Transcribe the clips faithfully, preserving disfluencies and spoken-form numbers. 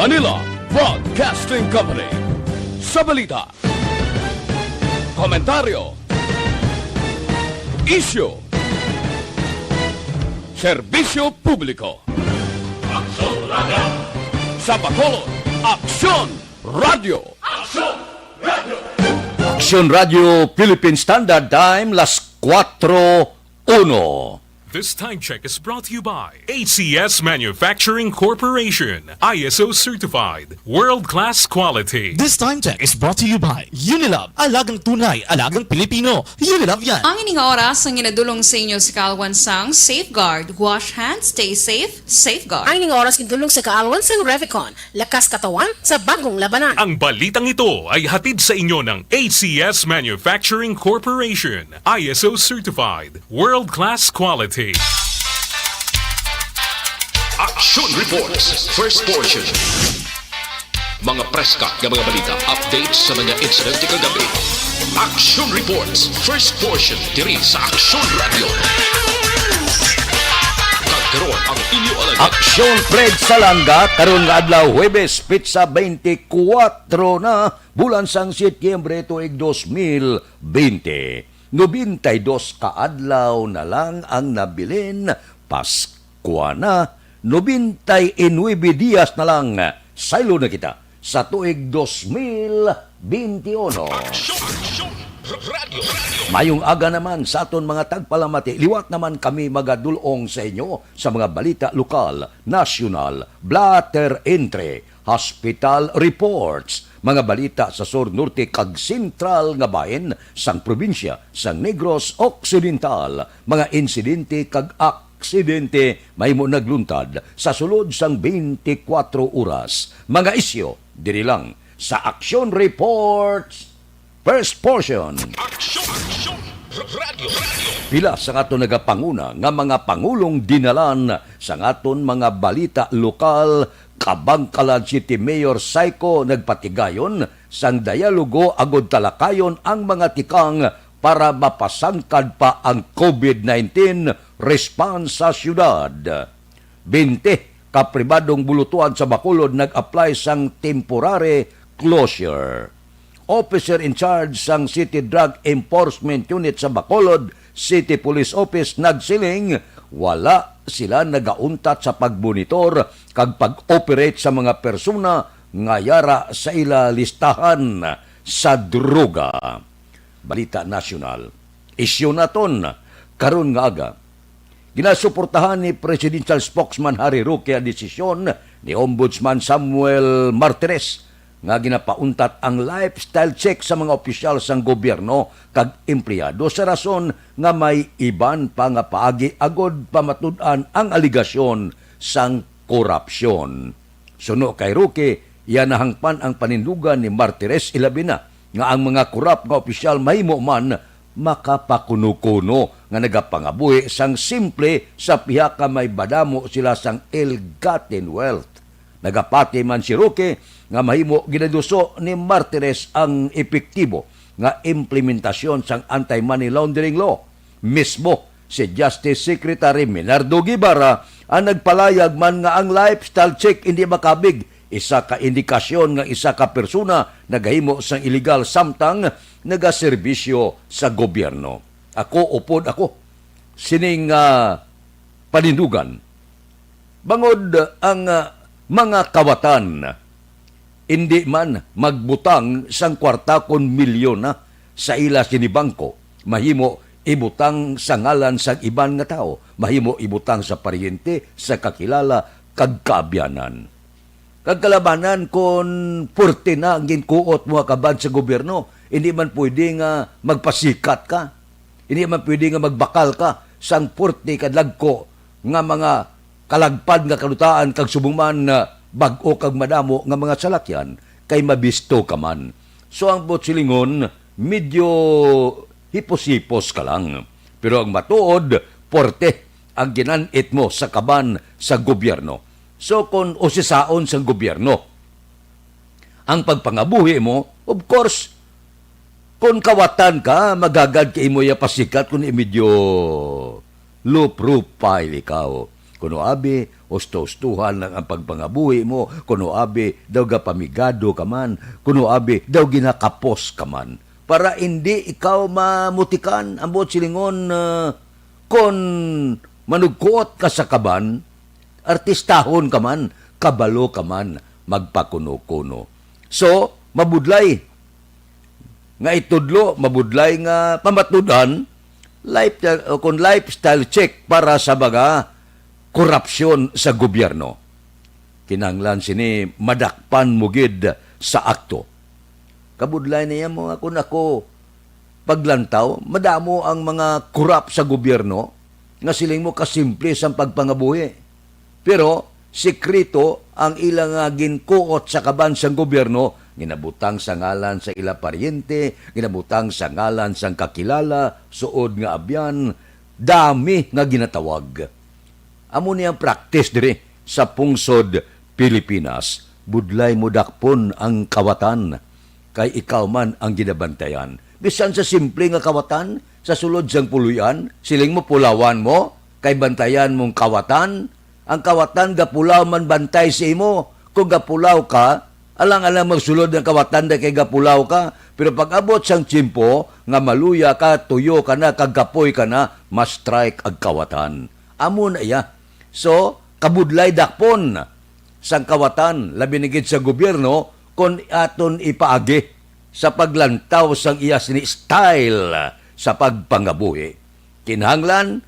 Manila Broadcasting Company. Sa balita, komentaryo, isyu, serbisyo publiko. Aksyon Radio. Sa Bacolod, Aksyon Radio. Aksyon Radio. Aksyon Radio Philippine Standard Time, las kuwatro uno. This time check is brought to you by A C S Manufacturing Corporation, I S O certified, world-class quality. This time check is brought to you by Unilab, alagang tunay, alagang Pilipino. Unilab yan. Ang ining oras ang ginadulong sa inyo sa kaalwan sang Safeguard. Wash hands, stay safe, Safeguard. Ang ining oras gindulong sa kaalwan sang Revicon, lakas katawan sa bagong labanan. Ang balitang ito ay hatid sa inyo ng A C S Manufacturing Corporation, I S O certified, world-class quality. Action Reports, first portion. Mga preska nga mga balita, updates sa mga insidente kagabi. Action Reports, first portion, diri sa Action Radio. Kag karon ang inyo alagad. Aksyon Fred Salanga, karon nga adlaw, Huwebes, petsa twenty-four na, bulan sang Setyembre, tuig dos mil bente. Nobenta y dos ka adlaw na lang ang nabilin, Paskwa na. Nobenta y nuebe dias na lang, saylo na kita sa tuig dos mil benti uno. Aksyon! Aksyon! Radyo! Radyo! Mayong aga naman sa aton mga tagpalamati. Liwat naman kami magadul-ong sa inyo sa mga balita lokal, nasyonal, blotter entry, hospital reports, mga balita sa sur, norte, kag sentral nga bahin sang probinsya sang Negros Occidental, mga insidente kag aksidente mahimo nagluntad sa sulod sang twenty-four oras. Mga isyu diri lang sa Action Reports, first portion. Aksyon! Aksyon! Radyo! Radyo! Pila sa aton nagapanguna nga mga pangulong dinalan sa aton mga balita lokal, Kabankalan City Mayor Saiko nagpatigayon sang dialogo agud talakayon ang mga tikang para mapasangkad pa ang COVID nineteen response sa siyudad. Bente ka pribadong bulutuan sa Bacolod nag-apply sang temporary closure. Officer in charge sang City Drug Enforcement Unit sa Bacolod City Police Office nagsiling wala sila nagauntat sa pagmonitor kag pag-operate sa mga persona nga yara sa ila listahan sa droga. Balita nasyonal. Isyu naton karon nga aga. Ginasuportahan ni Presidential Spokesman Harry Roque ang desisyon ni Ombudsman Samuel Martires nga ginapauntat ang lifestyle check sa mga opisyal sang gobyerno kag empleyado sa rason nga may iban pa nga paagi agud pamatud-an ang alegasyon sang korapsyon. Suno kay Roque, iya nahangpan ang panindugan ni Martires, ilabi na nga ang mga korap nga opisyal mahimo man makapakuno-kuno nga nagapangabuhi sang simple sa pihak nga may madamo sila sang ill-gotten wealth. Nagapati man si Roque nga mahimo ginaduso ni Martires ang epektibo nga implementasyon sang anti-money laundering law. Mismo si Justice Secretary Menardo Guevara ang nagpalayag man nga ang lifestyle check indi makabig isa ka indikasyon nga isa ka persona nagahimo sang iligal samtang nagaserbisyo sa gobyerno. Ako, upod ako sining, ah, panindugan. Bangod ang, ah, mga kawatan indi man magbutang sang kwarta kon milyon na sa ila sini bangko, mahimo ibutang sa ngalan sang iban nga tawo, mahimo ibutang sa paryente, sa kakilala, kag kaabyanan. Kag kalabanan kon puwerte na ang ginkuot mo kabad sa gobyerno, hindi man pwede nga magpasikat ka. Hindi man pwede nga magbakal ka sang puwerte kag dagko nga mga kalagpad nga kalutaan kag subong man, ah, bag-o kag madamo nga mga salakyan kay mabisto ka man. So ang buot silingon, medyo hipos-hipos ka lang. Pero ang matuod, puwerte ang ginan-it mo sa kaban sa gobyerno. So kon usisaon sang gobyerno ang pagpangabuhi mo, of course, kon kawatan ka, magagad ka imo iya pasikat kun medyo low profile ikaw. Kuno abi, Usto-ustuhan lang ang pagpangabuhi mo, kuno abi daw gapamigado ka man, kuno abi daw ginakapos ka man. Para indi ikaw mamutikan, ang buot silingon, ah, kon manugkuot ka sa kaban, artistahon ka man, kabalo ka man, magpakuno-kuno. So, mabudlay nga itudlo, mabudlay nga pamatud-an, life, o kung lifestyle check para sa mga korupsyon sa gobyerno. Kinahanglan sini madakpan mo gid sa akto. Kabudlay niya mo nga kung ako paglantaw, madamo ang mga korap sa gobyerno nga siling mo kasimple sang pagpangabuhi. Pero sikreto ang ila nga ginkuot sa kaban sang gobyerno, ginabutang sa ngalan sa ila paryente, ginabutang sa ngalan sang kakilala, suod nga abyan, dami nga ginatawag. Amo ni ang practice diri sa pungsod Pilipinas. Budlay mo dakpon ang kawatan, kay ikaw man ang ginabantayan. Bisan sa simple nga kawatan, sa sulod sang puloy-an, siling mo pulawan mo, kay bantayan mong kawatan. Ang kawatan gapulaw man bantay sa imo. Kung gapulaw ka, alang-alang magsulod ang kawatan da kay gapulaw ka. Pero pag-abot sang tiyempo nga maluya ka, tuyo ka na, kag kapoy ka na, ma-strike ang kawatan. Amo na iya. So, kabudlay dakpon sang kawatan, labi na gid sa gobyerno, kon aton ipaagi sa paglantaw sang iya sini style sa pagpangabuhi. Kinahanglan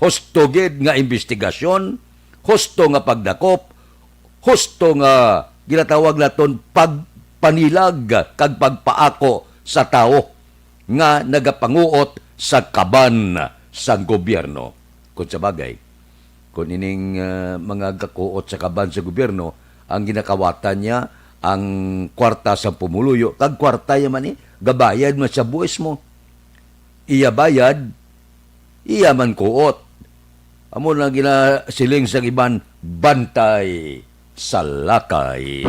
husto gid nga imbestigasyon, husto nga pagdakop, husto nga ginatawag naton pagpanilag kag pagpaako sa tawo nga nagapanguot sa kaban sang gobyerno. Kon sa bagay, kon ining, ah, mga gakuot sa kaban sa gobyerno, ang ginakawatan niya ang kwarta sa pumuluyo, kag kwarta niya man ni, gabayad man sa buhis mo. Iya bayad, iya man kuot. Amo lang ginasiling sang iban, bantay sa lakay.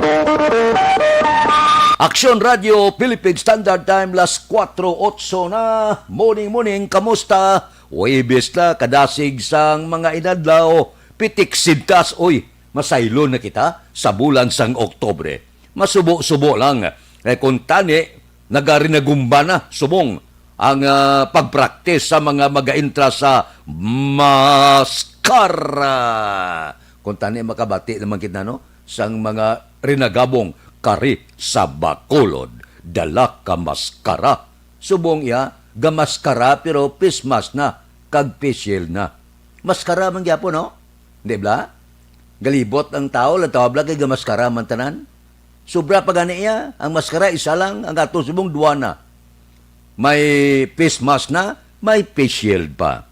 Aksyon Radio, Philippine Standard Time, las kuwatro otso na. Morning, morning, kamusta? Huwebes na, kadasig sang mga inadlaw, pitik sintas, uy, masaylon na kita sa bulan sang Oktubre. Masubo-subo lang, eh, kung tani, nagarinagumba na subong ang, ah, pagpraktis sa mga magaintra sa maskara. Kung tani, makabati naman kita, no, sang mga rinagabong kari sa Bacolod. Dala ka maskara. Subong iya, gamaskara, pero face mask na, kag face shield na. Maskara man gyapon, no? Di ba? Galibot ang tao, lang tawag lang kay gamaskara man tanan. Sobra pa gani iya, ang maskara isa lang, ang ato subong duwa na. May face mask na, may face shield pa.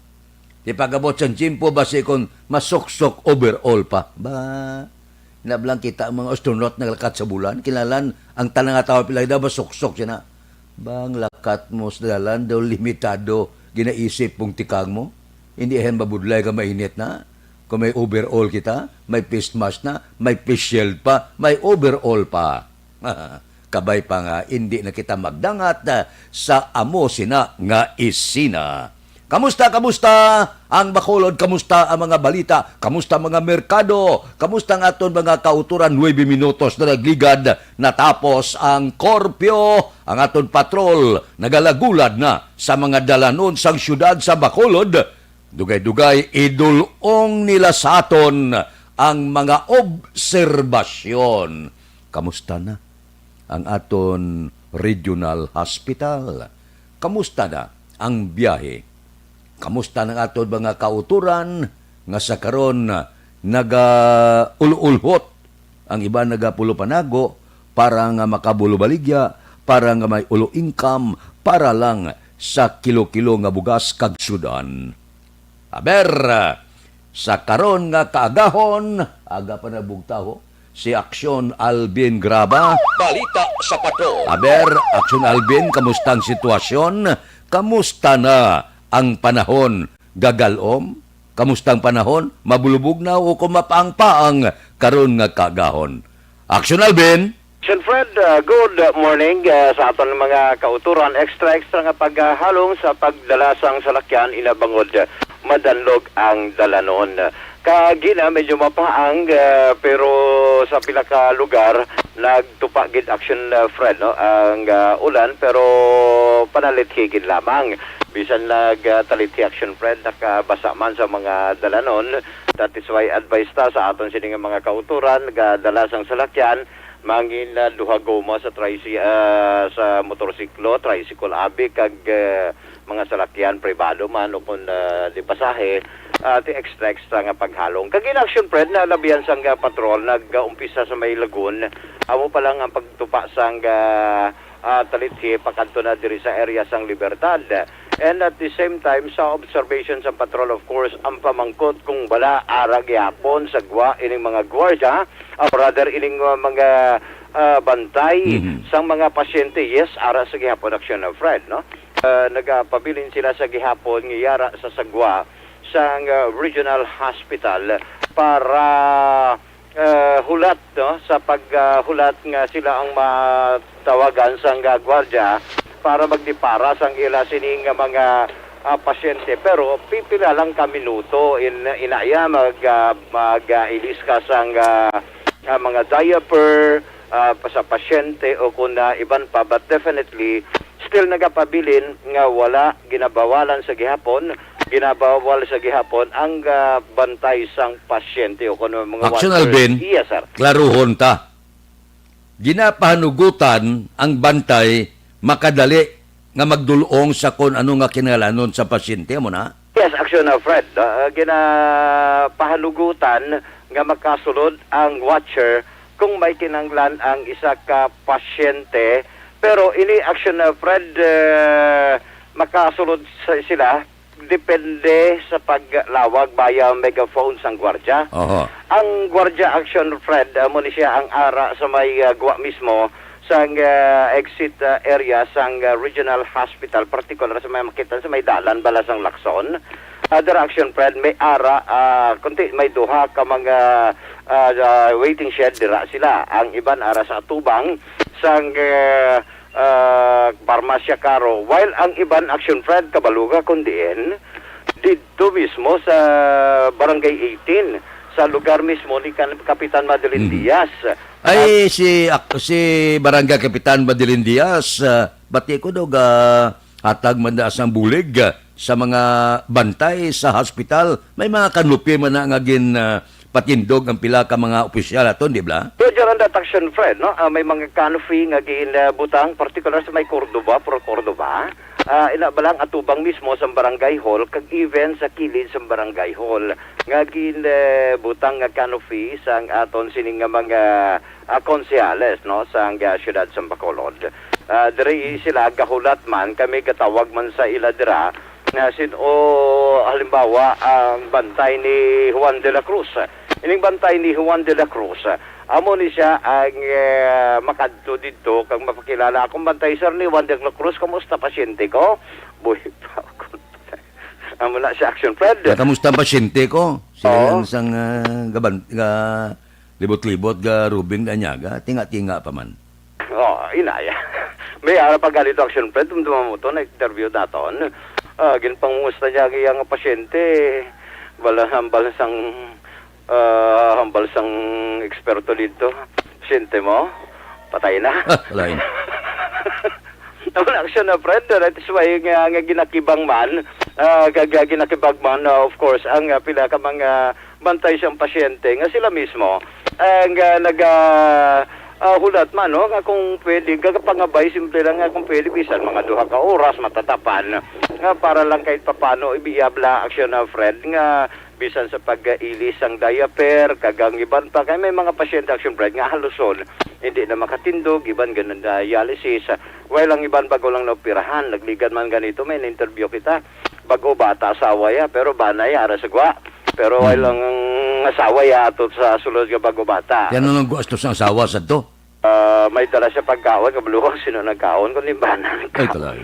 Di pag-abot sang tiyempo, basi kon masuksok overall pa. Ba, nablang kita ang mga astronaut naglakat sa bulan, kinahanglan ang tanan nga tawo pila daw masuksok sina. Bang lakat mo sa dalan daw limitado, ginaisip mong tikang mo? Hindi yan mabudlay ka mainit na. Kung may overall kita, may face mask na, may face shield pa, may overall pa. Kabay pa nga, hindi na kita magdangat, ah, sa amo sina nga isina. Kamusta, kamusta ang Bacolod? Kamusta ang mga balita? Kamusta mga merkado? Kamusta ang aton mga kauturan? Nuebe minutos na nagligad, natapos ang korpyo, ang aton patrol nagalagulad na sa mga dalanon sang siyudad sa Bacolod. Dugay-dugay, idul-ong nila sa aton ang mga obserbasyon. Kamusta na ang aton regional hospital? Kamusta na ang biyahe? Kamusta na ang aton mga kauturan nga sa karon nagaululhot? Ang iban nagapulupanago para nga makabulobaligya, para nga may ulo income, para lang sa kilo-kilo nga bugas kag sudan. Aber, sa karon nga kaagahon, aga pa nabugtaw, si Aksyon Alvin Graba. Balita sa Patrol. Aber, Aksyon Alvin, kamusta ang sitwasyon? Kamusta na ang panahon? Gagalom? Kamusta ang panahon? Mabulubog na o kung mapaang-paang karon nga kaagahon? Aksyon Alvin! Sir Fred, uh, good morning, uh, sa aton mga kauturan. Extra, extra nga paghalong sa pagdala sang salakyan, ina bangod, uh, madanlog ang dalanon. Kagina medyo mapaang, ah, pero sa pila ka lugar nagtupa gid, Action, ah, Fred, no, ang, ah, ulan, pero panalithi gid lamang. Bisan nag, ah, talithi, Action Fred, nakabasa man sa mga dalanon. That is why advice ta sa aton sini nga mga kautoran, gadala sang salakyan, mangin, ah, duha goma sa tricy-, ah, sa motorsiklo, tricycle, abi, kag, ah, mga salakyan pribado man o kon, ah, di pasahe, ah, ti extra extra nga paghalong. Kag in action, Fred, na labihan sang, ah, patrol nag-umpisa sa may Lagun, amo pa lang ang pagtupa sang, ah, ah, talithi pakadto na diri sa area sang Libertad. And at the same time, sa observation sa patrol, of course, ang pamangkot kung bala ara gihapon sa gwa ining mga gwardiya, ah, rather ining, ah, mga, ah, bantay Mhm. sang mga pasyente. Yes, ara sa gihapon, Action, ah, Fred, no? Ah, nagapabilin sila sa gihapon nga yara sa sagwa sang, ah, Regional Hospital para, ah, hulat, no, sa pag, ah, hulat nga sila ang matawagan sang, ah, gwardiya para magdepara sang ila sini nga mga, ah, pasyente. Pero pipila lang ka minuto in, inaya mag, ah, mag, ah, ilis ka sang, ah, ah, mga diaper, ah, pa-, sa pasyente o kung, ah, iban pa. But definitely, still nagapabilin nga wala ginabawalan sa gihapon, ginabawal sa gihapon ang, ah, bantay sang pasyente o kuno mga Action, watchers. Alvin, Yes, sir. Klaruhon ta. Ginapahanugutan ang bantay makadali nga magdul-ong sa kon ano nga kinahanglanon sa pasyente, amo na? Yes, Action, uh, Fred. Uh, ginapahanugutan nga makasulod ang watcher kung may kinahanglan ang isa ka pasyente. Pero ini, Action, uh, Fred, uh, makasulod sa, sila depende sa paglawag via megaphone sang gwardya. Oho. Ang gwardya, Action Fred, amo ni siya ang ara sa may, ah, gwa mismo sang, ah, exit, ah, area sang, ah, Regional Hospital, partikular sa may makita sa may dalan bala sang Lacson. Ah, dira, Action Fred, may ara, ah, kunti may duha ka mga, ah, ah, waiting shed dira sila. Ang iban ara sa atubang sang, ah, ah, Parmasya Caro, while ang iban, Action Fred, kabalo ka kon diin, didto mismo sa Barangay eighteen, sa lugar mismo ni kan-, Kapitan Madeline Mhm. Diaz. Ay, At si, ak-, si Barangay Kapitan Madeline Diaz, ah, bati ko daw ga hatag man da sang bulig, ah, sa mga bantay sa hospital. May mga kanupi man na nga gin, ah, patindog ang pila ka mga opisyal aton, di ba? Roger, and that, Action Fred, no? Ah, may mga canopy nga gin, ah, butang, particular sa may Cordova, Pro Cordova. Ah, ina ba lang atubang mismo sa barangay hall, kag even sa kilid sa barangay hall, nga gin, eh, butang nga canopy sang aton sining nga mga, ah, konsehales, no, sang, ah, siyudad sa Bacolod. Ah, diri sila gahulat man, kami gatawag man sa ila dira, nga sin-, o, halimbawa, ang bantay ni Juan de la Cruz. Ining bantay ni Juan de la Cruz, amo ni siya ang, eh, makadto didto kag mapakilala. Akong bantay, sir, ni Juan de la Cruz, kamusta, pasyente ko? Buhi pa ako. Amo na si Action Fred. Nga, kamusta ang pasyente ko? Sila Oo. Lang sang, ah, gaban-, ga-, libot-libot, ga Rubing Danyaga, tinga-tinga pa man. Oh, inaya. May ara pa ganito, Action Fred, tumtuma mo to, na-interview naton. Ah, ginpangumusta niya ang iyang pasyente. Bala, hambal sang, ah, hambal sang eksperto dito. Pasyente mo, patay na. Ah, wala yun. Wala, Action, ah, Fred, that is why nga, nga ginakibang man, ah, ga-, ga-, ginakibang man, ah, of course, ang, ah, pila ka mga bantay sang pasyente nga sila mismo ang, ah, naga, ah, hulat man, no, nga kung pwede, gagapangabay, simple lang nga kung pwede, bisan mga duha ka oras, matatapan, nga para lang kahit papano, ibiyabla, Action, ah, Fred, nga bisan sa pag-ilis sang diaper, kag ang iban pa, kay may mga pasyente, Action Fred, nga haluson, hindi na makatindog, iban ganun dialysis, while ang iban bago lang naoperahan, nagligad man ganito, may na-interview kita, bago bata, asawa ya, pero banay, ara sa gwa. Pero Hmm. Walang asawa ya ato sa sulod nga bago bata. Yan ang gusto sang asawa sa to? Ah, may dala siya pagkaon, kabalo ko sino nagkaon, kundi bana Ay, nagkaon. Talaga.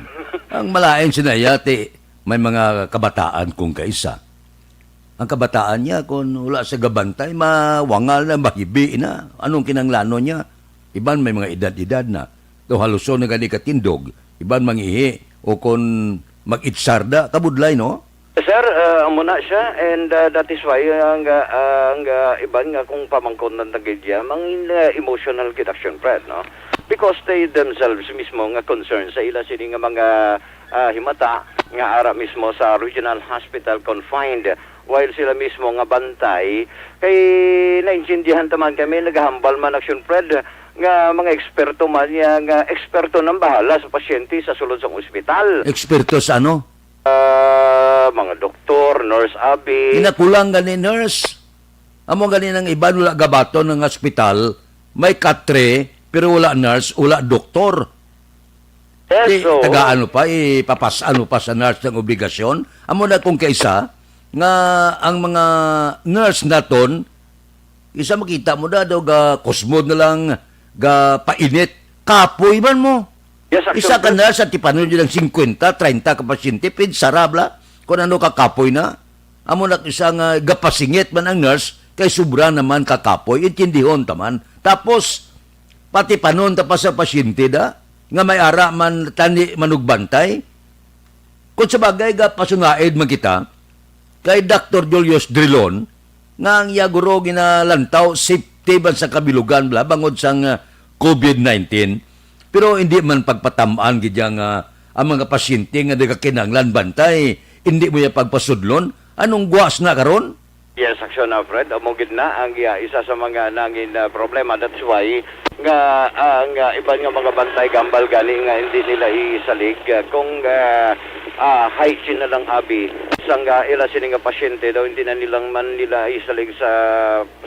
Ang malain sinaya, ti, may mga kabataan kung kaisa. Ang kabataan niya, kung wala sa gabantay, mawangal na, mahibi na. Anong kinanglanon niya? Iban may mga edad-edad na. Daw haluson na gani katindog. Iban mangihi o kung mag-itsarda, kabudlay, no? Sir, ah, amo na siya, and, ah, that is why ang, ah, ang, ah, iban nga kung pamangkon ng tragedya, mangin, ah, emotional gid, Action Fred, no? Because they themselves mismo nga concern sa ila sini nga mga, ah, himata nga ara mismo sa regional hospital confined, while sila mismo nga bantay kay naintindihan ta man kami, naghambal man, Action Fred, nga mga eksperto man niya, nga eksperto nang bahala sa pasyente sa sulod sang ospital. Eksperto sa ano? Ah, mga doktor, nurse, abi. Ginakulang gani nurse. Amo gani nang iban wala gabaton ng ospital, may katre, pero wala nurse, wala doktor. Yes, Di, so, tagaan mo pa, ipapas-an mo pa sa nurse ng obligasyon. Amo na kung kaisa, nga ang mga nurse naton, isa makita mo na daw ga kusmod na lang, ga painit. Kapoy man mo. Yes, Action Isa ka Fred. Nurse, at tipanon nyo ng singkwenta, treinta ka pasyente, pinsara bala. Kung ano kakapoy na. Amo na isa nga gapasingit man ang nurse, kay sobra naman kakapoy, intindihon ta man. Tapos, patipanon ta pa sa pasyente da, nga may ara man tani manugbantay. Kung sa bagay, gapasunaid man kita, kay Doktor Julius Drilon, nga ang iya guro ginalantaw safety man sa kabilugan bala bangod sang, ah, covid nineteen. Pero hindi man pagpatamaan gid iya nga ang mga pasyente nga nagakinahanglan bantay, hindi mo iya pagpasudlon. Anong guwas na karon? Yes, Action Alfred, amo gid na ang, ah, isa sa mga nangin, ah, problema. That's why nga ang, ah, iban nga mga bantay gambal gani nga hindi nila isalig, ah, kung, ah, ah, hygiene na lang abi sang, ah, ila sini nga pasyente daw hindi na nilang man nila isalig sa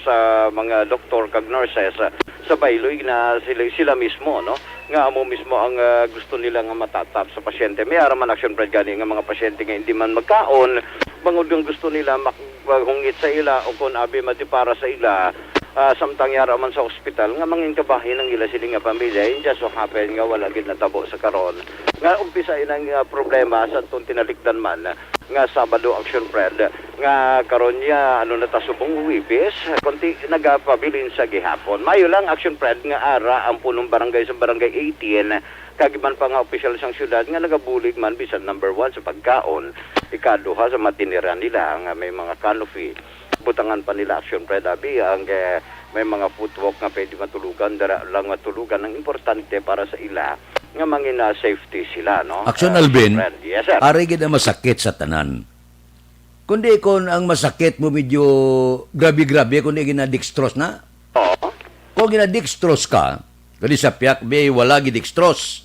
sa mga doktor kag nurses, ah, sa bayloy na sila, sila mismo, no, nga amo mismo ang, ah, gusto nila nga matatap sa pasyente. May ara man, Action Fred, gani nga mga pasyente nga hindi man magkaon bangod nga gusto nila mak- maghungit sa ila o kon abi matipara sa ila, ah, samtang yara man sa ospital nga mangin kabahin ang ila sini nga pamilya. And just so happen nga wala gid natabo sa karon nga umpisa inang, ah, problema sa atong tinalikdan man nga Sabado, Action Fred, nga karon niya, ano na ta, subong Huwebes, konti nagapabilin sa gihapon. Mayo lang, Action Fred, nga ara ang punong barangay sa Barangay eighteen, kag iban pa nga opisyal sang syudad nga nagabulig man bisan number one sa pagkaon, ikaduha sa matiniran nila nga may mga canopy. Butangan pa nila, Action Fred, abi, ang, eh, may mga footwalk nga pwede matulugan, dara lang matulugan. Ang importante para sa ila nga mangina safety sila, no? Action, Ah, Alvin, Fred. Yes, sir. Ari gid ang masakit sa tanan. Kundi kon ang masakit mo medyo grabe-grabe, kundi gina-dextrose na. Oo. Kung gina-dextrose ka, kundi sa piyak, be, wala gid dextrose.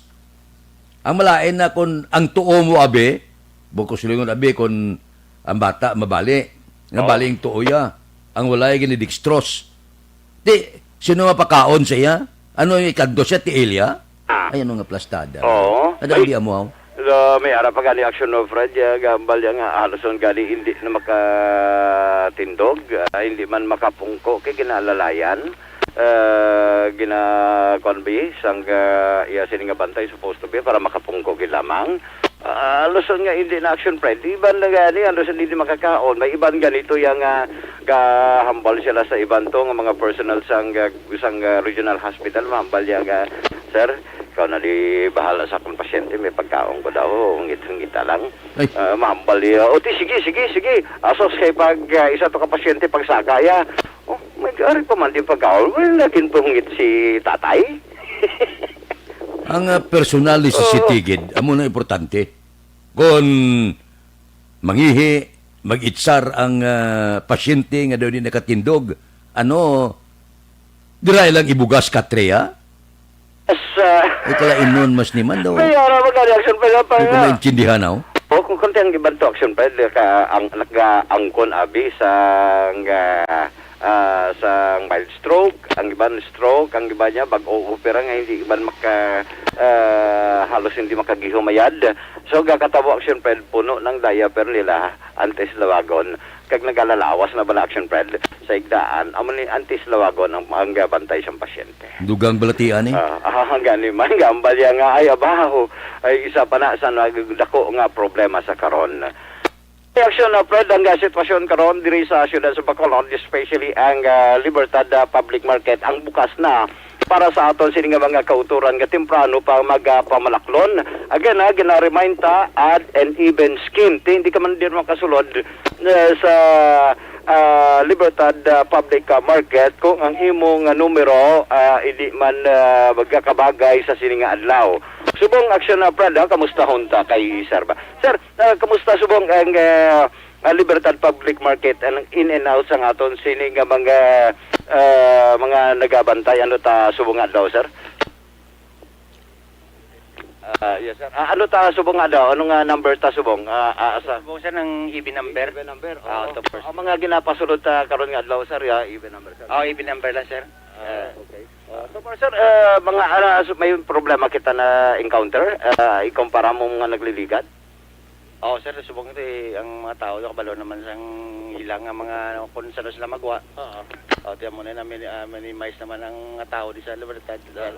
Ang malain na kung ang tuo mo, abi, buko silingon, abi, kung ang bata mabali, nga Oo. Bali ang tuo ya, ang walay gini-dextrose. Di, sino mapakaon sa iya? Ano, ikanto siya, tiil ya? Ah. Ay, ano nga plastada? Oo. Ano, Ay, hindi amo, aw? Lo, may ara pa gani, Action Fred, ya, gambal ya nga halos ang gani hindi na makatindog, ah, hindi man makapungko kay ginalalayan. Ah, gina-, kuwan ba, sang, ah, iya sini nga bantay supposed to be para makapungko gid lamang. Ah, halos nga hindi na, Action Fred. Iban na gani, halos hindi makakaon. May iban ganito ya nga gahambal sila sa iban to nga mga personnel sang, ah, sang, ah, regional hospital. Mahambal ya nga, "Sir, ikaw na di bahala sa akong pasyente. May pagkaon ko daw. Hungit-hungita lang." Ay. Ah, mahambal ya. "O, ti, sige, sige, sige. Asos kay pag, ah, isa to ka pasyente, pagsaka ya." Oh, may ari pa man di pagkaon. Wala laging pahungit si tatay. Ang, ah, personal necessity Oo. Gid, amo na importante. Kon mangihi, mag-itsar ang, ah, pasyente nga daw di nakatindog, ano, dira lang ibugas katre, ha? As, ah, Ikaw lang inon mas niman daw. May ara ba gani, Action Fred, pa Di ko nga? Maintindihan, aw. O, kung konti ang iban to, Action Fred, ka, ang, nag-aangkon abi sa, ah, ah, sa mild stroke, ang iban stroke, ang iban niya bag-o opera nga hindi iban maka, ah, halos hindi makagihumayad. So, gakatabo, Action Fred, puno ng diaper nila, antes lawagon. Kag nagalalawas na bala, Action Fred, sa igdaan, amo ni antes lawagon ang, ang gabantay sang pasyente. Dugang balatian, eh. Ah, ah, gani man, gambal ya nga, ay, abaho, ay, isa pa na sa nagdako nga problema sa karon. Reaksyon na, Fred, ang, ah, sitwasyon karon diri sa siyudad sa Bacolod, especially ang, ah, Libertad, ah, Public Market, ang bukas na para sa aton sini nga mga kautoran nga temprano pa magapamalaklon. Again, ha, gina-remind ta, odd and even scheme. Ti, hindi ka man din makasulod, eh, sa, ah, Libertad, ah, Public, ah, Market kung ang imong, ah, numero, ah, hindi man, ah, magkakabagay sa sini nga adlaw. Subong aksyon na, Brad, ha, kamusta hunta kay Sir ba? Sir, ah, kamusta subong ang, ah, ah, Libertad Public Market, ang in and out sa aton sini nga mga, ah, mga nagabantay, ano ta subong adlaw, sir? Ah, yes, sir. Ah, ano ta subong adlaw? Ano nga number ta subong? Ah, ah, sa Subong, sir, ng E B number. E B number? Ah, Oo. Auto first. Ang mga ginapasulod ta karon nga adlaw, sir, ya, E B number, sir. Oh, E B number lang, sir. Ah, Eh. okay. Ah, so far, sir, ah, mga, ah, so may problema kita na encounter, ah, ikumpara mo mga nagliligad? Oo, sir, subong ito, eh, ang mga tao, kabalo naman sang ilang nga mga kung saan sila magwa. Oo. O, tiyan mo na, na mini-, ah, minimize naman ang mga tao di sa Libertad. Ah,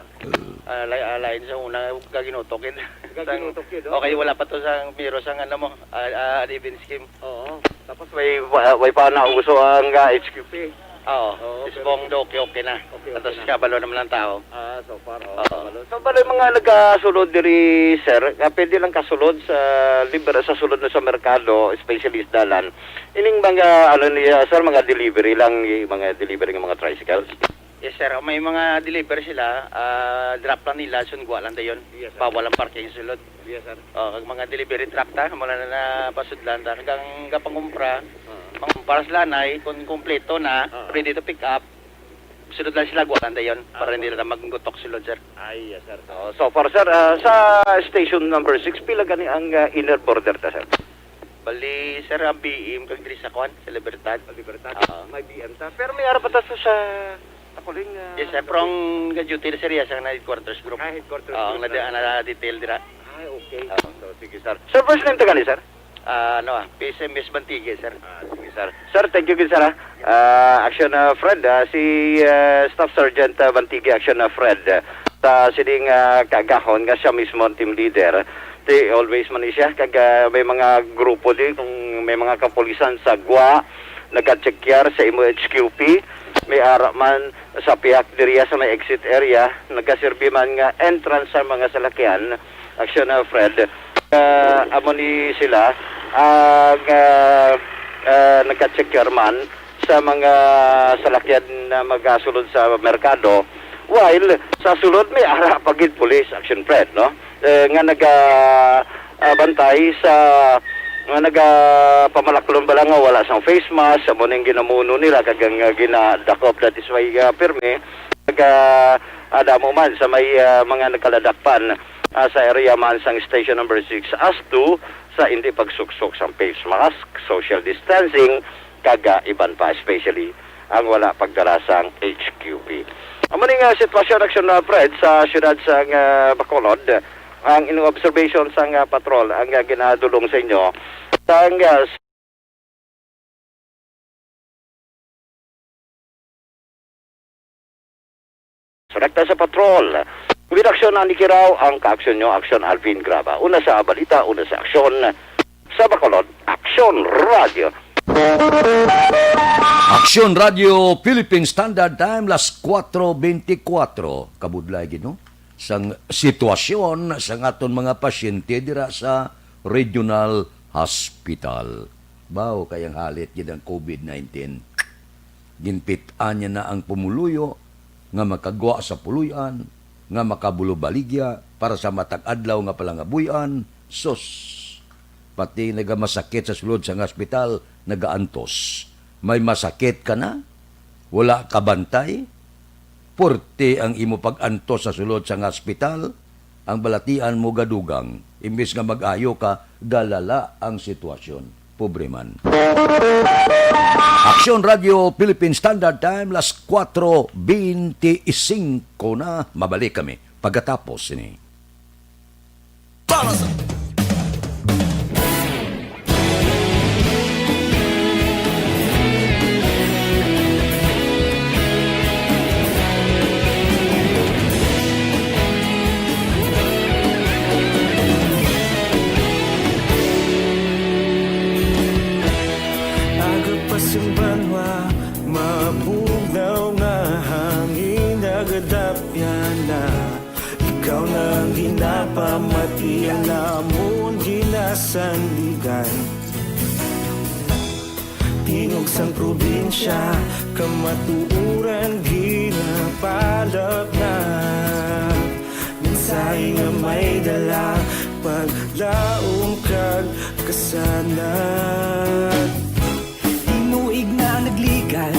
ah, lay-, ah, lain sa una, kaginutok yun. Kaginutok yun, no? Okay, wala pa to sa miro sang ano mo, ah, ah, odd even scheme. Oo. Tapos may, wa-, way pa na uso ang, ah, H Q P. Oo, Oo, pero subong do, okay, okay na. Okay, okay Tapos na. kabalo naman ang tao. Ah, so far, oh, Oo. kabalo. So, bali, mga nagasulod diri, sir, nga pwede lang kasulod sa liber-, sa sulod na sa merkado, especially sa dalan. Ining mga, ano niya, sir, mga delivery lang, y-, mga delivery ng mga tricycles. Yes, sir. May mga deliver sila, ah, drop lang nila, sungwa lang dayon. Yes, sir. Bawal ang parking sulod. Yes, sir. Oh, kag mga delivery truck ta, mula na napasudlan ta. Kag ang gapangumpra, Ah. mangumpra sila na, eh, kung kompleto na, Ah. ready to pick up, sulod lang sila, guwa lang dayon, Ah, para hindi okay. lang maggutok sulod, sir. Ay, yes, sir. Oh, so far, sir, ah, sa station number six, pila gani ang, ah, inner border ta, sir? Bali, sir, ang B M kag diri sa kuan, sa Libertad. Sa Libertad? Oo. May B M ta. Pero may ara pa ta sa, sa Takuling, ah, Yes, sir. Pero ang ga-duty na, sir, yes, ang headquarters group. Ah, headquarters Oo, group na, na. na-detail dira. Ay, okay. Oo. So, sige, sir. Sir, first name ta gani, sir? Ah, ano, ah, P S M S Bantigue, sir. Ah, sige, sir. Sir, thank you, good, sir, ah. Ah, Action, ah, Fred, ah, si, ah, Staff Sergeant, ah, Bantigue, Action, ah, Fred, ah, sa sining, ah, kaagahon nga siya mismo ang team leader. Di, always man ni siya, kag, ah, may mga grupo di, kung may mga kapulisan sa Gwa, nagachekyar sa imo H Q P, may ara man sa pihak diriya sa may exit area, nagaserbi man nga entrance sa mga salakyan, Action, ah, Fred. Ah, amo ni sila ang, ah, ah, nagka-check man sa mga salakyan na magasulod sa merkado, while sa sulod may ara pa gid police, Action Fred, no? Eh, nga naga, ah, bantay sa, nga nagapamalaklon bala nga wala sang face mask, amo ning ginamuno nila kag ang, ah, ginadakop. That is why, ah, pirmi, naga, ah, damo man sa may, ah, mga nagkaladakpan, ah, sa area man sang station number six as to sa hindi pagsuksok sang face mask, social distancing, kag, ah, iban pa, especially ang wala pagdala sang H Q P. Amo ni nga sitwasyon, Action, ah, Fred, sa siyudad sang, ah, Bacolod. Ang inyong observation sang, ah, patrol ang, ah, ginadulong sa inyo sang, ah, Direkta sa patrol. With aksyon, Andy Kiraw, ang kaaksyon nyo, Aksyon Alvin Graba. Una sa balita, una sa aksyon. Sa Bacolod, Aksyon Radio. Aksyon Radio Philippine Standard Time, las kuwatro beintikwatro. Kabudlay gid, no? Sang sitwasyon sang aton mga pasyente dira sa Regional Hospital. Baw, kay ang halit gid ang COVID nineteen. Ginpit-an niya na ang pumuluyo nga makagwa sa puloy-an, nga makabulubaligya para sa matag adlaw nga palangabuy-an. Sus! Pati nagamasakit sa sulod sang hospital, nagaantos. May masakit ka na? Wala ka bantay? Porte ang imo pag-antos sa sulod sang hospital, ang balatian mo gadugang, imbis nga mag-ayo ka, galala ang sitwasyon. Pobre man. Aksyon Radio Philippine Standard Time, las kuwatro beintisinko na. Mabalik kami pagkatapos sini. Para sa Aga pa sing banwa, mabugnaw nga hangin, nagadap Pamati ang namon ginasandigan. Tingog sang probinsya, kamatuoran ginapalapnap. Mensahe nga may dala, paglaom kag kasanag. Tinuig na nagligan,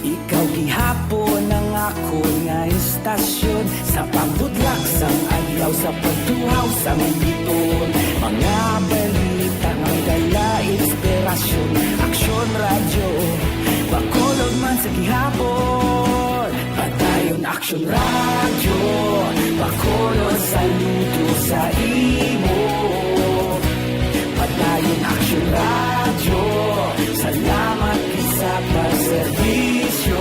ikaw gihapon ang akon nga istasyon. Sa pagbutlak sang adlaw, sa pagtuhaw sang bituon, mga balita nga may dala inspirasyon. Aksyon Radyo, Bacolod man sa gihapon. Padayon Aksyon Radyo, Bacolod, saludo sa imo. Padayon Aksyon Radyo, salamat gid sa pagserbisyo.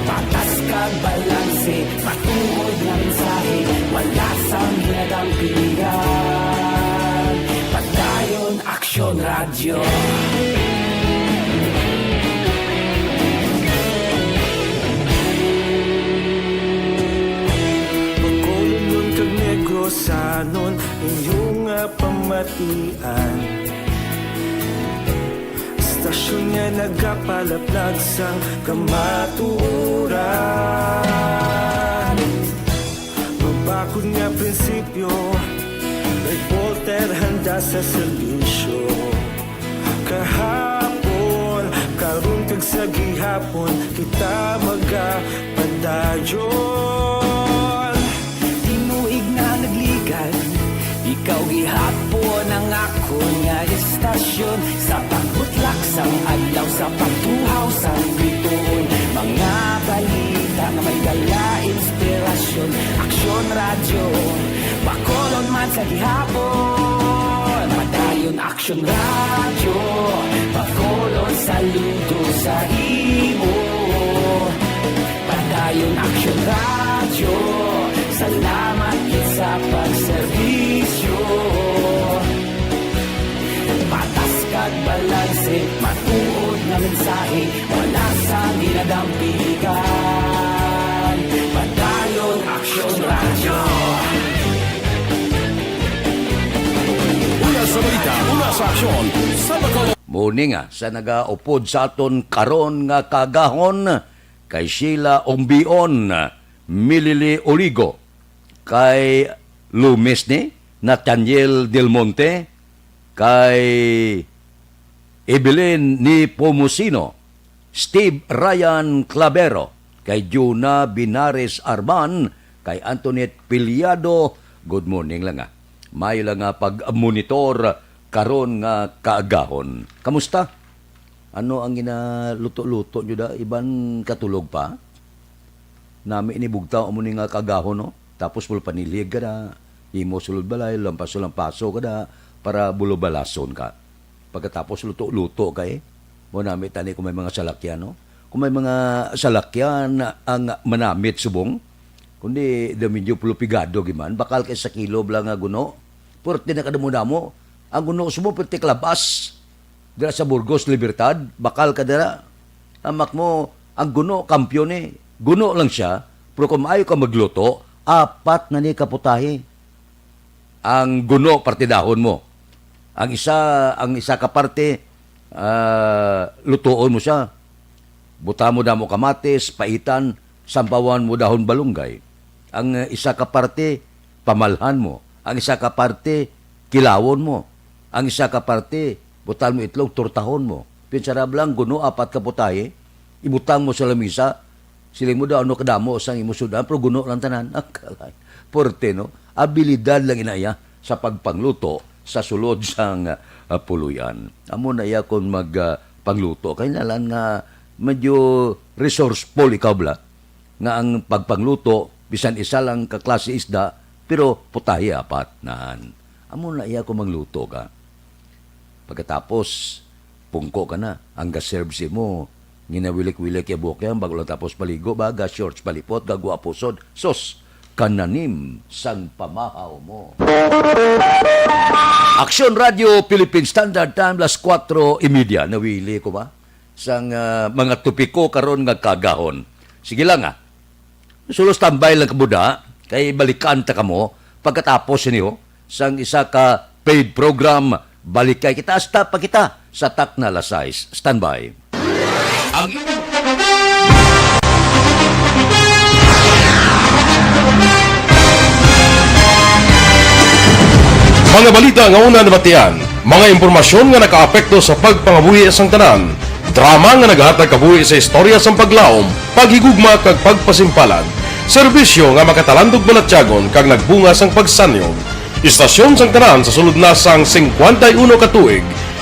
Patas kag balanse, matuod nga mensahe, wala sang ginadampigan. Padayon Aksyon Radyo. Bacolodnon kag Negrosanon, inyo nga pamatian. Istasyon nga nagapalaplag sang kamatuoran. Mabakod nga prinsipyo, reporter handa sa serbisyo. Kahapon, karon kag sa gihapon, kita magapadayon. Tinuig na nagligan, ikaw gihapon ang akon nga istasyon. Sa pagbutlak sang adlaw, sa pagtuhaw sang bituon, mga balita nga may dala inspirasyon. Aksyon Radyo, Bacolod man sa gihapon. Padayon Aksyon Radyo, Bacolod, saludo sa imo. Padayon Aksyon Radyo, salamat gid sa pagserbisyo. Patas kag balanse, matuod nga mensahe, wala sang ginadampigan. Padayon Aksyon Radyo. Una sa balita, una sa aksyon, sa Bacolod. Mao ni nga sa nagaupod sa aton karon nga kaagahon, kay Sheila Ombion, Milili Oligo, kay Lumis ni Nathaniel Del Monte, kay Evelyn Nepomuceno, Steve Ryan Clavero, kay Juna Binares Arban, kay Antoinette Piliado. Good morning lang, ah. Maayo lang nga pag-monitor karon nga kaagahon. Kamusta? Ano ang ginaluto-luto nyo da? Iban katulog pa? Nami ini bugtaw amo ni nga kaagahon, no? Tapos bulpanilhig ka na, imo sulod balay, lampaso-lampaso ka na, para bulubalason ka. Pagkatapos luto-luto ka, eh. Mo nami tani kung may mga salakyan, no? Kung may mga salakyan ang manamit subong, kundi daw medyo pulupigado giman, bakal kay sa kilo bala nga guno. Purti na kadamo-damo. Ang guno subong, purti kalabas. Dira sa Burgos, Libertad, bakal ka dira. Amak mo, ang guno, kampiyon ni. Guno lang siya, pero kung maayo ka magluto, apat na ni kaputahe. Ang guno, partidahon mo. Ang isa, ang isa ka parte, ah, lutuon mo siya. Buta mo damo kamatis, paitan, sampawan mo dahon balunggay. Ang, ah, isa ka parte, pamalhan mo. Ang isa ka parte, kilawon mo. Ang isa ka parte, butan mo itlog, tortahon mo. Pinsara lang, guno, apat ka putahe, ibutang mo sa lamisa, siling mo daw, ano kadamo sang imo sud-an, pero guno lang tanan. Ang kalay. Porte, no? Abilidad lang inaya sa pagpangluto sa sulod sang, ah, puloy-an. Amo na iya kung mag, ah, pangluto. Kay nalan nga medyo resourceful ikaw, bala, nga ang pagpangluto, bisan isa lang ka klase isda, pero putahe apat, nan. Amo na iya kung mangluto ka. Pagkatapos, pungko ka na. Ang ga-serve sa imo, ginawilik-wilik ya buhok yan, bago lang tapos paligo ba, ga-shorts palipot, gagwapo sod. Sus, kananim sang pamahaw mo. Aksyon Radyo Philippine Standard Time, las kuwatro y media. Nawili ko ba? Sang, ah, mga topiko karon nga kaagahon. Sige lang, ah. Sulos tambay lang kamo da. kay balikan ta kamo pagkatapos sini sang isa ka paid program. Balikay kita, hasta pa kita sa Takna Alas Sais. Standby. Ang Mga balita nga una nabatian, mga impormasyon nga nakaapekto sa pagpangabuhi sang tanan, drama nga nagahatag kabuhi sa istorya sang paglaom, paghigugma kag pagpasimpalan, serbisyo nga makatalandog balatyagon kag nagbunga sang pagsanyog. Istasyon sang tanan sa sulod na sang singkwenta y uno ka tuig,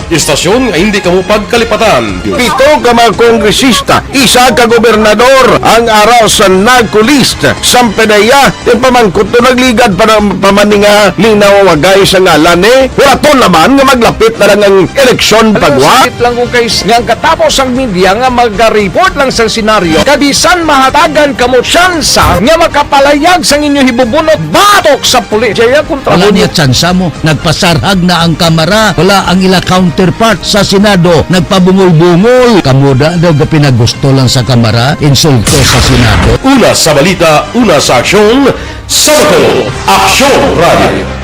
istasyon nga hindi kamo pagkalipatan. Pito ka mga kongresista, isa ka gobernador ang ara sa NAGCO list. Sampe na iya, ti pamangkot to nagligad pa na, pa man ni nga linaw wagay sa ngalan ni. Wala to naman nga maglapit na lang ang eleksyon pagwa. Sakit lang kung kay nga ang katapos ang media nga magareport lang sa senaryo, kabisan mahatagan kamo tsansa nga makapalayag sang inyo hibubunot batok sa pulis. Jaya kontra Wala mo niya tsansa mo. Nagpasarhag na ang Kamara. Wala ang ila counterpart sa Senado. Nagpabungol-bungol. Kamo da daw gapinagusto lang sa Kamara, insulto sa Senado. Una sa balita, una sa aksyon, sa Bacolod, Aksyon Radio.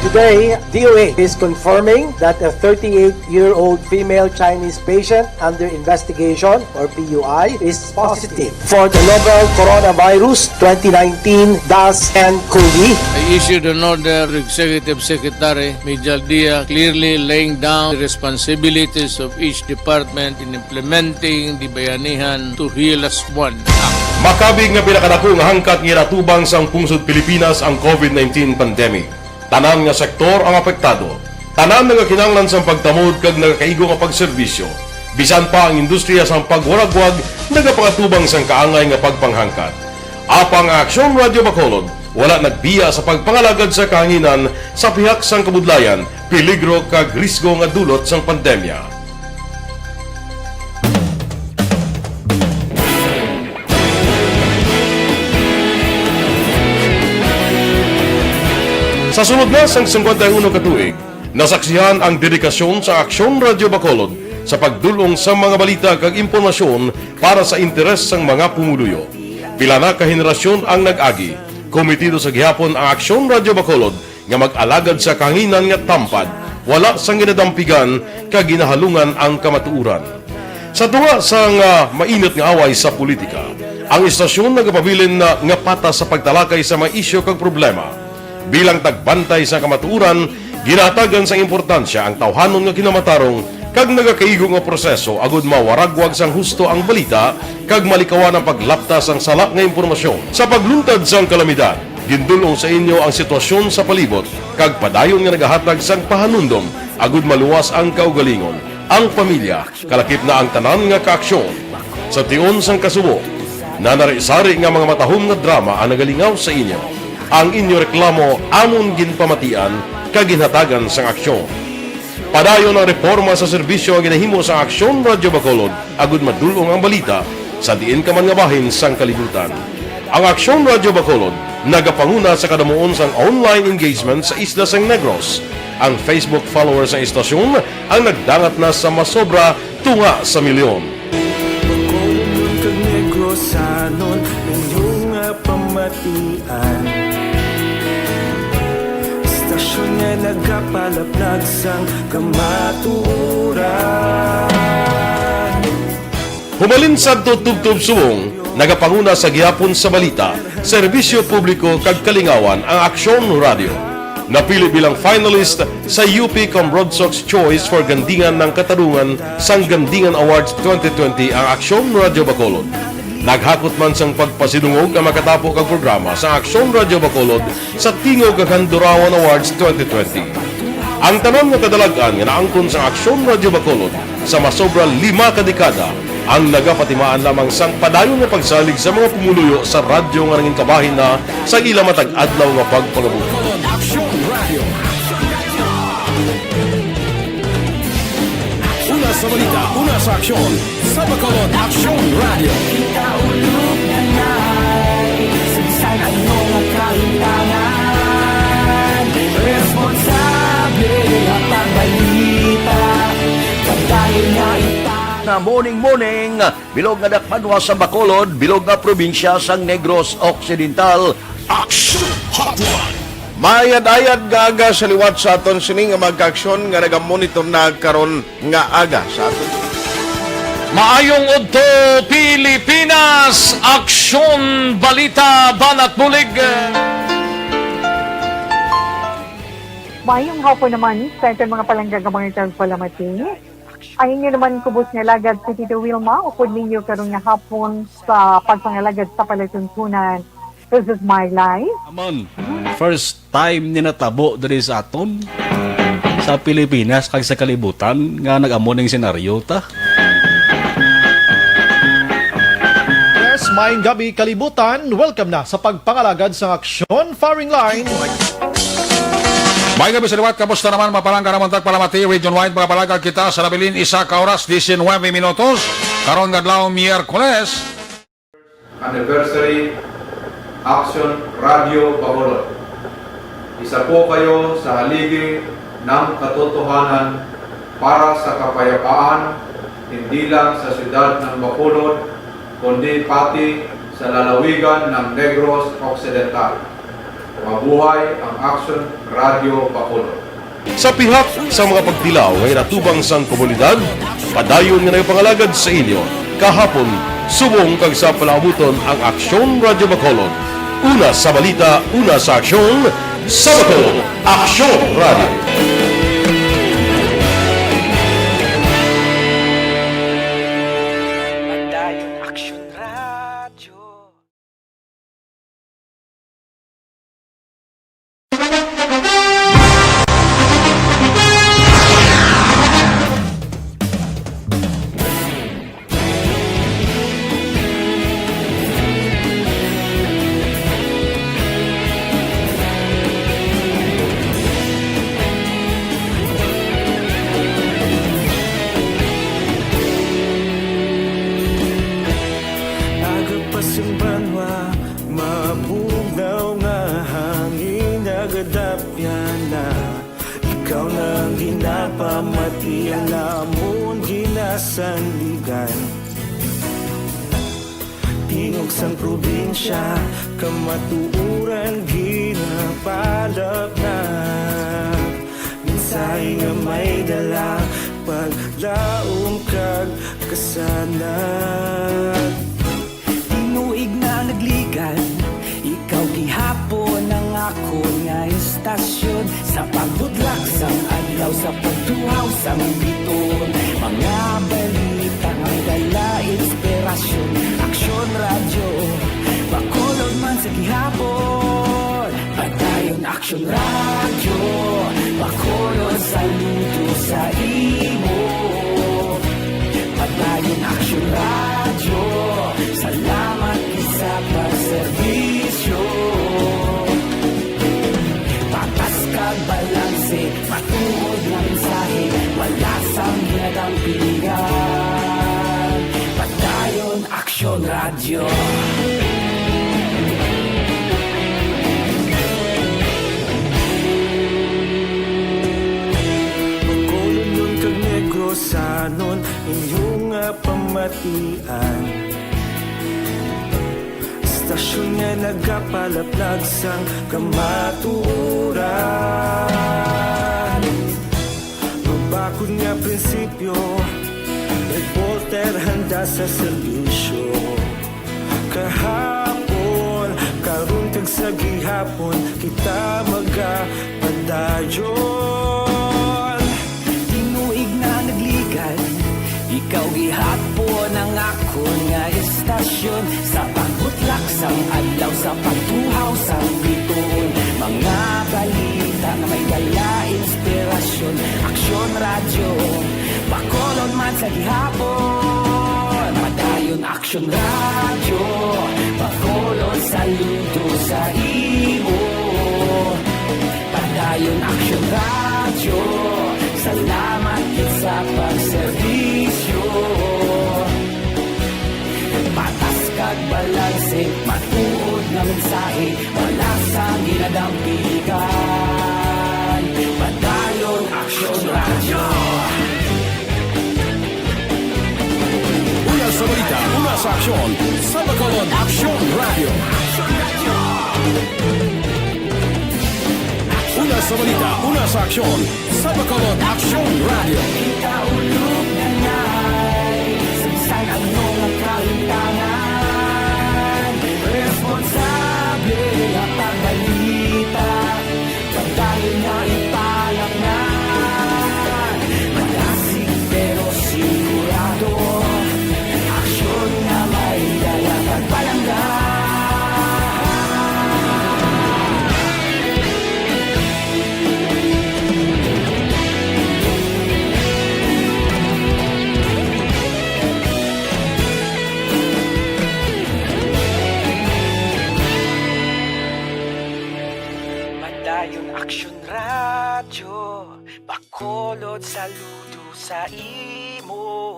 Today, D O H is confirming that a thirty-eight-year-old female Chinese patient under investigation, or P U I, is positive for the novel coronavirus twenty nineteen dash N cov. I issued an order to Executive Secretary Mijal Dia, clearly laying down the responsibilities of each department in implementing the Bayanihan to Heal As One Act. Makabig nga pinakadako nga hangkat nga ginatubang sang pungsod Pilipinas ang COVID nineteen pandemic. Tanan nga sektor ang apektado. Tanan nga kinahanglan sang pagtamod kag nagakaigo nga pagserbisyo. Bisan pa ang industriya sang pagwaragwag nagapangatubang sang kaangay nga pagpanghangkat. Apang ang Aksyon Radio Bacolod wala nagbiya sa pagpangalagad sa kahanginan sa pihak sang kabudlayan, peligro kag risgo nga dulot sang pandemya. Sa sulod na sang singkwenta y uno ka tuig, nasaksihan ang dedikasyon sa Aksyon Radio Bacolod sa pagdul-ong sa mga balita kag impormasyon para sa interes sang mga pumuluyo. Pila na ka henerasyon ang nag-agi. Kometido sa gihapon ang Aksyon Radio Bacolod nga mag-alagad sa kahanginan nga tampad, wala sang ginadampigan kag ginahalungan ang kamatuoran. Sa tunga sang, ah, mainit nga away sa politika, ang istasyon nagapabilin na nga patas sa pagtalakay sa mga isyu kag problema. Bilang tagbantay sa kamatuoran, ginahatagan sang importansya ang tawhanon nga kinamatarong kag nagakaigo nga proseso agud mawaragwag sang husto ang balita kag malikawan ang paglapta sang sala nga impormasyon. Sa pagluntad sang kalamidad, gindul-ong sa inyo ang sitwasyon sa palibot kag padayon nga nagahatag sang pahanumdom agud maluwas ang kaugalingon, ang pamilya, kalakip na ang tanan nga kaaksyon. Sa tion sang kasubo, nanari-sari nga mga matahom nga drama ang nagalingaw sa inyo. Ang inyo reklamo amon ginpamatian kag ginhatagan sang aksyon. Padayon ang reporma sa serbisyo nga ginahimo sa Aksyon Radio Bacolod agud madul-ong ang balita sa diin ka man nga bahin sang kalibutan. Ang Aksyon Radio Bacolod nagapanguna sa kadamuon sang online engagement sa isla sang Negros. Ang Facebook followers sang istasyon ang nagdangat na sa masobra tunga sa milyon. Bacolodnon kag Negrosanon, inyo nga pamatian. Istasyon nga nagapalaplag sang kamatuoran. Humalin sadto tubtob subong, nagapanguna sa gihapon sa balita, serbisyo publiko kag kalingawan ang Aksyon Radio. Napili bilang finalist sa U P Cambrodsoc's Choice for Gandingan ng Katarungan sang Gandingan Awards twenty twenty ang Aksyon Radio Bacolod. Naghakot man sang pagpasidungog ang makatapo kag programa sa Aksyon Radio Bacolod sa Tingog kag Handurawan Awards twenty twenty. Ang tanan nga kadalag-an nga naangkon sang Aksyon Radio Bacolod sa masobra lima ka dekada ang nagapatimaan lamang sang padayon nga pagsalig sa mga pumuluyo sa radyo nga nangin kabahin na sa ila matag adlaw nga pagpangabuhi. Aksyon Radio. Una sa balita, una sa aksyon, sa Bacolod Aksyon Radio. Kita ulog na nai, sa bisan ano nga kahitangan, responsable nga pagbalita, pagdayon nga ita. Nga morning, morning, bilog nga dakbanwa sa Bacolod, bilog nga probinsya sang Negros Occidental. Action Hotline! Maayad-ayad nga aga sa liwat sa aton sini nga mga kaaksyon nga nagamonitor na karon nga aga sa aton. Maayong udto, Pilipinas! Aksyon, balita, banat bulig! Maayong hapon naman sa aton mga palangga nga mga tagpalamati. Ang inyo naman kubos nga alagad si Tito Wilma, upod ninyo karon nga hapon sa pagpangalagad sa palatuntunan. This is my life. Amon, first time ni natabo diri sa aton, sa Pilipinas, kag sa kalibutan, nga nag-amo ning senaryo ta. Yes, maayong gabi, kalibutan. Welcome na sa pagpangalagad sang Aksyon Firing Line. May gabi sa liwat, kamusta naman, mga palangga namon tagpalamati? Region wide, mga palangga kita sa nabilin, isa ka oras, diecinuebe minutos. Karon nga adlaw, Miyerkules. Anniversary, Action Radio Bacolod. Isa po kayo sa haligi ng katotohanan para sa kapayapaan, hindi lang sa siyudad ng Bacolod, kundi pati sa lalawigan ng Negros Occidental. Mabuhay ang Action Radio Bacolod. Sa pihak sa mga pagtilaw nga ginatubang sang komunidad, padayon nga nagapangalagad sa inyo kahapon, subong kag sa palaabuton ang Aksyon Radyo Bacolod. Una sa balita, una sa aksyon, sa Bacolod, Aksyon Radyo. Padayon Aksyon Radyo. Aga pa sang banwa, mabugnaw nga hangin nagadapyan na. Ikaw na ang ginapamati, ang amon ginasandigan. Tingog sang probinsya, kamatuoran ginapalapnap. Mensahe nga may dala, paglaom kag kasanag. Tinuig na nagligad, ikaw gihapon ang akon nga istasyon. Sa pagbudlak sang adlaw, sa pagtuhaw sang biton, mga balita nga may dala inspirasyon. Aksyon Radyo, Bacolod man sa gihapon. Padayon Aksyon Radyo, Bacolod, saludo sa imo. Padayon Aksyon Radyo, salamat gid sa pagserbisyo. Patas kag balanse, matuod nga mensahe, wala sang ginadampigan. Padayon Aksyon Radyo. Bacolodnon kag Negrosanon, inyo nga pamatian. Istasyon nga nagapalaplag sang kamatuoran. Mabakod nga prinsipyo, reporter handa sa serbisyo. Kahapon, karon kag sa gihapon, kita magapadayon. Tinuig na nagligad, ikaw gihapon ang akon nga istasyon. Sa pagbutlak sang adlaw, sa pagtuhaw sang biton, mga balita nga may dala inspirasyon. Aksyon Radyo, Bacolod man sa gihapon. Padayon Aksyon Radyo, Bacolod, saludo sa imo. Padayon Aksyon Radyo, salamat gid sa pagserbisyo. Patas kag balanse, matuod nga mensahe, wala sang ginadampigan. Padayon Aksyon Radyo. Balita, una sa aksyon, sa Bacolod Aksyon Radio. Una sa balita, una sa aksyon, sa Bacolod Aksyon Radio. Kita ulog na ngay, saysay ang mga kaintanan. Responsable ang pagbalita. Padayon nga ipalaknad, malasig pero sigurado. Aksyon nga may dala kag palangga. Padayon Aksyon Radyo, Bacolod, saludo sa imo.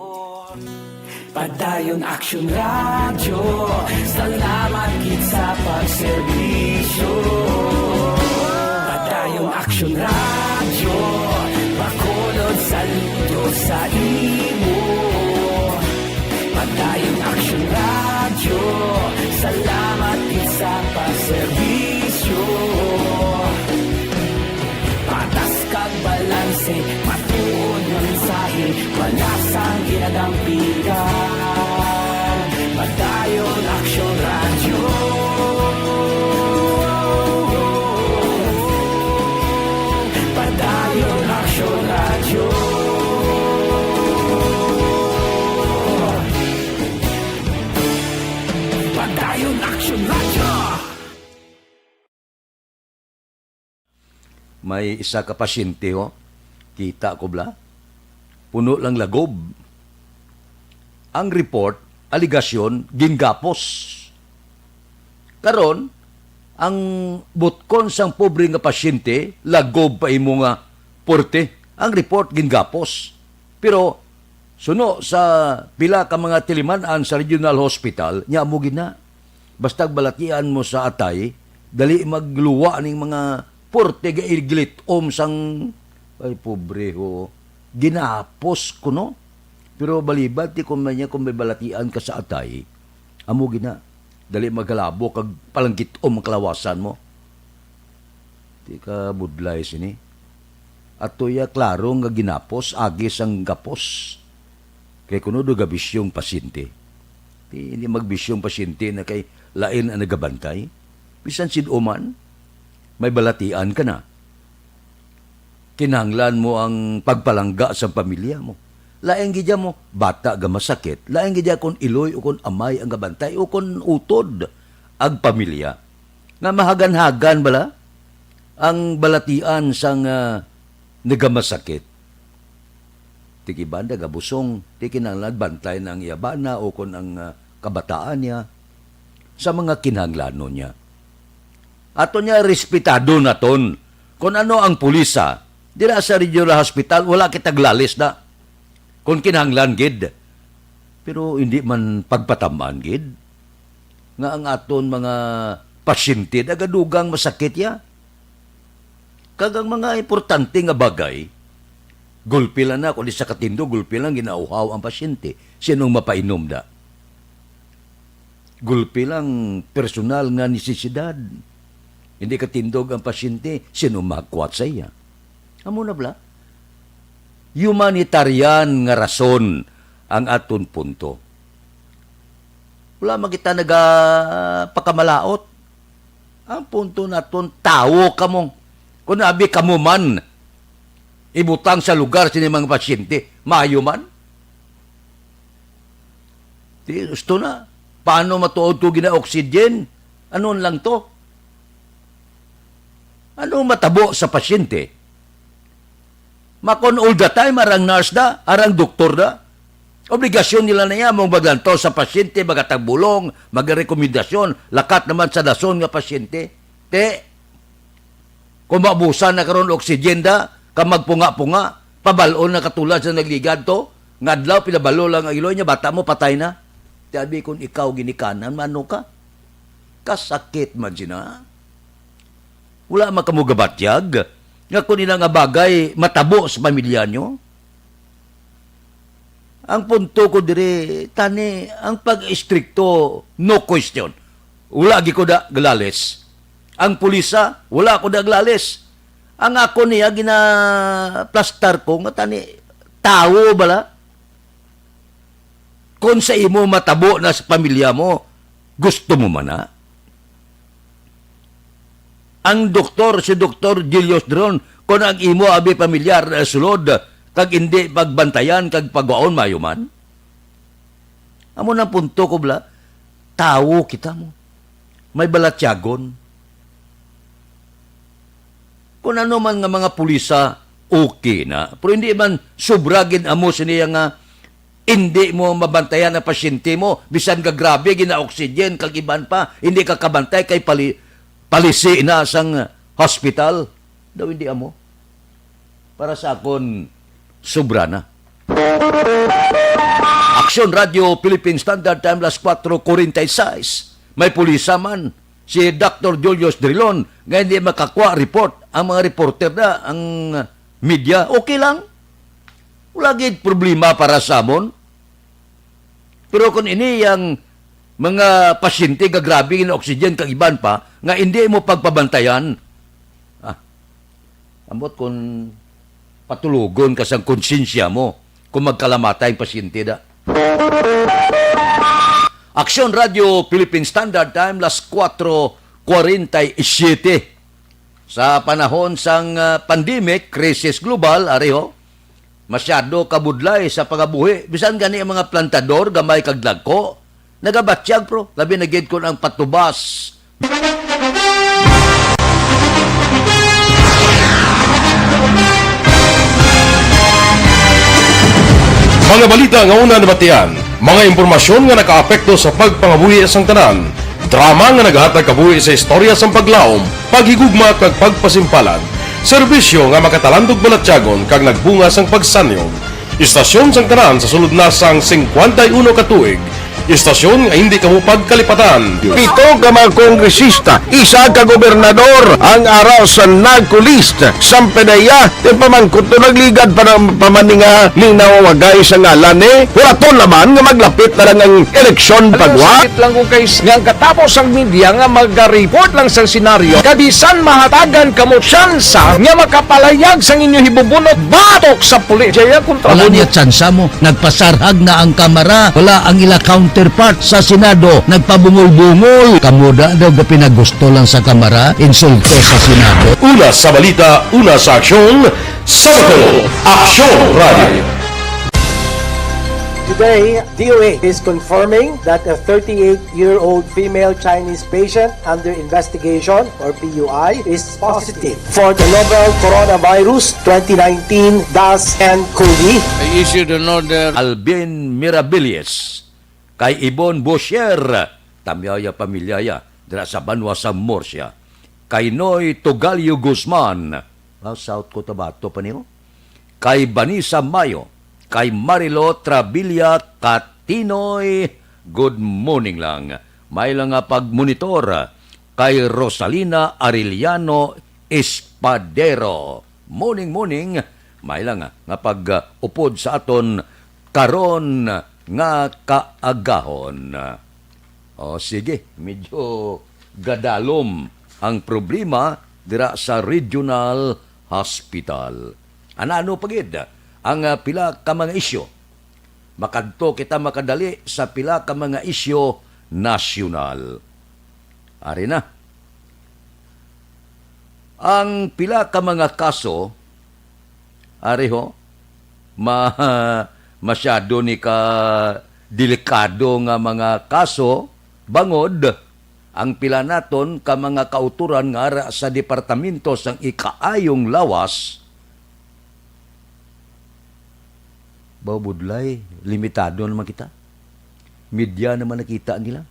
Padayon Aksyon Radyo, salamat gid sa pagserbisyo. Padayon Aksyon Radyo, Bacolod, saludo sa imo. Padayon Aksyon Radyo, salamat gid sa pagserbisyo. Patas kag balanse, matuod nga mensahe, wala sang ginadampigan. Padayon Aksyon Radyo. Padayon Aksyon Radyo. Padayon Aksyon Radyo. May isa ka pasyente, ho. Kita ko bala. Puno lang lagob. Ang report, aligasyon, ginggapos. Karon, ang butkon sang pobre nga pasyente, lagob pa imo nga porte. Ang report, ginggapos. Pero, suno sa pila ka mga tiliman-an sa regional hospital, nya amo gid na. Basta balatian mo sa atay, dali magluwa ning mga porte nga iglit-om sang, ay, pobre ho. Ginapos ko, no? Pero balibad, ti kung may niya, kung may balatian ka sa atay, amo gina, dali maghalabo kag palanggit-om ang kalawasan mo. Di ka budlay sini. Ato ya klaro nga ginapos, agi sang gapos. Kay kuno do gabisyong pasyente. Di, hindi magbisyong pasyente na kay lain ang nagabantay. Bisan sin-o man, may balatian ka na. Kinahanglan mo ang pagpalangga sa pamilya mo. Lain gid ya mo, bata ga masakit. Lain gid ya kon iloy o kon amay ang gabantay o kon utod ang pamilya. Nga mahagan-hagan bala ang balatian sang, ah, nagamasakit. Ti iban da gabusong, ti kinahanglan bantay na ang iya bana o kon ang, ah, kabataan niya sa mga kinahanglanon niya. Ato niya respetado naton. Kon ano ang pulis, ah, dira sa regional hospital, wala kita glalis na. Kon kinahanglan gid. Pero hindi man pagpatamaan gid nga ang aton mga pasyente nagadugang masakit ya. Kag ang mga importante nga bagay, gulpi lang na, kung di sa katindog, gulpi lang ginauhaw ang pasyente. Sinong mapainom da? Gulpi lang personal nga nesesidad. Hindi katindog ang pasyente, sino magkuwat sa iya? Amo na bala? Humanitarian nga rason ang aton punto. Wala man kita nagapakamalaot. Ang punto naton, tawo kamo. Kung abi kamo man, ibutang sa lugar sini mga pasyente, maayo man. Di, gusto na. Paano matuod to gina-oxygen? Anon lang to? Ano matabo sa pasyente? Makon all the time, arang nurse da, arang doktor da. Obligasyon nila na iya, mong maglantaw sa pasyente, magatagbulong, magrekomendasyon, lakat naman sa dason nga pasyente. Te, kung maubusan na karon oxygen da, ka magpunga-punga, pabalon na katulad sa nagligad to, nga adlaw pinabalo lang ang iloy niya, bata mo, patay na. Ti abi kung ikaw ginikanan, mano ka? Kasakit man sina. Wala man kamo gabatyag nga kung ina nga bagay matabo sa pamilya nyo? Ang punto ko diri, tani, ang pag-istrikto, no question. Wala gi ko da glalis. Ang pulisa, wala ko da glalis. Ang ako niya ginaplastar ko nga, tani, tawo bala. Kung sa imo matabo na sa pamilya mo, gusto mo man na? Ang doktor, si Doktor Julius Dron, kung ang imo abi pamilyar na sulod, kag hindi pagbantayan kag pagwaon, maayo man. Amo nang punto ko, bala, tawo kita mo. May balatyagon. Kung ano man nga mga pulisa, okay na. Pero hindi man sobra gid amo siniya nga hindi mo mabantayan ang pasyente mo, bisan ka grabe, gina-oxygen, kag iban pa, hindi ka kabantay kay pali-, palisi na sang hospital. Daw hindi amo. Para sa akon, sobra na. Aksyon Radio Philippine Standard Time, las kuwatro kuwarenta y seis. May pulisa man, si Doctor Julius Drilon, nga hindi makakuha report. Ang mga reporter na, ang media, okay lang. Wala gid problema para sa amon. Pero kung ini ang mga pasyente nga grabe nga oxygen kag iban pa, nga hindi mo pagpabantayan, ah, ambot kung patulogon ka sang konsyensya mo kung magkalamatay ang pasyente da. Aksyon Radio Philippine Standard Time, las kuwatro kuwarenta y siyete. Sa panahon sang, ah, pandemic, krisis global, ari ho, masyado kabudlay sa pangabuhi. Bisan gani ang mga plantador, gamay kag dagko, nagabatyag, pro. Labi na gid kon ang patubas. Mga balita nga una nabatian, mga impormasyon nga nakaapekto sa pagpangabuhi sang tanan, drama nga nagahatag kabuhi sa istorya sang paglaom, paghigugma kag pagpasimpalan, serbisyo nga makatalandog balatyagon kag nagbunga sang pagsanyog. Istasyon sang tanan sa sulod na sang singkwenta y uno ka tuig, istasyon nga hindi kamo pagkalipatan. Pito ka mga kongresista, isa ka gobernador ang ara sa NAGCO list. Sang PDEA, ti pamangkot to nagligad pa ng pamaninga ni nawawagay sa ngalan ni. Huraton naman nga maglapit na lang ang eleksyon. Alam mo, pagwa. Sakit lang kung kay s-, nga ang katapos ang media nga maga-report lang sa senaryo, kabisan mahatagan kamo tsansa nga makapalayag sang inyo hibubunot batok sa pulis. Jaya kontra. Wala mo niya tsansa mo. Nagpasarhag na ang Kamara. Wala ang ila counterpart sa Senado. Nagpabungol-bungol. Kamo da daw ga pinagusto lang sa Kamara, insulto sa Senado. Una sa balita, una sa aksyon, sa Bato, Aksyon Radio. Today, D O H is confirming that a thirty-eight-year-old female Chinese patient under investigation, or P U I, is positive for the novel coronavirus twenty nineteen dash N cov. I issued an order. Alvin Mirabilis, kay Ibon Bosher, tamyaya pamilyaya, dira sa banwa sa Murcia, kay Noy Tugalio Guzman, ah, South Cotabato pa niyo, kay Vanessa Mayo, kay Marilo Trabilia Katinoy, good morning lang. May lang nga pagmonitor kay Rosalina Arellano Espadero. Morning, morning. May lang nga pag-upod sa aton karon nga kaagahon. O, sige, medyo gadalom ang problema dira sa regional hospital. Ano-ano pa gid ang, ah, pila ka mga isyu? Makadto kita makadali sa pila ka mga isyu nasyonal. Ari na. Ang pila ka mga kaso, ari ho, ma-, masyado ni ka delikado nga mga kaso, bangod ang pila naton ka mga kauturan nga ara sa Departamento sang Ikaayong Lawas, babudlay, limitado naman kita. Media naman nakita nila.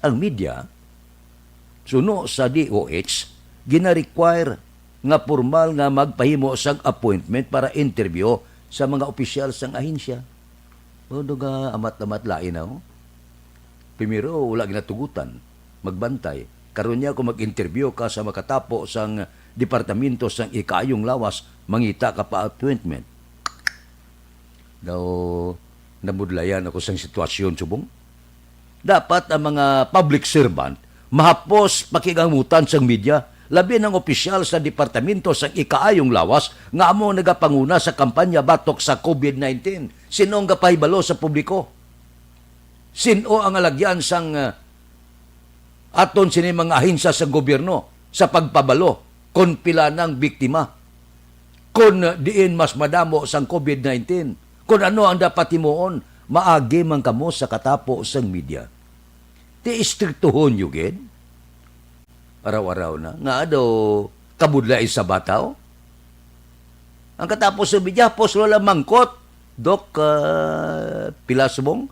Ang media, suno sa D O H, gina-require nga pormal nga magpahimo sang appointment para interview sa mga opisyal sang ahensya. Mao nga amat-amat lain na, oh. Primero, wala ginatugutan. Magbantay. Karon niya, kung mag-interview ka sa makatapo sang Departamento sang Ikaayong Lawas, mangita ka pa appointment. Daw, Nabudlayan ako sang sitwasyon subong. Dapat ang mga public servant mahapos pakigangutan sang media, labi nang opisyal sa Departamento sang Ikaayong Lawas nga amo nagapanguna sa kampanya batok sa covid nineteen. Sino ang gapahibalo sa publiko? Sino ang alagyan sang, ah, aton sini mga ahensya sa gobyerno sa pagpabalo kon pila nang biktima, kon diin mas madamo sang covid nineteen, kon ano ang dapat himuon, maagi man kamo sa katapo sang media. Ti istriktuhon niyo gid. Araw-araw na. Nga daw kabudlay sa bataw? Ang katapos sa media, hapos wala mangkot. Dok, ah, pila subong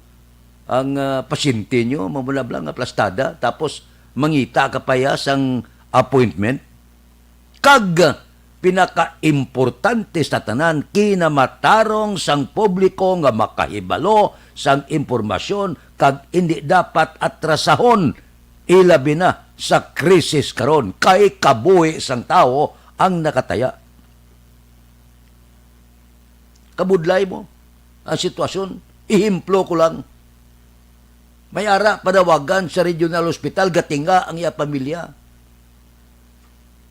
ang, ah, pasyente nyo, mamulabla nga plastada, tapos mangita ka pa ya sang appointment? Kag pinakaimportante sa tanan, kinamatarong sang publiko nga makahibalo sang impormasyon kag indi dapat atrasahon, ilabi na sa krisis karon, kay kabuhi sang tawo ang nakataya. Kabudlay mo ang sitwasyon. Ehemplo ko lang. May ara panawagan sa regional hospital, gatinga ang iya pamilya.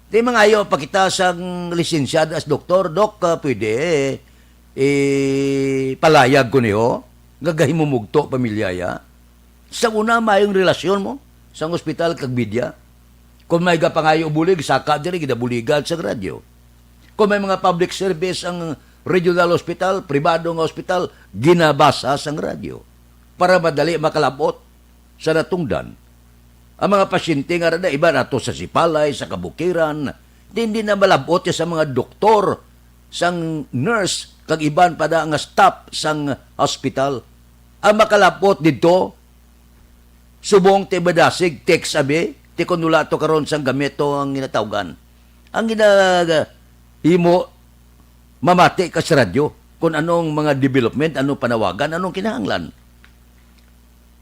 Di mangayo pa kita sang lisensyado as doktor, "Dok, ah, pwede, eh, palayag ko niyo nga gahimumugto pamilya ya." Sa una, mayong relasyon mo sang ospital kag media. Kung may gapangayo bulig, saka diri ginabuligan sa radyo. Kung may mga public service ang regional hospital, pribado nga hospital, ginabasa sang radyo para madali makalabot sa natungdan. Ang mga pasyente nga rada, iban ato sa Sipalay, sa Kabukiran, di, hindi na malabot sa mga doktor, sang nurse, kag iban pa da nga staff sang hospital. Ang makalabot didto, subong ti madasig, text abi, ti kun wala to karon sang gamito ang ginatawgan. Ang ginahimo, mamati ka sa radyo kung anong mga development, anong panawagan, anong kinahanglan.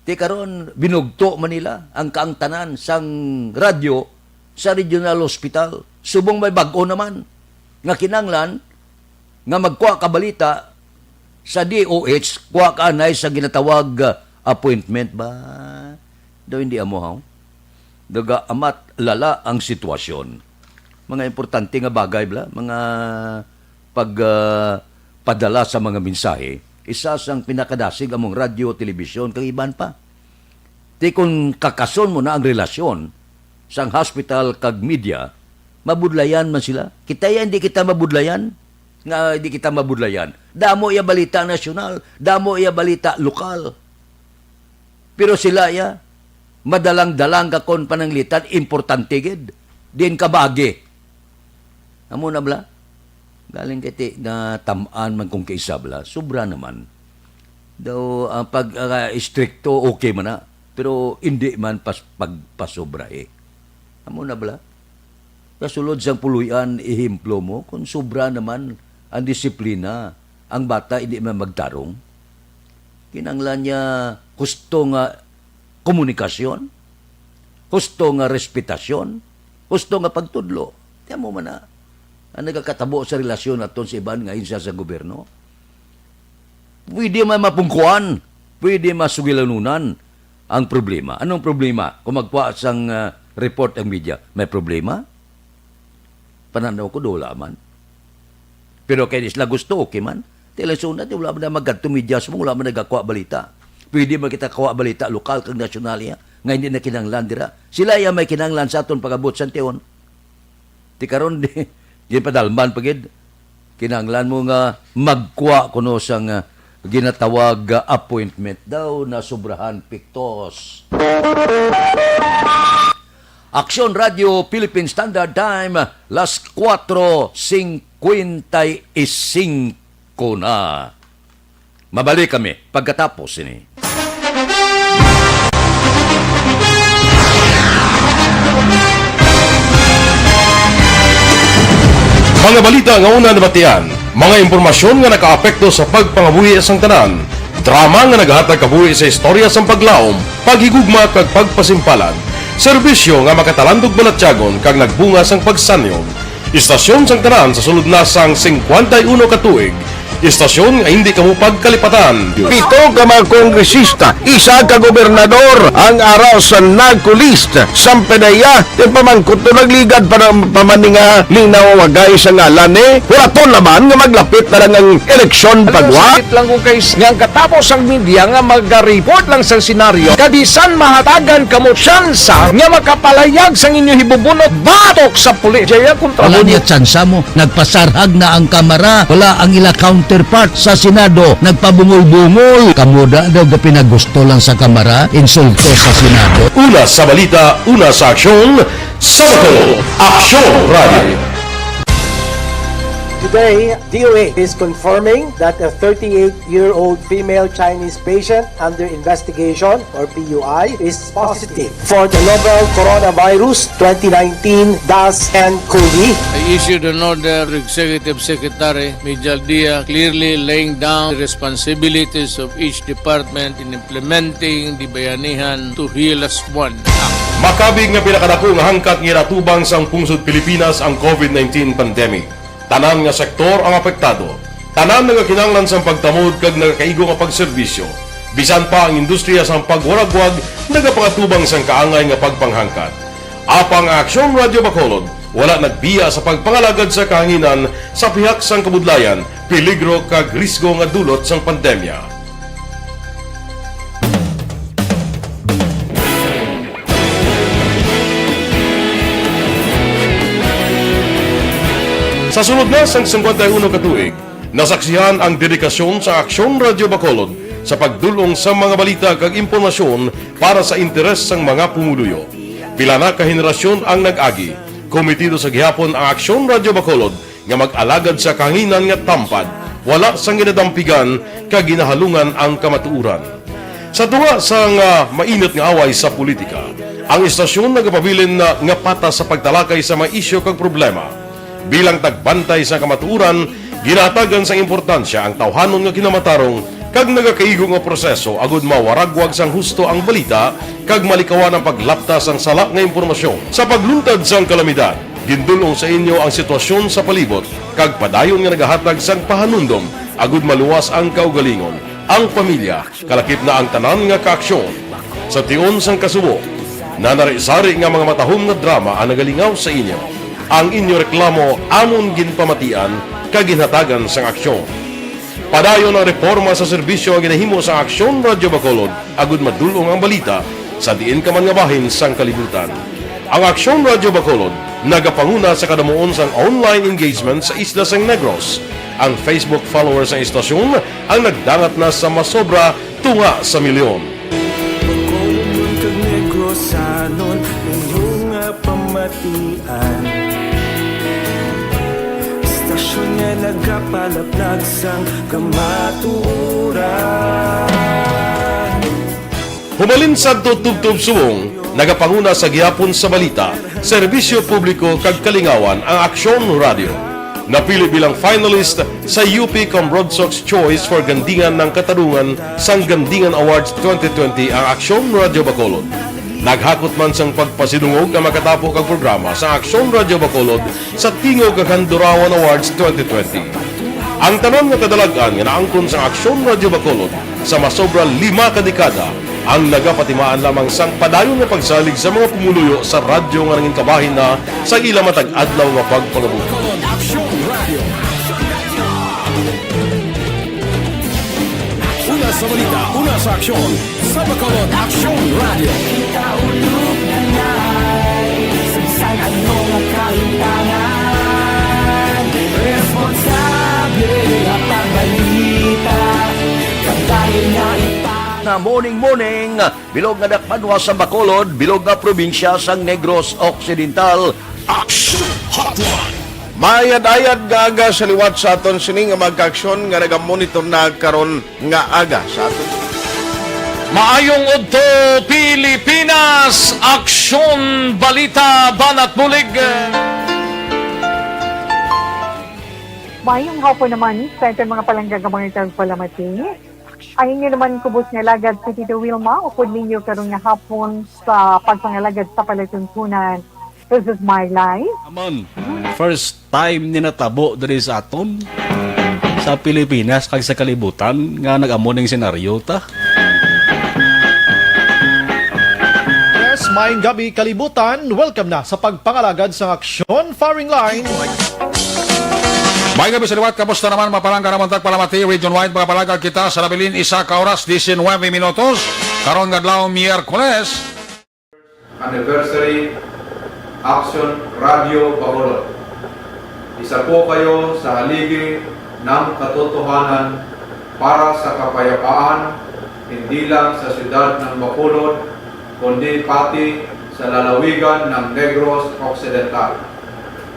Ti karon, binugto man nila ang kaangtanan sang radyo sa regional hospital. Subong may bag-o naman nga kinahanglan nga magkuha ka balita sa D O H, kuha ka anay sa ginatawag, ah, appointment ba? Daw hindi amo, haw? Nagaamat lala ang sitwasyon. Mga importante nga bagay, bla, mga pag, ah, padala sa mga mensahe, isa sang pinakadasig among radyo, telebisyon, kag iban pa. Ti kun kakason mo na ang relasyon sang hospital kag media, mabudlayan man sila. Kita ya, hindi kita mabudlayan. Nga hindi kita mabudlayan. Damo iya balita nasyonal, damo iya balita lokal. Pero sila ya, madalang-dalang ka kon pananglitan, importante gid. Din kabagi. Amo na bala. Galing kay ti, na tam-an man kung kaisa bala. Sobra naman. Daw, ang pag, ah, istrikto, okay man na. Pero hindi man pas-, pagpasobra eh. Amo na bala. Kasulod sang puloy-an, ehemplo mo, kung sobra naman ang disiplina, ang bata hindi man magtarong. Kinahanglan niya husto nga komunikasyon, husto nga respetasyon, husto nga pagtudlo. Kaya mo man na, ang nagakatabo sa relasyon naton sa iban nga ahensya sa gobyerno. Pwede man mapungkuan, pwede masugilanunan ang problema. Anong problema? Kung magkuha sang, ah, report ang media, may problema? Pananaw ko, wala man. Pero kay di sila gusto, okay man. Ti lang suna, ti wala man na magkadto media, sa wala man nagakuha balita. Pwede man kita kuha balita lokal kag nasyonal iya, nga hindi na kinahanglan dira. Sila iya may kinahanglan sa aton pag-abot sa tiyon. Ti karon, di, ginpadalman pa gid. Kinahanglan mo nga magkuha kuno sang, ah, ginatawag nga appointment daw na sobrahan piktos. Aksyon Radio Philippine Standard Time, las kuwatro singkwenta y singko na. Mabalik kami pagkatapos sini. Mga balita nga una nabatian, mga impormasyon nga nakaapekto sa pagpangabuhi sang tanan, drama nga naghatag kabuhi sa istorya sang paglaom, paghigugma kag pagpasimpalan, serbisyo nga makatalandog balatyagon kag nagbunga sang pagsanyog. Istasyon sang tanan sa sulod na sang singkwenta y uno ka tuig, Istasyon nga hindi kamo pagkalipatan. Pito ka mga kongresista, isa ka gobernador ang ara sa NAGCO list. Sampanaya, ipamangkot to nagligad pa na, pa man ni nga linaw wagay sa ngalan ni. Huraton naman nga maglapit na lang ang eleksyon. Alam mo, pagwa. Sakit lang kung kay nga ang katapos ang media nga mag-report lang sa senaryo. Kabisan mahatagan kamo tsansa nga makapalayag sang inyo hibubunot batok sa pulis. Jaya, kontra Wala mo niya tsansa mo. Nagpasarhag na ang Kamara. Wala ang ila counterpart sa Senado. Nagpabungol-bungol. Kamo da daw gapinagusto lang sa Kamara, insulto sa Senado. Una sa balita, una sa aksyon, sa Bacolod, Aksyon Radio. Today, D O A is confirming that a thirty-eight-year-old female Chinese patient under investigation, or P U I, is positive for the novel coronavirus twenty nineteen dash N cov. I issued an order to Executive Secretary Mijal Dia, clearly laying down the responsibilities of each department in implementing the Bayanihan to Heal As One Act. Makabig nga pinakadako nga hangkat nga ginatubang sang pungsod Pilipinas ang covid nineteen pandemic. Tanan nga sektor ang apektado. Tanan nagakinahanglan sang pagtamod kag nagakaigo nga pagserbisyo. Bisan pa ang industriya sang pagwaragwag nagapangatubang sang kaangay nga pagpanghangkat. Apang ang Aksyon Radio Bacolod wala nagbiya sa pagpangalagad sa kahanginan sa pihak sang kabudlayan, peligro kag risgo nga dulot sang pandemya. Sa sulod na sang singkwenta y uno ka tuig, nasaksihan ang dedikasyon sa Aksyon Radio Bacolod sa pagdul-ong sa mga balita kag impormasyon para sa interes sang mga pumuluyo. Pila na ka henerasyon ang nag-agi. Komitido sa gihapon ang Aksyon Radio Bacolod nga mag-alagad sa kahanginan nga tampad, wala sang ginadampigan kag ginahalungan ang kamatuoran. Sa tunga sang, ah, mainit nga away sa politika, ang istasyon nagapabilin na nga patas sa pagtalakay sa mga isyu kag problema. Bilang tagbantay sa kamatuoran, ginahatagan sang importansya ang tawhanon nga kinamatarong kag nagakaigo nga proseso agud mawaragwag sang husto ang balita kag malikawan ang paglapta sang sala nga impormasyon. Sa pagluntad sang kalamidad, gindul-ong sa inyo ang sitwasyon sa palibot kag padayon nga nagahatag sang pahanumdom agud maluwas ang kaugalingon, ang pamilya, kalakip na ang tanan nga kaaksyon. Sa tion sang kasubo, nanari-sari nga mga matahom nga drama ang nagalingaw sa inyo. Ang inyo reklamo amon ginpamatian kag ginhatagan sang aksyon. Padayon ang reporma sa serbisyo nga ginahimo sa Aksyon Radio Bacolod agud madul-ong ang balita sa diin ka man nga bahin sang kalibutan. Ang Aksyon Radio Bacolod nagapanguna sa kadamuon sang online engagement sa isla sang Negros. Ang Facebook followers sang istasyon ang nagdangat na sa masobra tunga sa milyon. Bacolodnon kag Negrosanon, inyo nga pamatian. Istasyon nga nagapalaplag sang kamatuoran. Humalin sadto tubtob subong, nagapanguna sa gihapon sa balita, serbisyo publiko kag kalingawan ang Aksyon Radio. Napili bilang finalist sa U P Cambrodsoc's Choice for Gandingan ng Katarungan sang Gandingan Awards twenty twenty ang Aksyon Radio Bacolod. Naghakot man sang pagpasidungog ang makatapo kag programa sa Aksyon Radio Bacolod sa Tingog kag Handurawan Awards twenty twenty. Ang tanan nga kadalag-an nga naangkon sang Aksyon Radio Bacolod sa masobra lima ka dekada ang nagapatimaan lamang sang padayon nga pagsalig sa mga pumuluyo sa radyo nga nangin kabahin na sa ila matag adlaw nga pagpangabuhi. Aksyon Radio. Una sa balita, una sa aksyon, sa Bacolod Aksyon Radio. Kita ulog na nai, sa bisan ano nga kaintangan, responsable nga pagbalita, kag dayon nga ipang- Na morning, morning, bilog nga dakbanwa sa Bacolod, bilog nga probinsya sang Negros Occidental. Action Hotline. Maayad-ayad nga aga sa liwat sa aton sini nga mga kaaksyon nga nagamonitor na karon nga aga sa aton. Maayong udto, Pilipinas! Aksyon, balita, banat bulig. Maayong hapon naman sa aton mga palangga nga mga tagpalamati. Ang inyo naman kubos nga alagad si Tito Wilma, upod ninyo karon nga hapon sa pagpangalagad sa palatuntunan. This is my life. Amon, first time ni natabo diri sa aton. sa Pilipinas kag sa kalibutan nga nag-amo ning senaryo ta. Yes, maayong gabi, kalibutan. Welcome na sa pagpangalagad sa Aksyon Firing Line. May gabi sa liwat, kamusta naman? Mapalangga naman tagpalamati, region-wide, mga palagad kita sa nabilin, isa ka oras, diecinuebe minutos. Karon nga adlaw, Miyerkules. Anniversary, Aksyon Radyo Bacolod. Isa po kayo sa haligi ng katotohanan para sa kapayapaan, hindi lang sa siyudad ng Bacolod, kundi pati sa lalawigan ng Negros Occidental.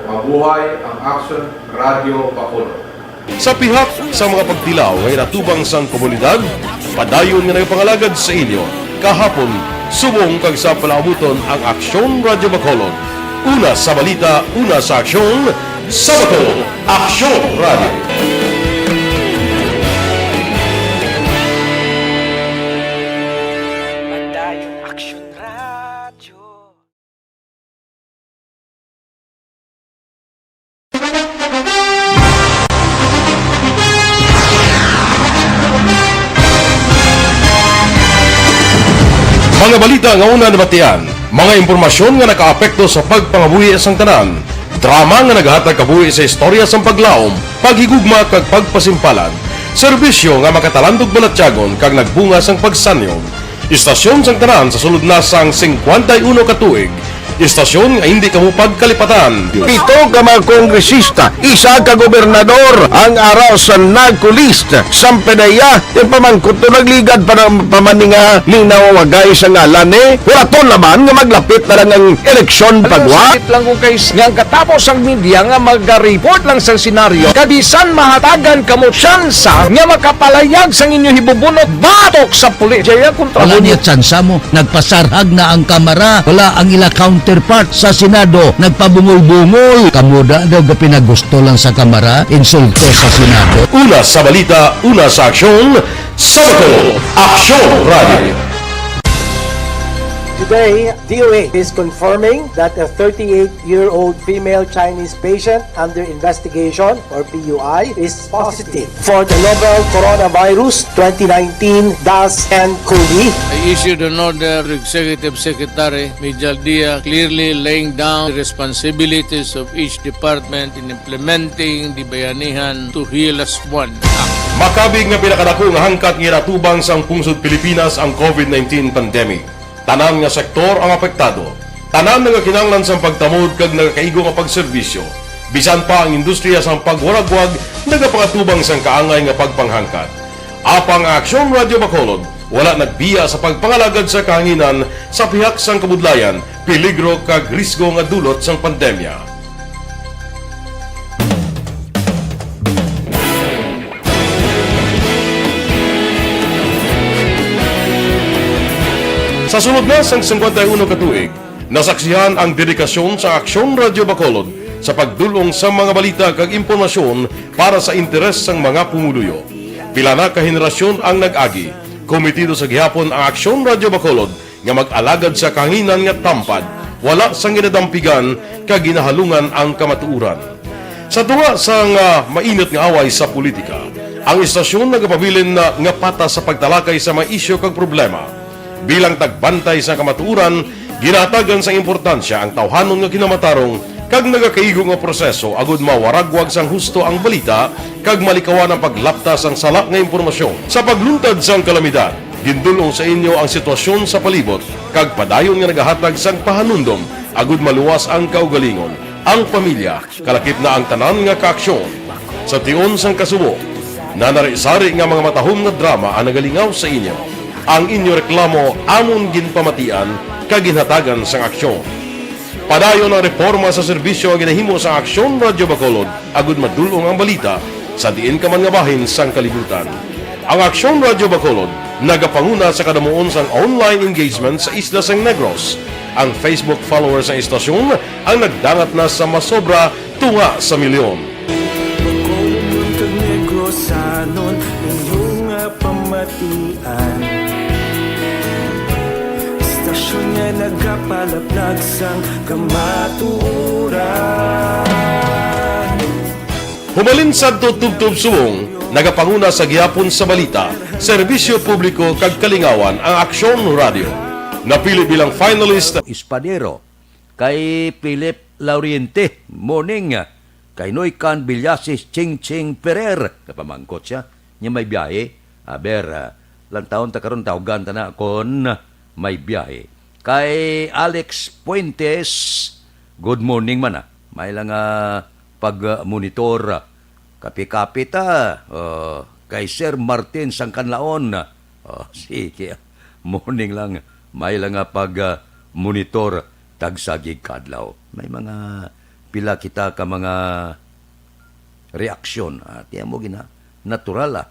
Mabuhay ang Aksyon Radyo Bacolod. Sa pihak sa mga pagtilaw nga ginatubang sang komunidad, padayon nga nagapangalagad sa inyo, kahapon, subong kag sa palaabuton ang Aksyon Radyo Bacolod. Una sa balita, una sa aksyon, sa Bacolod, Aksyon Radyo. Padayon Aksyon Radyo. Mga balita nga una nabatian, mga impormasyon nga nakaapekto sa pagpangabuhi sang tanan, drama nga nagahatag kabuhi sa istorya sang paglaom, paghigugma kag pagpasimpalan, serbisyo nga makatalandog balatyagon kag nagbunga sang pagsanyog. Istasyon sang tanan sa sulod na sang singkwenta y uno ka tuig. Istasyon nga indi kamo pagkalipatan. Pito ka mga kongresista, isa ka gobernador ang ara sa NAGCO list. Sampanaya, ti pamangkot to nagligad pa ng pamaninga ni nawagay sa ngalan ni. Huraton naman nga maglapit na lang ang eleksyon pagwa. Sakit lang kung kay nga ang katapos ang media nga maga-report lang sa senaryo. Kabisan mahatagan kamo tsansa nga makapalayag sang inyo hibubunot batok sa pulis. Jaya kontra. Wala niya tsansa mo. Nagpasarhag na ang Kamara. Wala ang ila counterpart sa Senado. Nagpabungol-bungol. Kamo da daw gapinagusto lang sa Kamara. Insulto sa Senado. Una sa balita, una sa aksyon, sa Bacolod, Aksyon Radio. Today, D O A is confirming that a thirty-eight-year-old female Chinese patient under investigation, or P U I, is positive for the novel coronavirus twenty nineteen dash nCoV. I issued an order to Executive Secretary Mijal Dia, clearly laying down the responsibilities of each department in implementing the Bayanihan to Heal Us One Act. Makabig nga pinakadako nga hangkat nga ginatubang sang pungsod Pilipinas ang COVID nineteen pandemic. Tanan nga sektor ang apektado. Tanan nagakinahanglan sang pagtamod kag nagakaigo nga pagserbisyo. Bisan pa ang industriya sang pagwaragwag nagapangatubang sang kaangay nga pagpanghangkat. Apang ang Aksyon Radio Bacolod wala nagbiya sa pagpangalagad sa kahanginan sa pihak sang kabudlayan, peligro kag risgo nga dulot sang pandemya. Sa sulod na sang singkwenta y uno ka tuig, nasaksihan ang dedikasyon sa Aksyon Radio Bacolod sa pagdul-ong sa mga balita kag impormasyon para sa interes sang mga pumuluyo. Pila na ka henerasyon ang nag-agi, komitido sa gihapon ang Aksyon Radio Bacolod nga mag-alagad sa kahanginan nga tampad, wala sang ginadampigan kag ginahalungan ang kamatuoran. Sa tunga sang, ah, mainit nga away sa politika, ang istasyon nagapabilin na nga patas sa pagtalakay sa mga isyu kag problema. Bilang tagbantay sa kamatuoran, ginahatagan sang importansya ang tawhanon nga kinamatarong kag nagakaigo nga proseso agud mawaragwag sang husto ang balita kag malikawan ang paglapta sang sala nga impormasyon. Sa pagluntad sang kalamidad, gindul-ong sa inyo ang sitwasyon sa palibot kag padayon nga nagahatag sang pahanumdom agud maluwas ang kaugalingon, ang pamilya, kalakip na ang tanan nga kaaksyon. Sa tion sang kasubo, nanari-sari nga mga matahom nga drama ang nagalingaw sa inyo. Ang inyo reklamo amon ginpamatian kag ginhatagan sang aksyon. Padayon ang reporma sa serbisyo nga ginahimo sa Aksyon Radio Bacolod agud madul-ong ang balita sa diin ka man nga bahin sang kalibutan. Ang Aksyon Radio Bacolod nagapanguna sa kadamuon sang online engagement sa isla sang Negros. Ang Facebook followers sang istasyon ang nagdangat na sa masobra tunga sa milyon. Bacolodnon kag Negrosanon, inyo nga pamatian. Istasyon nga nagapalaplag sang kamatuoran. Hubalin sadto tubtob subong, Tagapanguna sa gihapon sa balita, serbisyo publiko kag kalingawan ang Aksyon Radio. Napili bilang finalist Espadero, kay Philip Lauriente, morning. Kay Noycan Villasis, Ching Ching Ferrer, kapamangkot siya, niya may biyahe. Aber, ah, lantawon ta karon, tawagan ta na kon may biyahe. Kay Alex Fuentes, good morning man, ah. May lang, ah, pag-monitor, ah. Kape-kape ta, ah, kay Sir Martin Sangkanlaon. Ah, oh, sige. Morning lang. May lang nga pag, ah, monitor tagsa gid ka adlaw. May mga pila kita ka mga reaksyon. Ah, tiyan mo gina, natural, ah.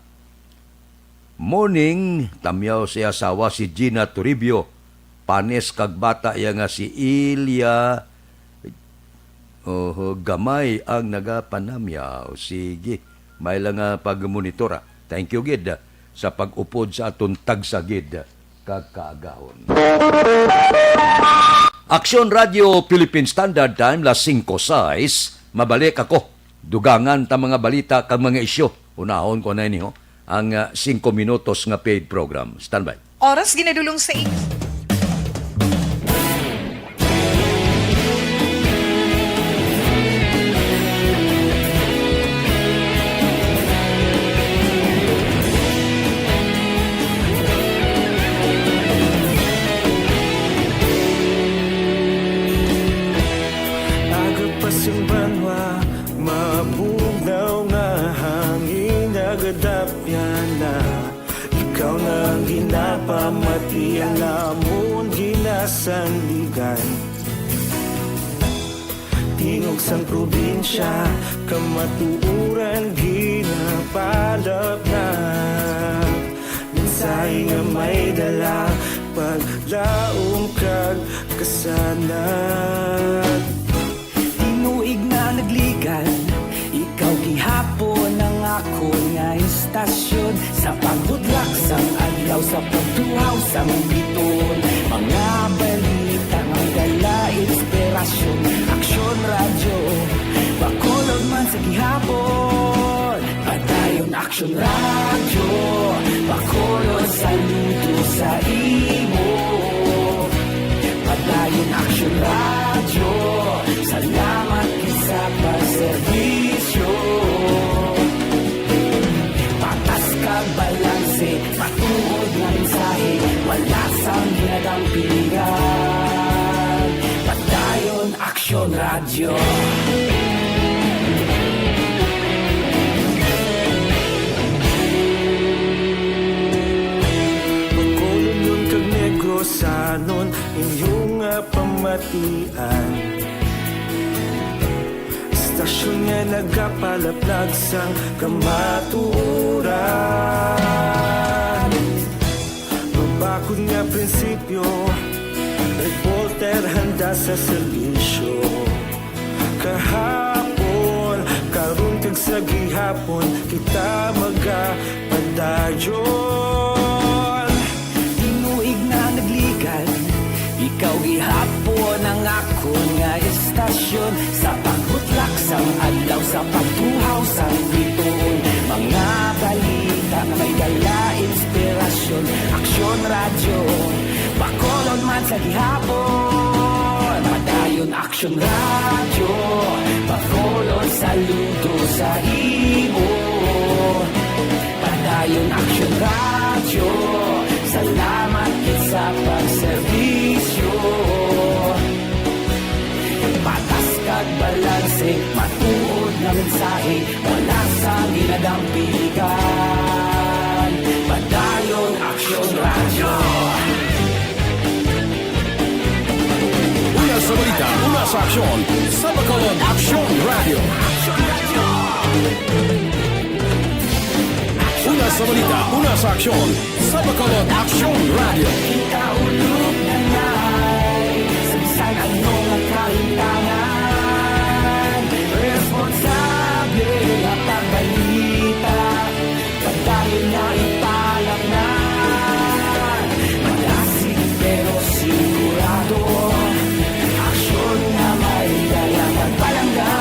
Morning, tamyaw sa asawa si Gina Toribio. Panes kag bata iya nga si Ilya. Oho, gamay ang nagapanamyaw. Sige, may lang nga pagmonitora. Thank you gid, ah, sa pag-upod sa aton tagsa gid ka kaagahon. Aksyon Radio Philippine Standard Time, las singko sais. Mabalik ako. Dugangan ta mga balita kag mga isyu. Unahon ko na ini, ho, ang, ah, singko minutos nga paid program. Standby. Oras ginadulong sa inyo. Aga pa sing banwa, mabugnaw nga hangin, nagadapyan na. Ikaw na ang ginapamati, ang amon ginasandigan. Tingog sang probinsya, kamatuoran ginapalapnap. Mensahe nga may dala, paglaom kag kasanag. Tinuig na nagligan, ikaw gihapon ang akon nga istasyon. Sa pagbudlak sang adlaw, sa pagtuhaw sang bituon, mga balita nga may dala inspirasyon. Aksyon Radyo, Bacolod man sa gihapon. Padayon Aksyon Radyo, Bacolod, saludo sa imo. Padayon Aksyon Radyo, salamat gid sa pagserbisyo. Patas kag balanse, matuod nga mensahe, wala sang ginadampigan. Padayon Aksyon Radyo. Bacolodnon kag Negrosanon, inyo nga pamatian. Istasyon nga nagapalaplag sang kamatuoran. Mabakod nga prinsipyo, reporter handa sa serbisyo. Kahapon, karon kag sa gihapon, kita magapadayon. Tinuig na nagligan, ikaw gihapon ang akon nga istasyon. Sa pagbutlak sang adlaw, sa pagtuhaw sang bituon, mga balita nga may dala inspirasyon. Aksyon Radyo, Bacolod man sa gihapon. Padayon Aksyon Radyo, Bacolod, saludo sa imo. Padayon Aksyon Radyo, salamat gid sa pagserbisyo. Patas kag balanse, matuod nga mensahe, wala sang ginadampigan. Padayon Aksyon Radyo. Una sa balita, una sa aksyon, sa Bacolod Aksyon Radyo. Una sa balita, una sa aksyon, sa Bacolod Aksyon Radyo. Kita ulog na ngay, sa bisan ano nga kahintangan, responsable nga pagbalita. Padayon na ipalapnan, malasig pero sigurado, aksyon nga may dalang pagpalangga.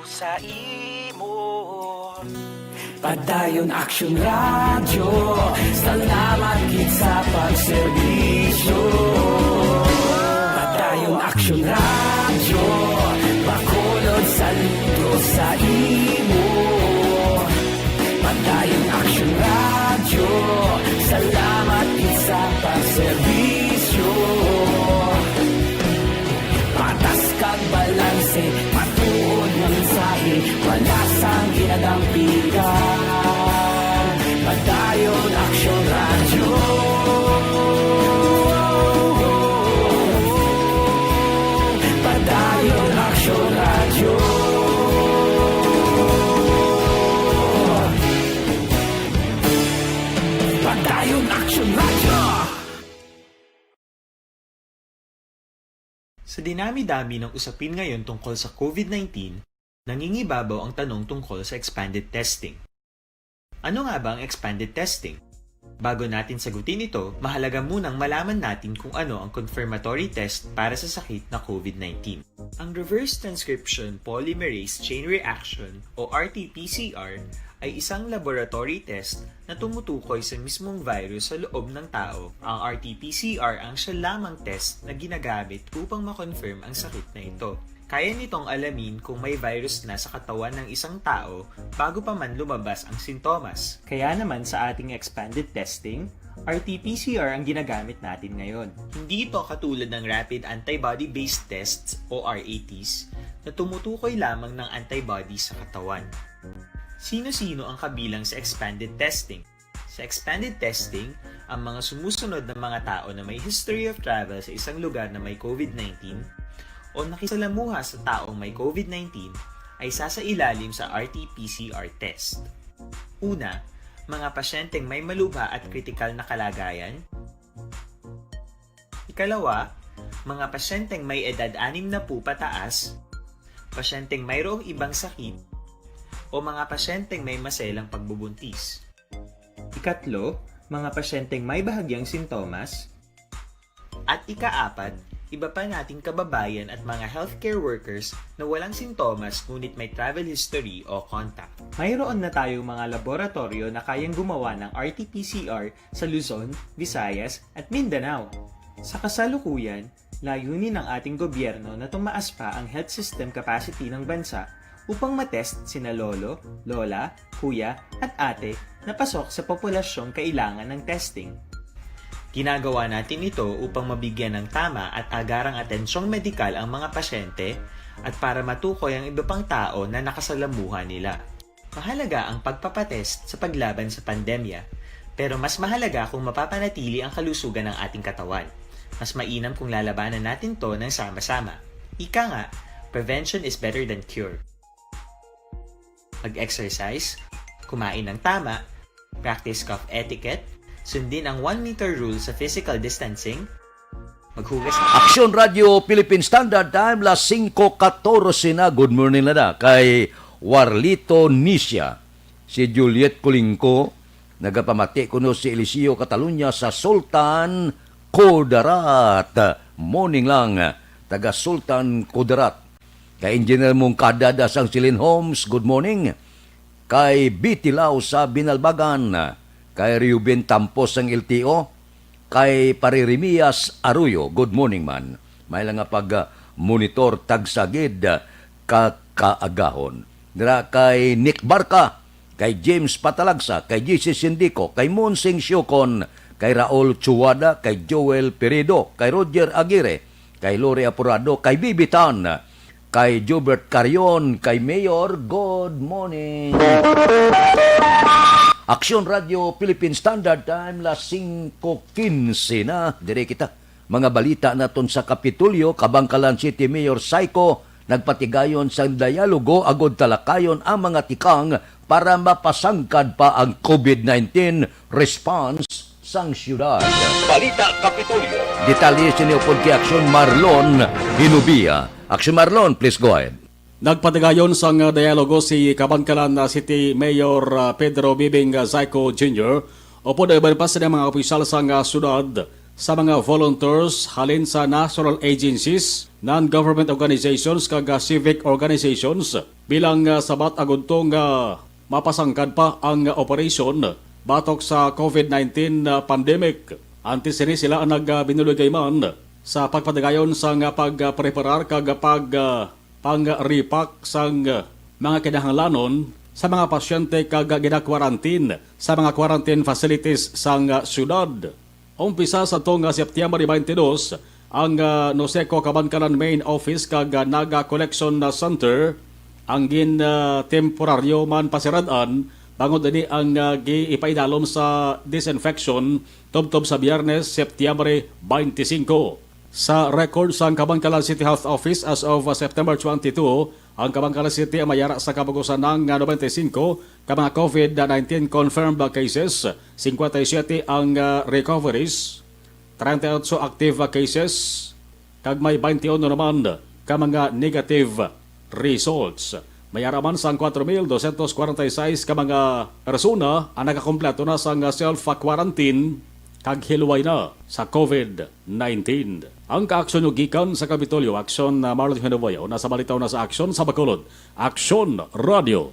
sa imo. Padayon Action Radio, salamat gid sa pagserbisyo. Padayon Action Radio, Bacolod saludo sa imo. Padayon Action Radio, salamat gid sa pagserbisyo. Patas kag balanse, matuod nga mensahe, wala sang ginadampigan. Padayon Action Radio. Padayon Action Radio. Padayon Action Radio. Sa dinami-dami ng usapin ngayon tungkol sa COVID nineteen, nangingibabaw ang tanong tungkol sa expanded testing. Ano nga ba ang expanded testing? Bago natin sagutin ito, mahalaga munang malaman natin kung ano ang confirmatory test para sa sakit na COVID nineteen. Ang reverse transcription polymerase chain reaction o R T P C R ay isang laboratory test na tumutukoy sa mismong virus sa loob ng tao. Ang R T P C R ang siya lamang test na ginagamit upang ma-confirm ang sakit na ito. Kaya nitong alamin kung may virus na sa katawan ng isang tao bago pa man lumabas ang sintomas. Kaya naman sa ating expanded testing, R T P C R ang ginagamit natin ngayon. Hindi ito katulad ng rapid antibody-based tests o R A Ts na tumutukoy lamang ng antibody sa katawan. Sino-sino ang kabilang sa expanded testing? Sa expanded testing, ang mga sumusunod na mga tao na may history of travel sa isang lugar na may COVID nineteen o nakisalamuha sa taong may COVID nineteen ay sasailalim sa R T P C R test. Una, mga pasyenteng may malubha at kritikal na kalagayan. Ikalawa, mga pasyenteng may edad anim na po pataas, pasyenteng mayroong ibang sakit, o mga pasyenteng may maselang pagbubuntis. Ikatlo, mga pasyenteng may bahagyang sintomas. At ikaapat, iba pa nating kababayan at mga healthcare workers na walang sintomas ngunit may travel history o contact. Mayroon na tayong mga laboratoryo na kayang gumawa ng R T P C R sa Luzon, Visayas, at Mindanao. Sa kasalukuyan, layunin ng ating gobyerno na tumaas pa ang health system capacity ng bansa upang matest sina lolo, lola, kuya, at ate na pasok sa populasyong kailangan ng testing. Ginagawa natin ito upang mabigyan ng tama at agarang atensyong medikal ang mga pasyente at para matukoy ang iba pang tao na nakasalamuha nila. Mahalaga ang pagpapatest sa paglaban sa pandemya, pero mas mahalaga kung mapapanatili ang kalusugan ng ating katawan. Mas mainam kung lalabanan natin 'to ng sama-sama. Ika nga, prevention is better than cure. Mag-exercise, kumain ng tama, practice cough etiquette, sundin ang one meter rule sa physical distancing, maghugas ng Aksyon Radio Philippine Standard Time, las singko katorse na. Good morning na na kay Warlito Nisia, si Juliet Colingco, nagapamati kuno si Eliseo Catalunya sa Sultan Kudarat. Morning lang, taga Sultan Kudarat. Kay Engineer Mungkada da sang Silin Homes, good morning. Kay Bitilaw sa Binalbagan, kay Reuben Tampos sang L T O, kay Pare Remias Arroyo, good morning man. May lang nga pag-monitor tagsagid ka kaagahon. Dira kay Nick Barca, kay James Patalagsa, kay J C Sindico, kay Monsing Siocon, kay Raul Chuwada, kay Joel Peredo, kay Roger Aguirre, kay Lori Apurado, kay Bibi Tan, kay Jobert Carion, kay Mayor, good morning. Aksyon Radio Philippine Standard Time, las singko quince na. Dire kita. Mga balita naton sa Kapitolyo, Kabankalan City Mayor Saiko nagpatigayon sang dialogo agud talakayon ang mga tikang para mapasangkad pa ang COVID nineteen response sang siyudad. Balita Kapitolyo. Detalye sini upod kay Aksyon Marlon Hinubia. Aksyon Marlon, please go ahead. Nagpatigayon sang dialogo si Kabankalan City Mayor, ah, Pedro Bibing, ah, Zyco Junior upod ang iban pa sa mga opisyal sang, ah, siyudad, sa mga volunteers halin sa national agencies, non-government organizations kag, ah, civic organizations bilang, ah, sabat agudto nga mapasangkad pa ang operasyon batok sa COVID nineteen, ah, pandemic. Antes sini sila ang nagbinuligay man sa pagpadagayon sang, ah, pagpreparar kag pag, ah, pang-repack sang, ah, mga kinahanglanon sa mga pasyente kag gina-quarantine sa mga quarantine facilities sang, ah, syudad. Umpisa sa tong, ah, September twenty-two, ang, ah, Noseco Kabankalan Main Office kag, ah, Naga Collection, ah, Center ang gin, ah, temporaryo man pasirad-an bangod ini ang, ah, giipaidalom sa disinfection tubtob sa Biyernes, September twenty-five. Sa record sang Kabankalan City Health Office as of, uh, September twenty-two, ang Kabankalan City ang may ara sa kabugusan nga ninety-five ka mga COVID nineteen confirmed cases, fifty-seven ang, uh, recoveries, thirty-eight active cases, kag may twenty-one naman ka mga negative results. May ara man sang four thousand two hundred forty-six ka mga persona ang nakakompleto na sang self-quarantine kag hilway na sa COVID nineteen. Ang kaaksyon nyo gikan sa Kapitolyo, Aksyon, uh, Marlon Hinoboyo, nasa balitaw na sa Aksyon sa Bacolod. Aksyon Radio.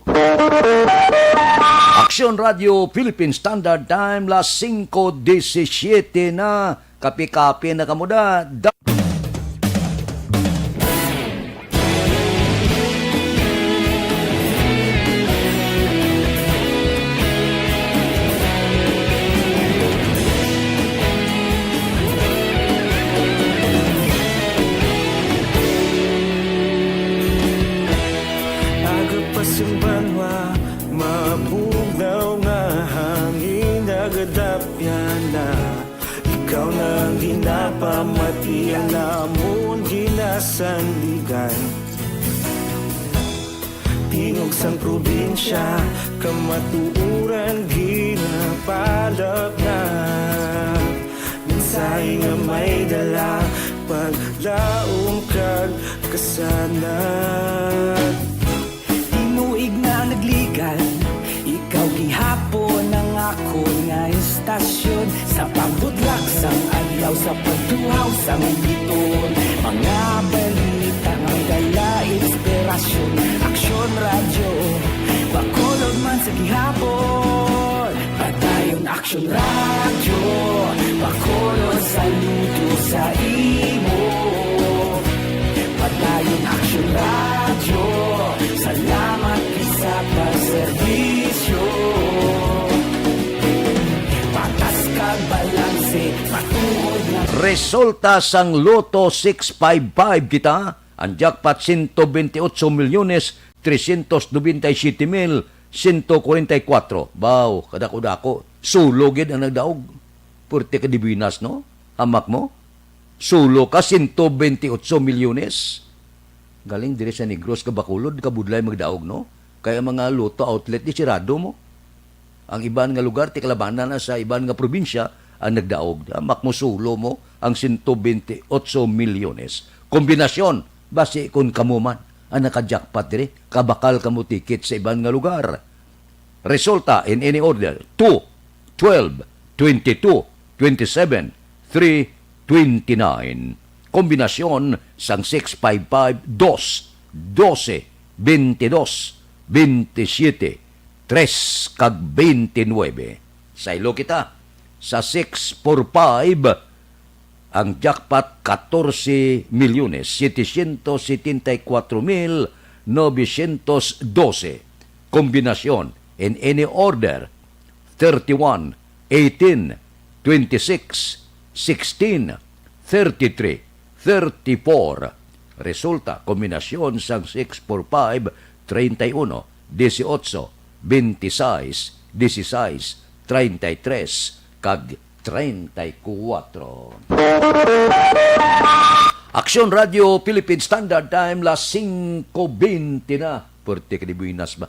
Aksyon Radio, Philippine Standard Time, las singko disisiete na. Kape-kape na kamo da. Da- Aga pa sang banwa, mabugnaw nga hangin, nagadapyan na. Ikaw na ang ginapamati, ang amon ginasandigan. Tingog sang probinsya, kamatuoran ginapalapnap. Mensahe nga may dala, paglaom kag kasanag. Tinuig na nagligan, ikaw gihapon ang akon nga estasyon. Sa pagbudlak sang adlaw, sa pagtuhaw sang biton, mga balita nga dala inspirasyon. Aksyon Radyo, Bacolod man sa gihapon. Padayon Aksyon Radyo, Bacolod, saludo sa imo. Padayon Aksyon Radyo, salamat gid sa pagserbisyo. Patas kag balanse, matuod nga Resulta sang Lotto six five five kita, ang jackpot, sento bentiocho milyones tresyentos nobenta y siyete mil sento kwarenta y kuwatro. Baw, kadako-dako. Sulo gid ang nagdaog. Purti ka dibinas, no? Hamak mo? Sulo ka, sento bentiocho milyones. Galing diri sa Negros ka Bacolod, kabudlay magdaog, no? Kay ang mga lotto outlet di sirado mo. Ang iban nga lugar, tikalabanan na sa iban nga probinsya ang nagdaog. Hamak mo, sulo mo ang sento bentiocho milyones. Kombinasyon, basi kun kamo man ang naka-jackpot diri, kabakal kamo ticket sa iban nga lugar. Resulta in any order, two, twelve, twenty-two, twenty-seven, three, twenty-nine. Kombinasyon sang six five five, dos, dose, bentidós, bentisiete, tres, kag bentinuebe. Saylo kita sa six four five, ang jackpot, katorse milyones setecientos setenta y cuatro mil novecientos doce. Kombinasyon in any order, thirty-one, eighteen, twenty-six, sixteen, thirty-three, thirty-four. Resulta, kombinasyon sang six four five, treinta y uno, dieciocho, veintiséis, dieciséis, treinta y tres, kag treinta y cuatro. Aksyon Radyo Philippine Standard Time, las singko bente na. Pwerte ka di buenas ba?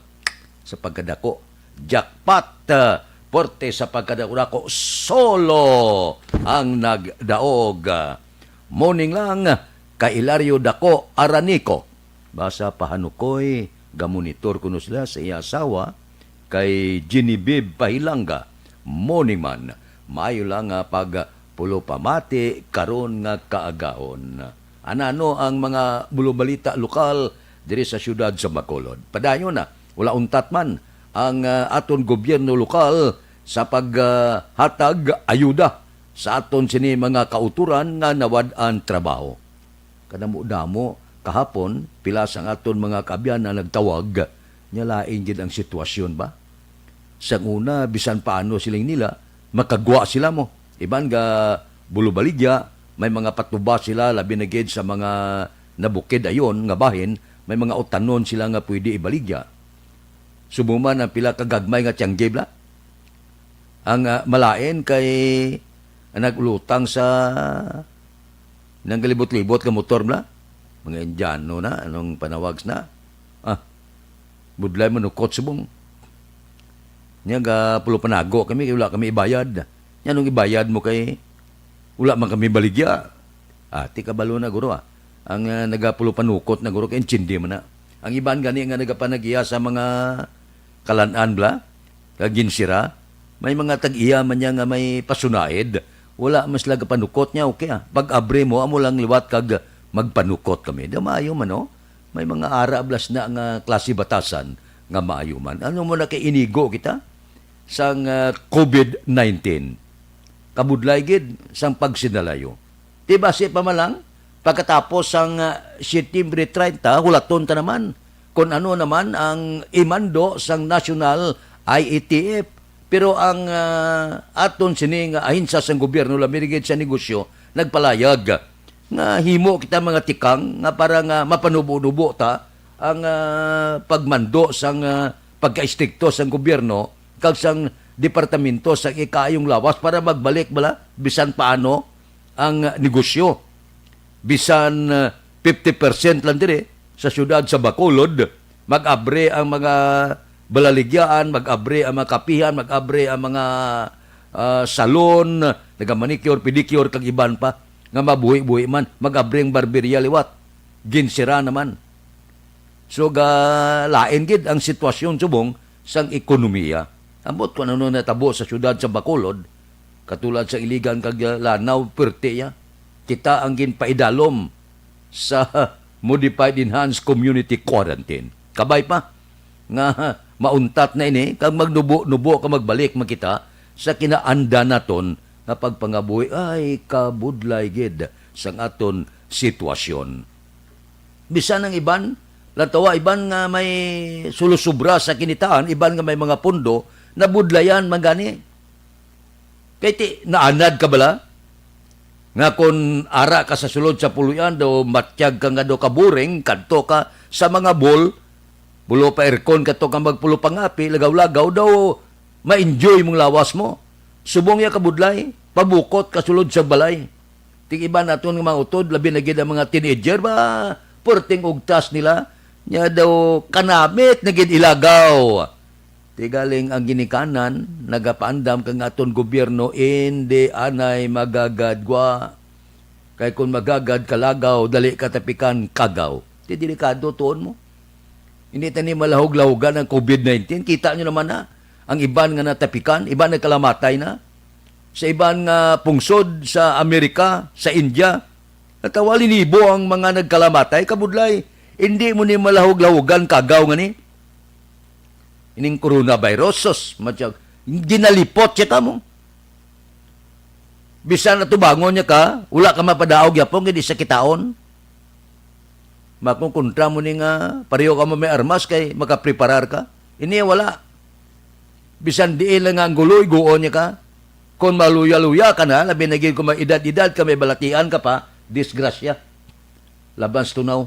Sa pagkadako. Jackpot, ah, pwerte sa pagkadako-dako. Solo ang nagdaog. Morning lang, kay Hilario Daco Aranico. Basa pahanukoy, gamonitor kuno sila sa iya asawa, kay Genevieve Pahilanga. Morning man, maayo lang nga pagpulopamati karon nga kaagahon. Anano ang mga bulubalita lokal diri sa siyudad sa Bacolod? Padayon na, wala untat man ang, ah, aton gobyerno lokal sa paghatag ayuda sa aton sini mga kauturan nga nawad-an trabaho. Kadamo-damo, kahapon, pila sang aton mga kaabyanan nagtawag, nya lain gid ang sitwasyon ba? Sang una, bisan paano siling nila, makagwa sila mo. Iban nga bulubaligya, may mga patuba sila, labi na gid sa mga nabukid ayon nga bahin, may mga utanon sila nga pwede ibaligya. Subong man ang pila ka gagmay nga tiyangge bala. Ang, ah, malain kay ang nag-ulutang sa nanggalibot-libot nga motor bala. Mga Indiano na, anong panawag na? Ah, budlay manukot subong. Nya ga pulo panago kami kay wala kami ibayad. Nya nung ibayad mo kay wala man kami baligya. Ah, ti kabalo na guro, ah. Ang, ah, nagapulo panukot na guro kay intindi man na. Ang iban gani nga nagapanagiya sa mga kalan-an bala, kag ginsira, may mga tag-iya man niya nga may pasunaid, wala man sila gapanukot niya, okay, ah. Pag abri mo, amo lang liwat kag magpanukot kami. Da maayo man, no? May mga ara blas na nga klase batasan nga maayo man. Ano mo na kay inigo kita sang, ah, covid nineteen? Kabudlay gid sang pagsinalayo. Ti basi pa man lang, pagkatapos sang, ah, Setyembre treinta, hulaton ta naman kon ano naman ang imando sang National I A T F. Pero ang, ah, aton sini nga ahensya sang gobyerno, labi na gid sa negosyo, nagpalayag nga himo kita mga tikang nga para nga mapanubo-nubo ta ang, ah, pagmando sang, ah, pagka-estrikto sang gobyerno kag sang departamento sang ikaayong lawas para magbalik bala bisan paano ang negosyo. Bisan, ah, fifty percent lang diri sa siyudad sa Bacolod, mag-abri ang mga balaligyaan, mag-abri ang mga kapihan, mag-abri ang mga, ah, salon, naga-manicure, pedicure, kag iban pa nga mabuhi-buhi man, mag-abri ang barberya liwat. Ginsira naman. So, ga, lain gid ang sitwasyon subong sang ekonomiya. Ambot kung ano natabo sa siyudad sa Bacolod, katulad sa Iligan kag, ah, Lanao, perti ya. Kita ang ginpaidalom sa Modified Enhanced Community Quarantine. Kabay pa nga mauntat na ini, kag magnubo-nubo ka magbalik man kita sa kinaandan naton nga pagpangabuhi. Ay, kabudlay gid sang aton sitwasyon. Bisan ang iban, lantawa iban nga may sulusubra sa kinitaan, iban nga may mga pondo, nabudlayan man gani. Kay ti, naanad ka bala? Nga kon ara ka sa sulod sa puloy-an, daw matyag ka nga daw kaburing, kadto ka sa mga bol, pulo pa aircon, kadto ka magpulo pangapi, lagaw-lagaw, daw ma-enjoy mong lawas mo. Subong ya kabudlay, pabukot ka sulod sa balay. Ting iban naton nga mga utod, labi na gid ang mga teenager ba, perting ugtas nila. Nya daw kanamit na gid ilagaw. Ti galing ang ginikanan, nagapaandam ka nga aton gobyerno, indi anay magagadwa. Kay kun magagad ka lagaw, dali ka tapikan kagaw. Ti delikado tuon mo. Hindi tani malahog-lahogan ang covid nineteen. Kita nyo naman na, ang iban nga natapikan, iban nagkalamatay na. Sa iban nga pungsod sa Amerika, sa India, natawa linibo ang mga nagkalamatay. Kabudlay, hindi mo ni malahog-lahogan kagaw nga ni. Ining coronavirus, sus, matyag, ginalipot siya kamo. Bisan atubangon niya ka, wala ka mapadaog yapon, hindi sa kitaon. Makukontra mo ni nga pareho ka mo may armas kay makapreparar ka. Ini wala. Bisan diin lang nga ang gulo, iguon niya ka. Kung maluya-luya ka na, labi na gid kung may edad-edad ka, may balatian ka pa, disgrasya. Laban sa tunaw.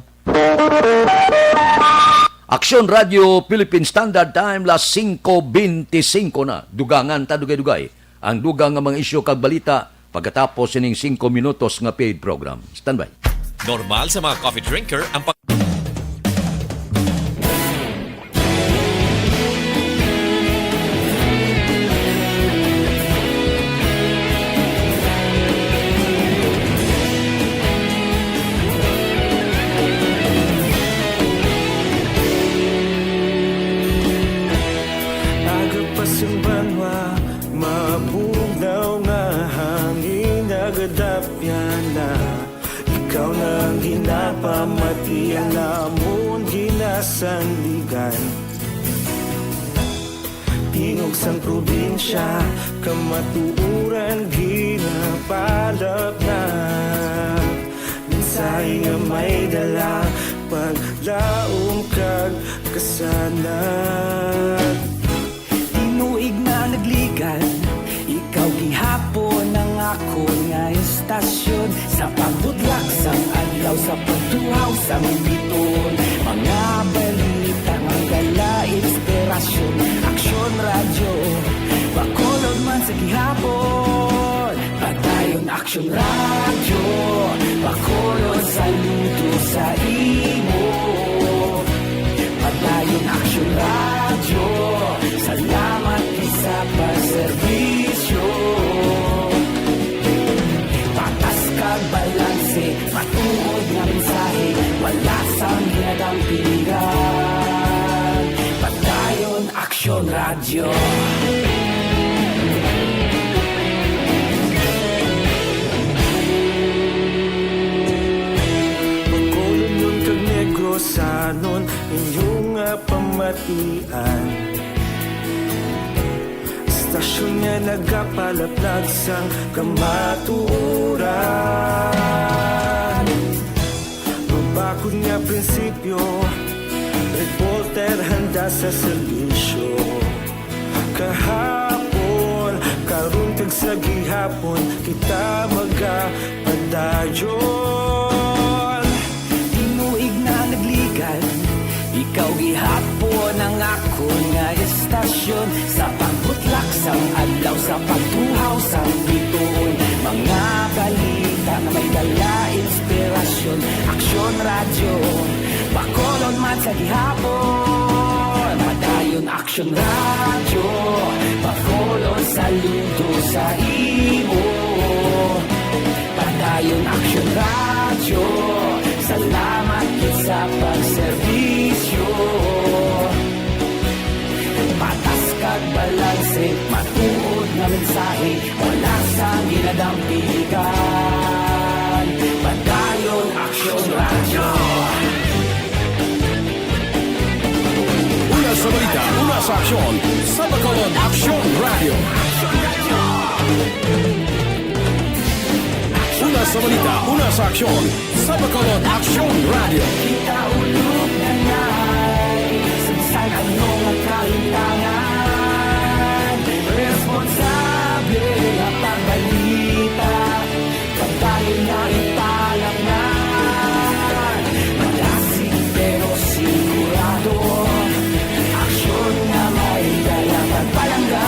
Aksyon Radio Philippine Standard Time, las singko bente singko na. Dugangan ta dugay-dugay ang dugang nga mga isyu kag balita pagkatapos sining singko minutos nga paid program. Standby. Normal sa mga coffee drinker ang pag- Aga pa sing banwa, mabugnaw nga hangin, nagadapyan na. Ikaw na ang Alamon ginasandigan, tingog sang probinsya, kamatuoran ginapalapnag. Mensahe nga may dala, paglaom kag kasanag. Tinuig na nagligan, ikaw gihapon ang akon nga istasyon. Sa pagbutlak sang adlaw, sa pagtuhaw sang bituon, mga balita nga dala inspirasyon. Aksyon Radyo, Bacolod man sa gihapon. Padayon Aksyon Radyo, Bacolod saludo sa imo. Padayon Aksyon Radyo, salamat gid sa pagserbisyo. Patas kag balanse, matuod nga mensahe, wala sang ginadampigan. Padayon Aksyon Radyo. Bacolodnon kag Negrosanon, inyo nga pamatian. Istasyon nga nagapalaplag sang kamatuoran. Mabakod nga prinsipyo, reporter handa sa serbisyo. Kahapon, karon kag sa gihapon, kita magapadayon. Tinuig na nagligan, ikaw gihapon ang akon nga istasyon. Sa pagbutlak sang adlaw, sa pagtuhaw sang bituon, mga balita nga may dala inspirasyon. Aksyon Radyo, Bacolod man sa gihapon. Padayon Aksyon Radyo, Bacolod saludo sa imo. Padayon Aksyon Radyo, salamat gid sa pagserbisyo. Patas kag balanse, matuod nga mensahe, wala sang ginadampigan. Padayon Aksyon Radyo. Una sa balita, una sa aksyon, sa Bacolod Aksyon Radyo. Una sa balita, una sa aksyon, sa Bacolod Aksyon Radyo. Kita ulog na nai, sa bisan ano nga kahintangan, responsable nga pagbalita, pagdayon nga ipalapngan. Malasig pero sigurado, aksyon nga may dala pagpalangga.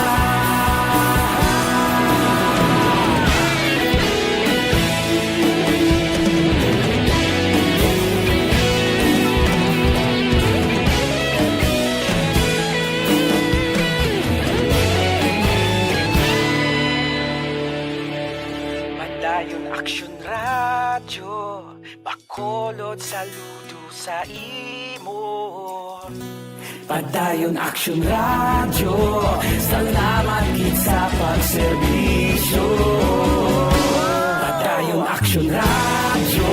Padayon Aksyon Radyo, Bacolod saludo sa imo. Padayon Aksyon Radyo, salamat gid sa pagserbisyo. Padayon Aksyon Radyo,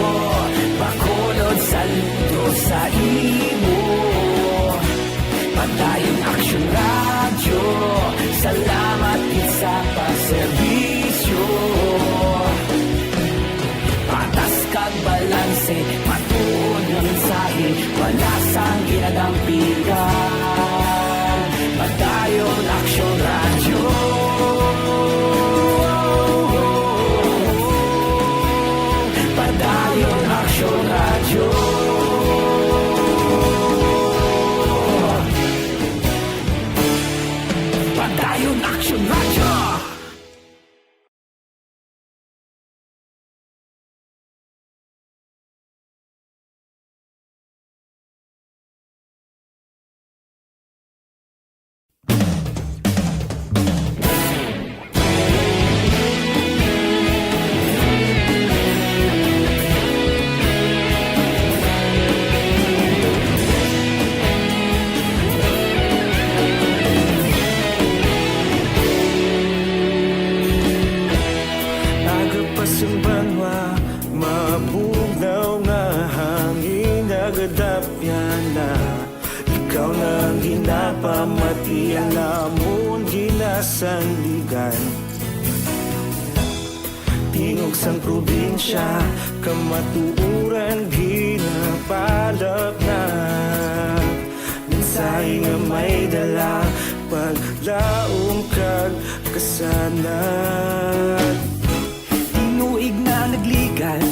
Bacolod saludo sa imo. Padayon Aksyon Radyo, salamat gid sa pagserbisyo. Patas kag balanse, matuod nga mensahe, wala sang ginadampigan. Padayon Aksyon Radyo. Padayon Aksyon Radyo. Napamatian namon ginasandigan. Tingog sang probinsya, kamatuoran ginapalapnag. Mensahe nga may dala, paglaom kag kasanag. Tinuig na nagligan,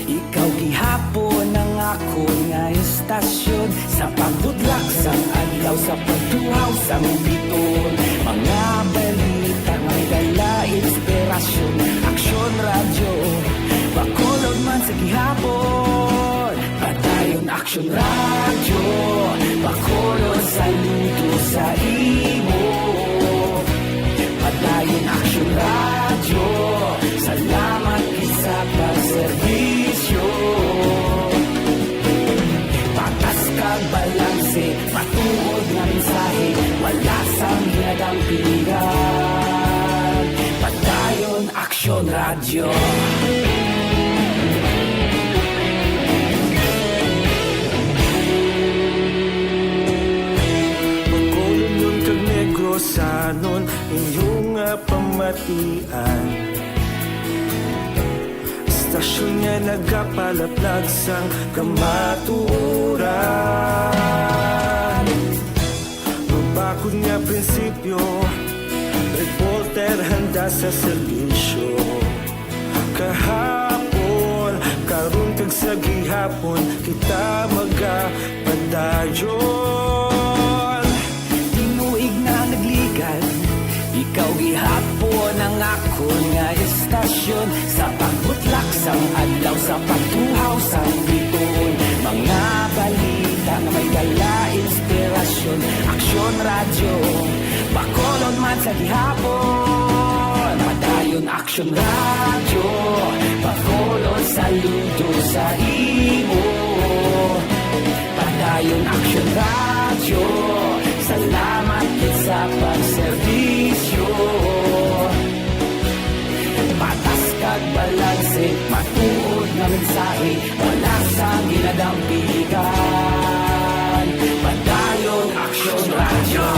ikaw gihapon ang akon nga istasyon. Sa pagbutlak sang adlaw, sa pagtuhaw sang biton, mga balita may dala inspirasyon. Aksyon Radyo, Bacolod man sa gihapon. Padayon Aksyon Radyo, Bacolod, saludo sa imo. Padayon Aksyon Radyo, salamat gid sa pagserbisyo. Patas kag balanse, matuod nga mensahe, wala sang ginadampigan. Padayon Aksyon Radyo. Bacolodnon kag Negrosanon, inyo nga pamatian. Istasyon nga nagapalaplag sang kamatuoran. Mabakod nga prinsipyo, reporter handa sa serbisyo. Kahapon, karon kag sa gihapon, kita magapadayon. Tinuig na nagligan, ikaw gihapon ang akon nga istasyon. Sa pagbutlak sang adlaw, sa pagtuhaw sang biton, mga balita nga may dala inspirasyon. Aksyon Radyo, Bacolod man sa gihapon. Padayon Aksyon Radyo, Bacolod, saludo sa imo. Padayon Aksyon Radyo, salamat gid sa pagserbisyo. Patas kag balanse, matuod nga mensahe, wala sang ginadampigan. Padayon Aksyon Radyo.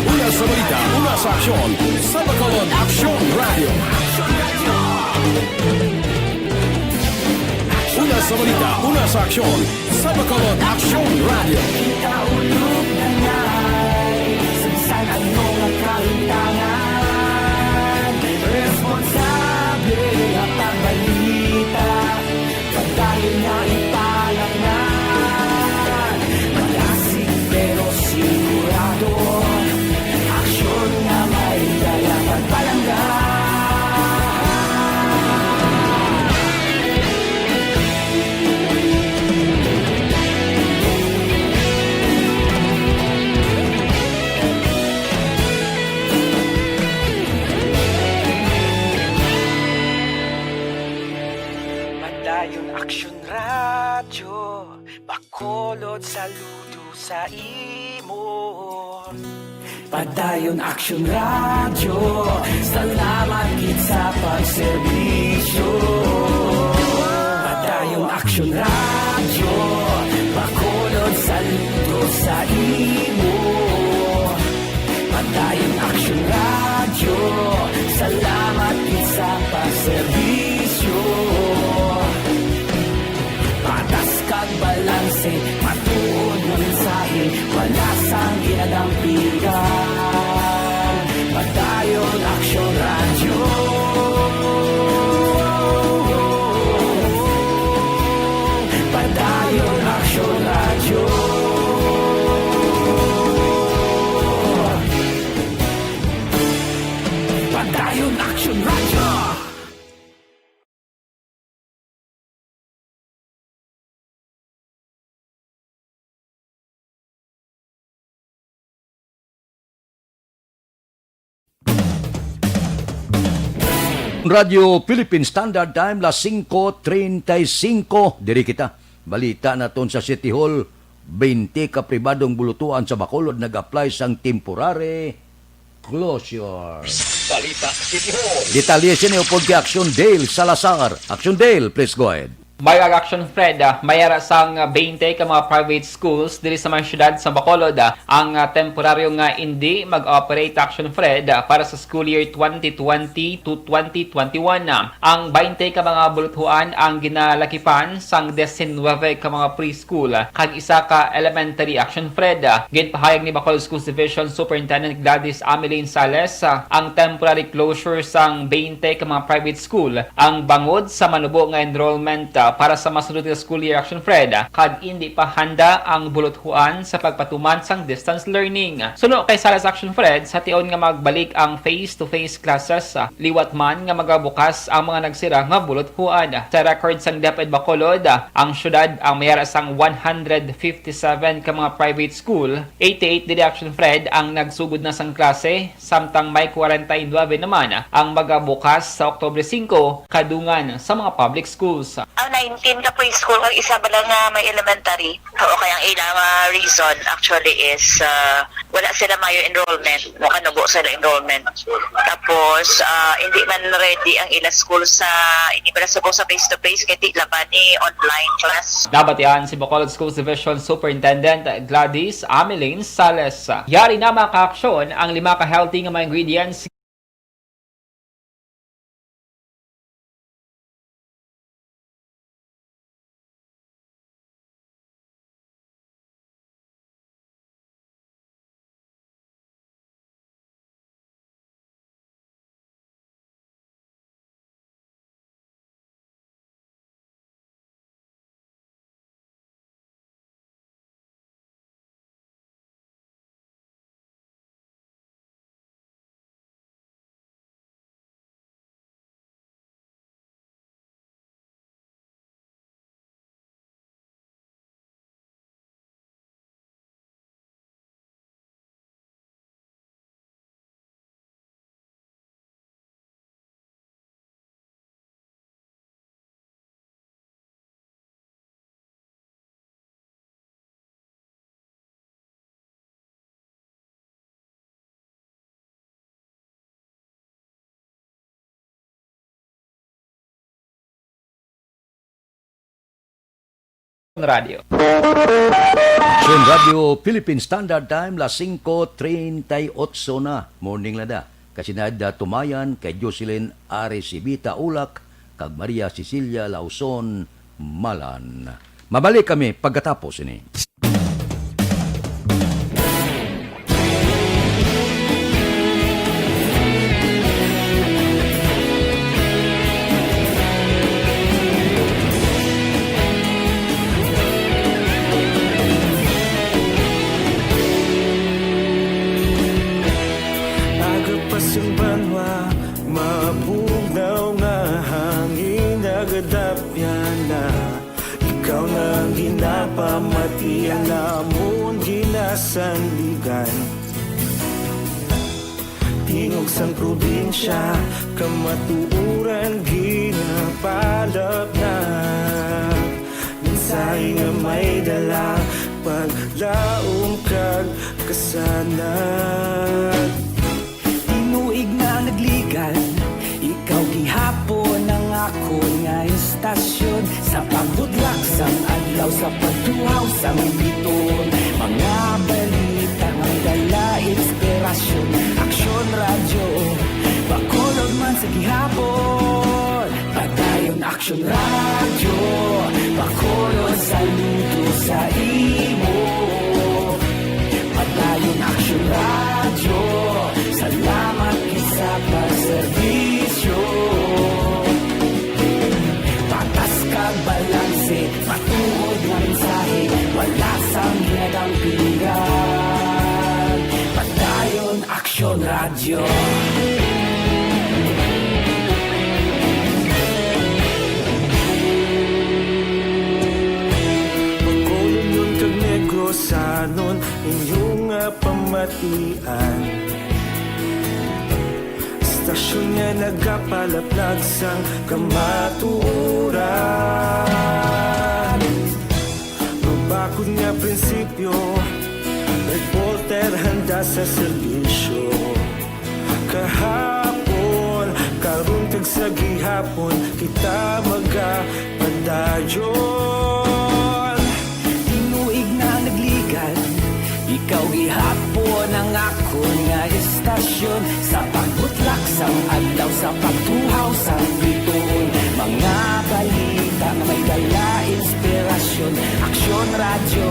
Una sa balita, una sa aksyon, sa Bacolod Aksyon Radyo. Una sa balita, una sa aksyon, sa Bacolod Aksyon Radyo. Kita ulog na ngay, sa bisan ano nga kahimtangan, responsable nga pagbalita, padayon nga ipalangnan. Malasig pero sigurado, aksyon nga may dala pagpalangga. Padayon Aksyon Radyo, Bacolod, saludo sa imo. Padayon Aksyon Radyo, salamat gid sa pagserbisyo. Padayon Aksyon Radyo, Bacolod, saludo sa imo. Padayon Aksyon Radyo, salamat gid sa pagserbisyo. Patas kag balanse, matuod nga mensahe, wala sang ginadampigan. Padayon Aksyon Radyo. Padayon Aksyon Radyo. Padayon Aksyon Radyo. Radyo Philippine Standard Time, las singko treinta y cinco. Diri kita. Balita naton sa City Hall, twenty ka pribadong bulutuan sa Bacolod nag-apply sang temporary closure. Balita City Hall. Detalye sini upod kay Action Dale Salazar. Action Dale, please go ahead. May Action Fred, ah, may ara sang, ah, twenty ka mga private schools diri sa mga syudad sa Bacolod, ah, ang, ah, temporaryo nga indi mag-operate, Action Fred, ah, para sa school year twenty twenty to twenty twenty-one. Ah, ang twenty ka mga buluthuan ang ginalakipan sang diecinuebe ka mga preschool, ah, kag isa ka elementary, Action Fred. Ah, ginpahayag ni Bacolod Schools Division Superintendent Gladys Ameline Sales, ah, ang temporary closure sang twenty ka mga private school ang bangod sa manubo nga enrollment, ah, para sa masunod nga school year, Action Fred, ah, kag indi pa handa ang buluthuan sa pagpatuman sang distance learning. Suno kay Sales, Action Fred, sa tion nga magbalik ang face-to-face classes, ah, liwat man nga magabukas ang mga nagsira nga buluthuan. Sa record sang DepEd Bacolod, ah, ang syudad ang may ara sang one hundred fifty-seven ka mga private school, eighty-eight diri, Action Fred, ang nagsugod na sang klase, samtang may kwarenta y nuebe naman ang magabukas sa Oktubre singko, kadungan sa mga public schools. Ang nineteen ka preschool, ang isa bala nga may elementary. Oo, kaya ang ilang, ah, reason actually is, ah, wala sila mayo enrollment, makanubo sila enrollment. Tapos, ah, hindi man ready ang ila school sa, hindi pala sa face-to-face, kay tila ba ni online class. Nabatian si Bacolod Schools Division Superintendent Gladys Ameline Sales. Yari na makaaksyon ang lima ka healthy nga mga ingredients. Radyo. Aksyon Radyo Philippine Standard Time, las singko treinta y ocho na. Morning, Lada. Kasinad, ah, Tumayan, kay Jocelyn Arisibita Ulak, kag Maria Cecilia Lauson Malan. Mabalik kami pagkatapos ini. Agapas ang banwa, mabugnaw nga hangin, nagadapyan na. Ikaw na ang ginapamati, ang amon ginasandigan. Tingog sang probinsya, kamatuoran ginapalapnag. Mensahe nga may dala, paglaom kag kasanag. Tinuig nga nagligan, ikaw gihapon ang akon nga istasyon. Sa pagbudlak sang adlaw, sa pagtuhaw sang biton, mga balita nga dala inspirasyon. Aksyon Radyo, Bacolod man sa gihapon. Padayon Aksyon Radyo, Bacolod, saludo sa imo. Padayon Aksyon Radyo, salamat gid sa pagserbisyo. Patas kag balanse, matuod nga mensahe, wala sang ginagampingan. Padayon Aksyon Radyo. Bacolod kag Negrosanon, inyo nga pamatian. Istasyon nga nagapalaplag sang kamatuoran. Mabakod nga prinsipyo, reporter handa sa serbisyo. Kahapon, karon, kag Sa gihapon kita magapadayon. Tinuig na nagligad, ikaw gihapon ang akon nga estasyon. Sa pagbutlak sang adlaw, sa pagtuhaw sang bituon, mga balita nga may dala inspirasyon. Aksyon Radyo,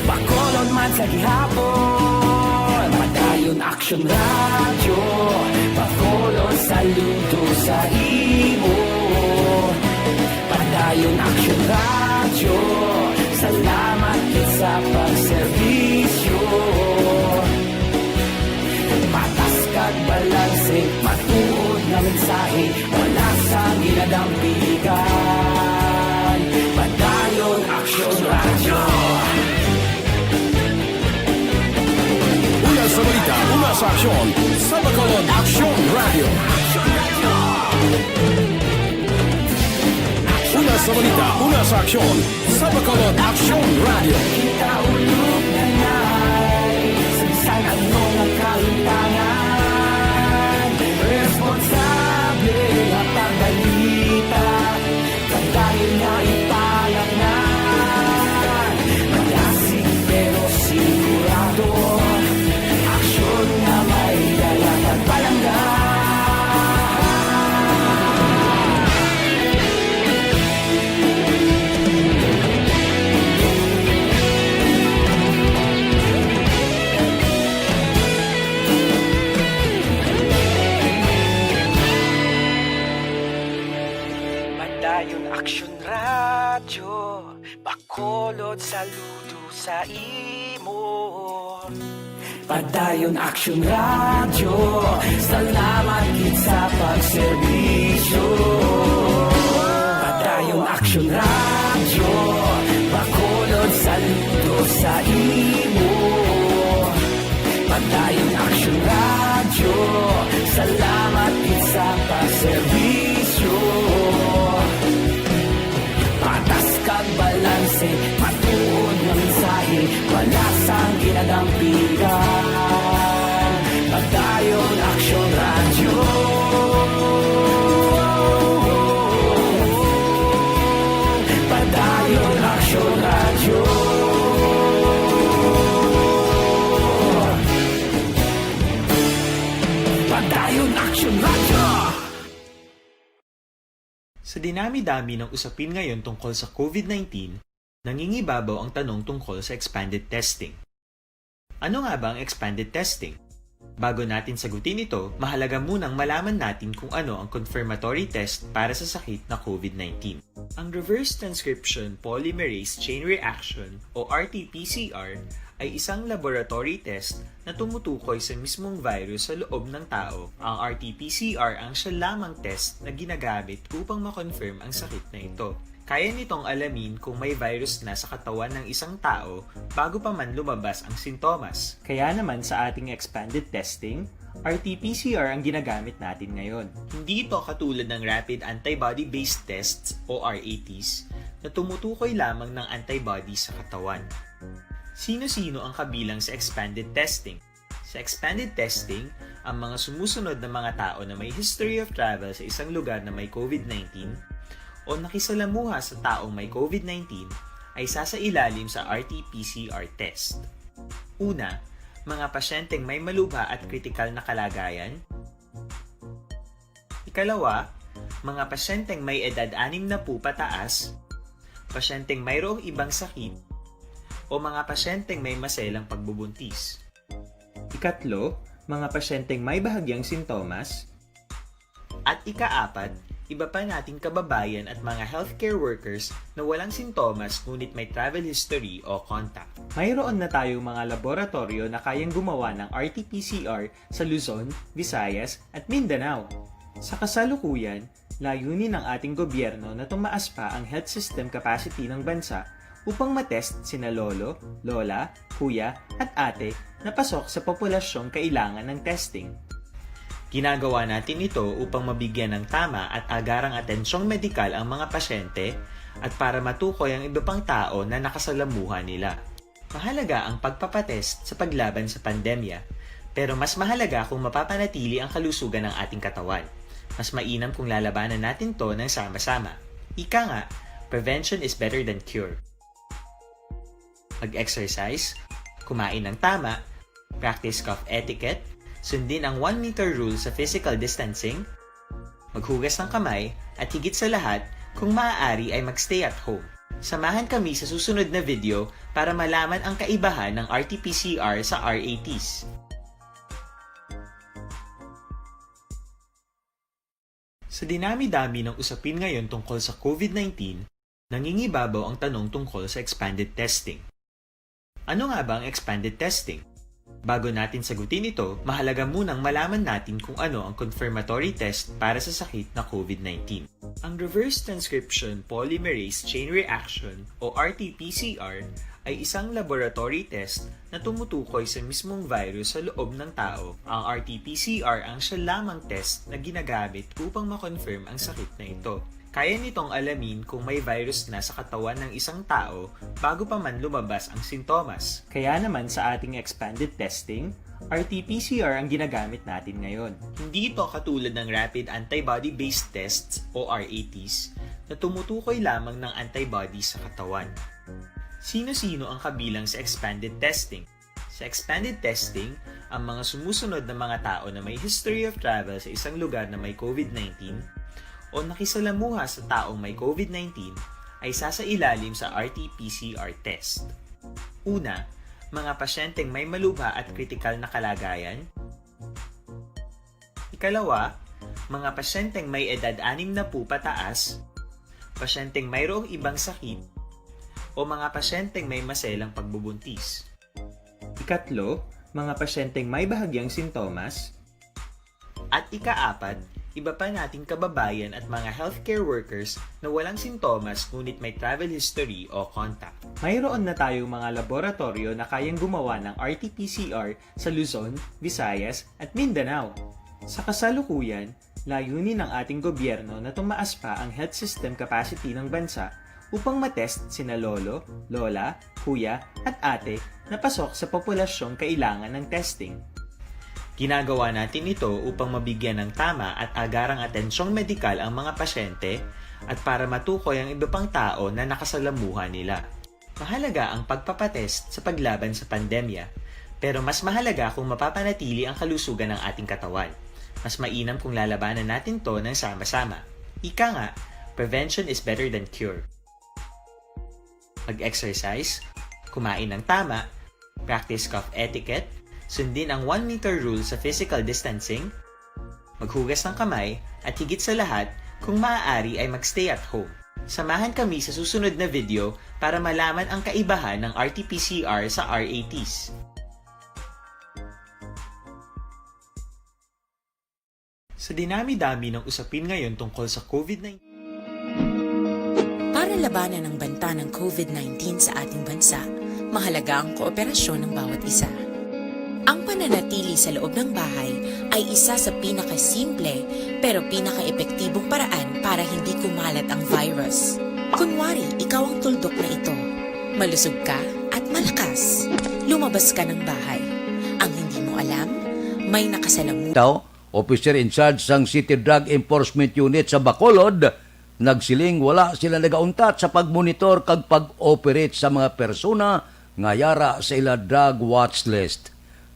Bacolod man sa gihapon. Padayon Aksyon Radyo, Bacolod, saludo sa imo. Padayon Aksyon Radyo, salamat gid sa pagserbisyo. Patas kag balanse, matuod nga mensahe, wala sang ginadampigan. Padayon Aksyon Radyo. Una sa balita, una sa aksyon, sa Bacolod Aksyon Radyo. Una sa balita, una sa aksyon, sa Bacolod Aksyon Radyo. Kita ulog na nay, sa bisan ano nga kahimtangan, responsable nga pagbalita. Padayon nga ipalangnan, malasig pero sigurado, aksyon nga may dala kag palangga. Padayon Aksyon Radyo, Bacolod, saludo sa imo. Padayon Aksyon Radyo, salamat gid sa pagserbisyo. Padayon Aksyon Radyo, Bacolod, saludo sa imo. Padayon Aksyon Radyo, salamat gid sa pagserbisyo. Patas kag balanse, matuod nga mensahe, wala sang ginadampigan. Padayon Aksyon Radyo. Padayon Aksyon Radyo. Padayon Aksyon Radyo. Sa dinami-dami ng usapin ngayon tungkol sa COVID nineteen, nangingibabaw ang tanong tungkol sa expanded testing. Ano nga ba ang expanded testing? Bago natin sagutin ito, mahalaga munang malaman natin kung ano ang confirmatory test para sa sakit na COVID nineteen. Ang reverse transcription polymerase chain reaction o R T P C R ay isang laboratory test na tumutukoy sa mismong virus sa loob ng tao. Ang R T P C R ang siya lamang test na ginagamit upang ma-confirm ang sakit na ito. Kaya nitong alamin kung may virus na sa katawan ng isang tao bago pa man lumabas ang sintomas. Kaya naman sa ating expanded testing, R T P C R ang ginagamit natin ngayon. Hindi ito katulad ng rapid antibody-based tests o R A Ts na tumutukoy lamang ng antibody sa katawan. Sino-sino ang kabilang sa expanded testing? Sa expanded testing, ang mga sumusunod na mga tao na may history of travel sa isang lugar na may COVID nineteen o nakisalamuha sa taong may COVID nineteen ay sasailalim sa R T P C R test. Una, mga pasyenteng may malubha at kritikal na kalagayan. Ikalawa, mga pasyenteng may edad anim na po pataas, pasyenteng mayroong ibang sakit, o mga pasyenteng may maselang pagbubuntis. Ikatlo, mga pasyenteng may bahagyang sintomas. At ikaapat, iba pa nating kababayan at mga healthcare workers na walang sintomas ngunit may travel history o contact. Mayroon na tayong mga laboratoryo na kayang gumawa ng R T P C R sa Luzon, Visayas, at Mindanao. Sa kasalukuyan, layunin ng ating gobyerno na tumaas pa ang health system capacity ng bansa upang matest sina lolo, lola, kuya, at ate na pasok sa populasyong kailangan ng testing. Ginagawa natin ito upang mabigyan ng tama at agarang atensyong medikal ang mga pasyente at para matukoy ang iba pang tao na nakasalamuha nila. Mahalaga ang pagpapatest sa paglaban sa pandemya, pero mas mahalaga kung mapapanatili ang kalusugan ng ating katawan. Mas mainam kung lalabanan natin 'to ng sama-sama. Ika nga, prevention is better than cure. Mag-exercise, kumain ng tama, practice cough etiquette, sundin ang one meter rule sa physical distancing, maghugas ng kamay, at higit sa lahat, kung maaari ay mag-stay at home. Samahan kami sa susunod na video para malaman ang kaibahan ng R T P C R sa R A Ts. Sa dinami-dami ng usapin ngayon tungkol sa COVID nineteen, nangingibabaw ang tanong tungkol sa expanded testing. Ano nga ba ang expanded testing? Bago natin sagutin ito, mahalaga munang malaman natin kung ano ang confirmatory test para sa sakit na COVID nineteen. Ang reverse transcription polymerase chain reaction o R T P C R ay isang laboratory test na tumutukoy sa mismong virus sa loob ng tao. Ang R T P C R ang siya lamang test na ginagamit upang ma-confirm ang sakit na ito. Kaya nitong alamin kung may virus na sa katawan ng isang tao bago pa man lumabas ang sintomas. Kaya naman sa ating expanded testing, R T P C R ang ginagamit natin ngayon. Hindi ito katulad ng rapid antibody-based tests o R A Ts na tumutukoy lamang ng antibody sa katawan. Sino-sino ang kabilang sa expanded testing? Sa expanded testing, ang mga sumusunod na mga tao na may history of travel sa isang lugar na may COVID nineteen o nakisalamuha sa taong may COVID nineteen ay sasailalim sa R T P C R test. Una, mga pasyenteng may malubha at kritikal na kalagayan. Ikalawa, mga pasyenteng may edad anim na po pataas, pasyenteng mayroong ibang sakit, o mga pasyenteng may maselang pagbubuntis. Ikatlo, mga pasyenteng may bahagyang sintomas. At ikaapat, iba pa nating kababayan at mga healthcare workers na walang sintomas ngunit may travel history o contact. Mayroon na tayong mga laboratoryo na kayang gumawa ng R T P C R sa Luzon, Visayas, at Mindanao. Sa kasalukuyan, layunin ng ating gobyerno na tumaas pa ang health system capacity ng bansa upang matest sina lolo, lola, kuya, at ate na pasok sa populasyong kailangan ng testing. Ginagawa natin ito upang mabigyan ng tama at agarang atensyong medikal ang mga pasyente at para matukoy ang iba pang tao na nakasalamuha nila. Mahalaga ang pagpapatest sa paglaban sa pandemya, pero mas mahalaga kung mapapanatili ang kalusugan ng ating katawan. Mas mainam kung lalabanan natin 'to ng sama-sama. Ika nga, prevention is better than cure. Mag-exercise, kumain ng tama, practice cough etiquette, sundin ang one meter rule sa physical distancing, maghugas ng kamay, at higit sa lahat, kung maaari ay mag-stay at home. Samahan kami sa susunod na video para malaman ang kaibahan ng R T P C R sa R A Ts. Sa dinami-dami ng usapin ngayon tungkol sa COVID nineteen, Para labanan ang banta ng COVID nineteen sa ating bansa, mahalaga ang kooperasyon ng bawat isa. Ang pananatili sa loob ng bahay ay isa sa pinakasimple pero pinakaepektibong paraan para hindi kumalat ang virus. Kunwari, ikaw ang tuldok na ito. Malusog ka at malakas. Lumabas ka ng bahay. Ang hindi mo alam, may nakasalamuha. Tao, officer in charge sang City Drug Enforcement Unit sa Bacolod, nagsiling wala sila nagauntat sa pagmonitor kag pag-operate sa mga persona nga yara sa ila drug watch list.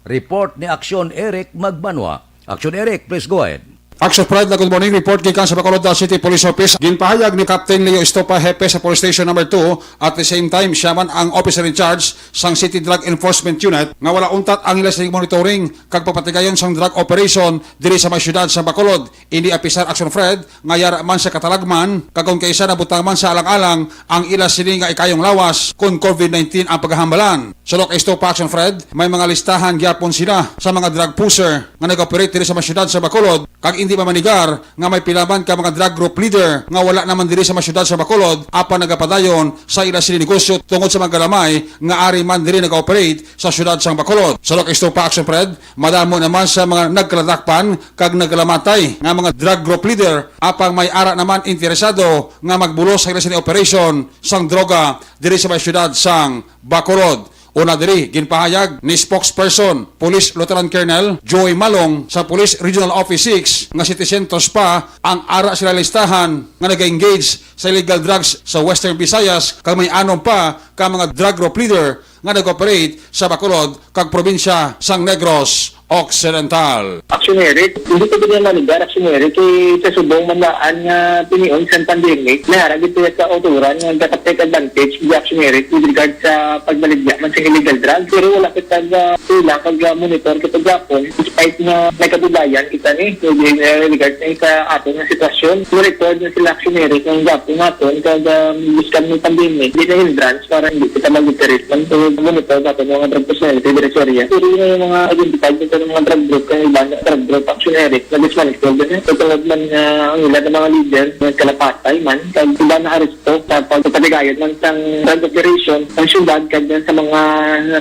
Report ni Action Eric Magbanwa. Action Eric, please go ahead. Action Fred, good morning. Report gikan sa Bacolod City Police Office. Ginpahayag ni Captain Leo Estopa, hepe sa Police Station Number two, at the same time, siya man ang officer in charge sang City Drug Enforcement Unit, nga wala untat ang ila sining monitoring kag papatigayon sang drug operation diri sa may siyudad sa Bacolod. Ini apisar Action Fred nga yara man sa katalagman, kag kon kaisa nabutang man sa alang-alang ang ila sini nga ikayong lawas kon COVID nineteen ang paghahambalan. Sulok Estopa Action Fred, may mga listahan gyapon sila sa mga drug pusher nga nag-operate diri sa mga siyudad sa Bacolod, kag indi mamanigar nga may pila man ka mga drug group leader nga wala naman diri sa mga siyudad sa Bacolod apan nagapadayon sa ila sini negosyo tungod sa mga galamay nga ari man diri nag-operate sa siyudad sang Bacolod. Sulok Estopa Action Fred, madamo naman sa mga nagkaladakpan kag nagkalamatay nga mga drug group leader, apang may ara naman interesado nga magbulos sa ila sini operation sang droga diri sa may siyudad sang Bacolod. Una diri, ginpahayag ni spokesperson Police Lieutenant Colonel Joey Malong sa Police Regional Office six nga setecientos pa ang ara sila listahan nga nag-engage sa illegal drugs sa Western Visayas, kag may anom pa ka mga drug rope leader nga nag-operate sa Bacolod kag probinsya sang Negros Occidental. Action Eric, hindi ko din maligar, Action Eric, kay sa subong man daan nga tinion sa pandemic, may ara gid sa kauturan nga nagka-take advantage di Action Eric with regard sa pagbaligya man sa illegal drugs. Pero wala kita ga kulang kag ga monitor kita gapon, despite nga may kabudayan kita ni with regard sa aton nga sitwasyon. Mo-record na sila, Action Eric, ang gapon naton kag, um, biskan may pandemic, di na hindrance para hindi kita mag-operate man. So, monitor natin yung mga drug personality diri sa area. Pero yung mga identified nito ng mga drug group, kaya iba na drug group, Action Eric, na dismantle din. So, tulad man nga ang ilan ng mga leader, nagkalapatay man, kag iba na aresto sa pagpapatigayon man sang drug operation sa syudad kag sa mga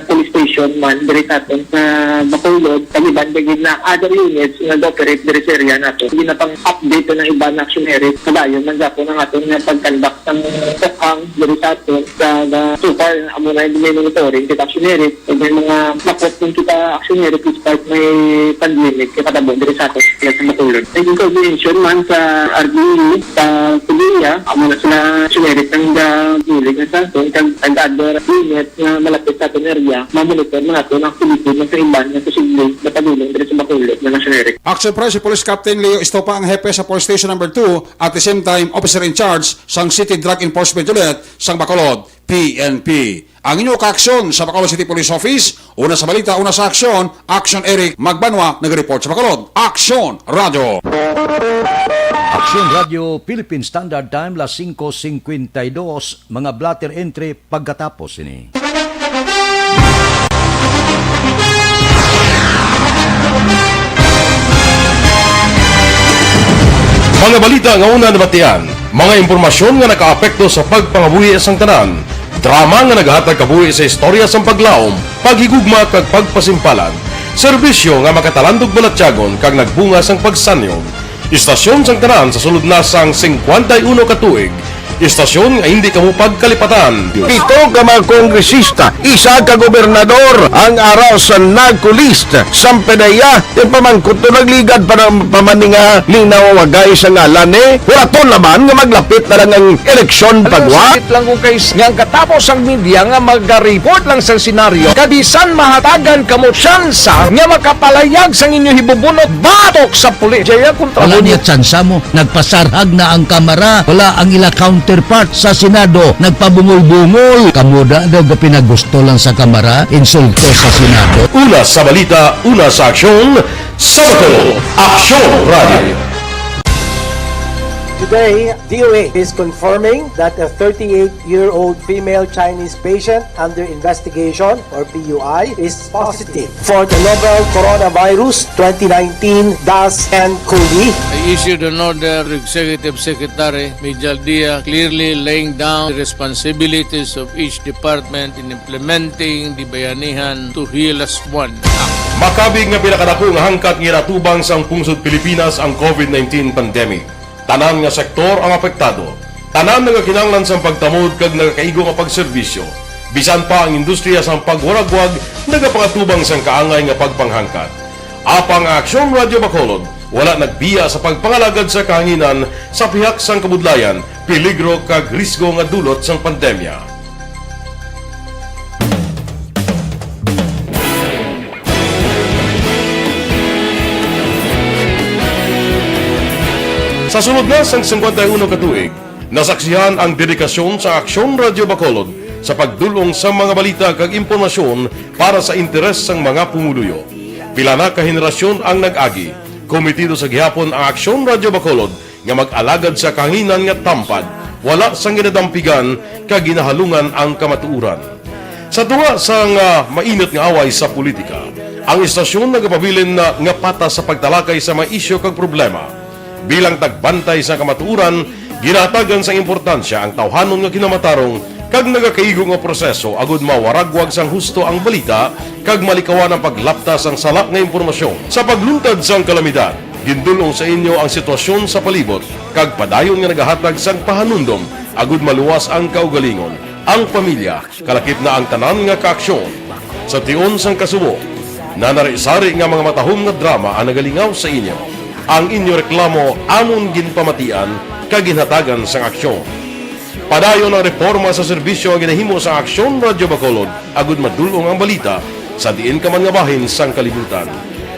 police station man diri sa aton sa Bacolod, kag iban pa gid na other units nga nag-operate diri sa area nato. Hindi na pang update ng iba na, Action Eric, padayon man gapon ang aton nga pag-conduct sang tukang diri sa aton sa, sa so far, amo na yung may monitoring kita, Action Eric, ug may mga makot kung kita, Action Eric, despite may pandemic, katabo diri sa aton sa Bacolod. May coordination man sa R D U, sa Piliya, amo na sila, Action Eric, ang gabulig na sa aton, kag ang other unit nga malapit sa aton area, mamonitor na aton ang activity nga sa iban nga posibleng mapadulong diri sa Bacolod na, Action Eric. Action Press, si Police Captain Leo Estopa ang hepe sa Police Station Number Two, at the same time, officer in charge sang City Drug Enforcement Unit sang Bacolod, P N P. Ang inyo kaaksyon sa Bacolod City Police Office, una sa balita, una sa aksyon, Action Eric Magbanwa, nag-report sa Bacolod. Action Radio. Action Radio, Philippine Standard Time, las singko singkwenta y dos, mga blotter entry pagkatapos ini. Mga balita nga una nabatian, mga impormasyon nga nakaapekto sa pagpangabuhi sang tanan, drama nga nagahatag kabuhi sa istorya sang paglaom, paghigugma kag pagpasimpalan, serbisyo nga makatalandog balatyagon kag nagbunga sang pagsanyog. Istasyon sang tanan sa sulod na sang singkwenta y uno ka tuig. Istasyon nga hindi kamo pagkalipatan. Pito ka mga kongresista, isa ka gobernador ang ara sa NAGCO list. Sampe na iya, yung pamangkot to nagligad pa ng pamaninga linaw wagay sa ngalan eh. Huraton naman nga maglapit na lang ang eleksyon pagwa. Sakit lang kung kay nga ang katapos ang media nga magariport lang sa senaryo. Kabisan mahatagan kamo tsansa nga makapalayag sang inyo hibubunot batok sa pulis. Jaya kontra. Wala mo niya tsansa mo. Nagpasarhag na ang Kamara. Wala ang ila counterpart sa Senado. Nagpabungol-bungol. Kamo da daw gapinagusto lang sa Kamara. Insulto sa Senado. Una sa balita, una sa aksyon, sa Bacolod, Aksyon Radio. Today, D O A is confirming that a thirty-eight-year-old female Chinese patient under investigation, or P U I, is positive for the novel coronavirus twenty nineteen dash N cov. I issued an order to Executive Secretary Mijal Dia, clearly laying down the responsibilities of each department in implementing the Bayanihan to Heal As One Act. Makabig nga pinakadako nga hangkat nga ginatubang sang pungsod Pilipinas ang COVID nineteen pandemic. Tanan nga sektor ang apektado. Tanan nagakinahanglan sang pagtamod kag nagakaigo nga pagserbisyo. Bisan pa ang industriya sang pagwaragwag nagapangatubang sang kaangay nga pagpanghangkat. Apang ang Aksyon Radyo Bacolod wala nagbiya sa pagpangalagad sa kahanginan sa pihak sang kabudlayan, peligro kag risgo nga dulot sang pandemya. Sa sulod na sang singkwenta y uno ka tuig, nasaksihan ang dedikasyon sa Aksyon Radyo Bacolod sa pagdul-ong sa mga balita kag impormasyon para sa interes sang mga pumuluyo. Pila na ka henerasyon ang nag-agi. Kometido sa gihapon ang Aksyon Radyo Bacolod nga mag-alagad sa kahanginan nga tampad, wala sang ginadampigan kag ginahalungan ang kamatuoran. Sa tunga sang, ah, mainit nga away sa politika, ang istasyon nagapabilin na nga patas sa pagtalakay sa mga isyu kag problema. Bilang tagbantay sa kamatuoran, ginahatagan sang importansya ang tawhanon nga kinamatarong kag nagakaigo nga proseso agud mawaragwag sang husto ang balita kag malikawan ang paglapta sang sala nga impormasyon. Sa pagluntad sang kalamidad, gindul-ong sa inyo ang sitwasyon sa palibot kag padayon nga nagahatag sang pahanumdom agud maluwas ang kaugalingon, ang pamilya, kalakip na ang tanan nga kaaksyon. Sa tion sang kasubo, nanari-sari nga mga matahom nga drama ang nagalingaw sa inyo. Ang inyo reklamo amon ginpamatian kag ginhatagan sang aksyon. Padayon ang reporma sa serbisyo nga ginahimo sang Aksyon Radyo Bacolod agud madul-ong ang balita sa diin ka man nga bahin sang kalibutan.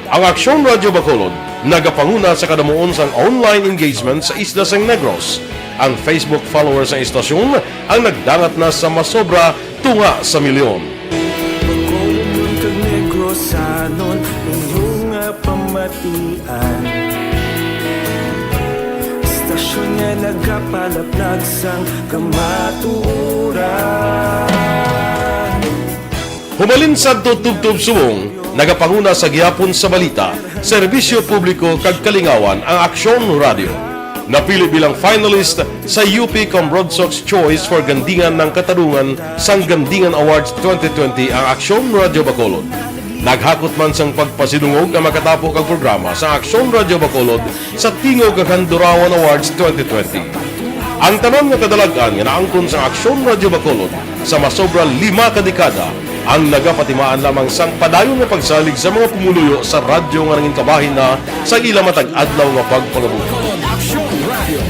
Ang Aksyon Radyo Bacolod nagapanguna sa kadamuon sang online engagement sa isla sang Negros. Ang Facebook followers sang istasyon ang nagdangat na sa masobra tunga sa milyon. Bacolod kag Negrosanon, inyo nga pamatian. Istasyon nga nagapalaplag sang kamatuoran. Hubalin sadto tubtob subong, nagapanguna sa gihapon sa balita, serbisyo publiko kag kalingawan ang Aksyon Radyo. Napili bilang finalist sa U P Comrade Sox Choice for Gandingan ng Katarungan sang Gandingan Awards twenty twenty ang Aksyon Radyo Bacolod. Naghakot man sang pagpasidungog ang makatapo kag programa sa Aksyon Radyo Bacolod sa Tingog kag Handurawan Awards twenty twenty. Ang tanan nga kadalag-an nga naangkon sang Aksyon Radyo Bacolod sa masobra lima ka dekada ang nagapatimaan lamang sang padayon nga pagsalig sa mga pumuluyo sa radyo nga nangin kabahin na sa ila matag adlaw nga pagpangabuhi. Aksyon Radio.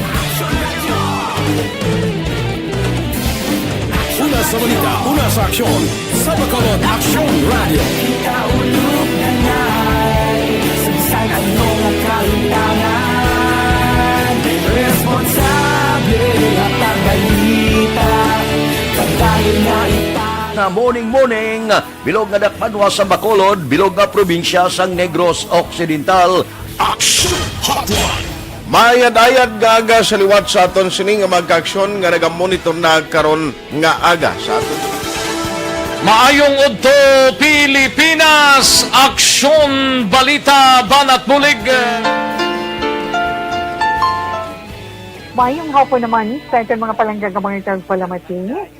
Una sa balita, una sa aksyon, sa Bacolod Aksyon Radio. Kita ulog na nai, sa bisan ano nga kahintangan, responsable nga pagbalita, pagdayon na ita. Na morning, morning, bilog nga dakpanwa sa Bacolod, bilog nga probinsya sang Negros Occidental. Aksyon Hotline. Mayad-ayad nga aga sa liwat sa aton sini nga mga kaaksyon nga nagamonitor na karon nga aga sa aton. Maayong udto, Pilipinas! Aksyon, balita, banat bulig. Maayong hapon naman sa aton mga palangga nga mga tagpalamati.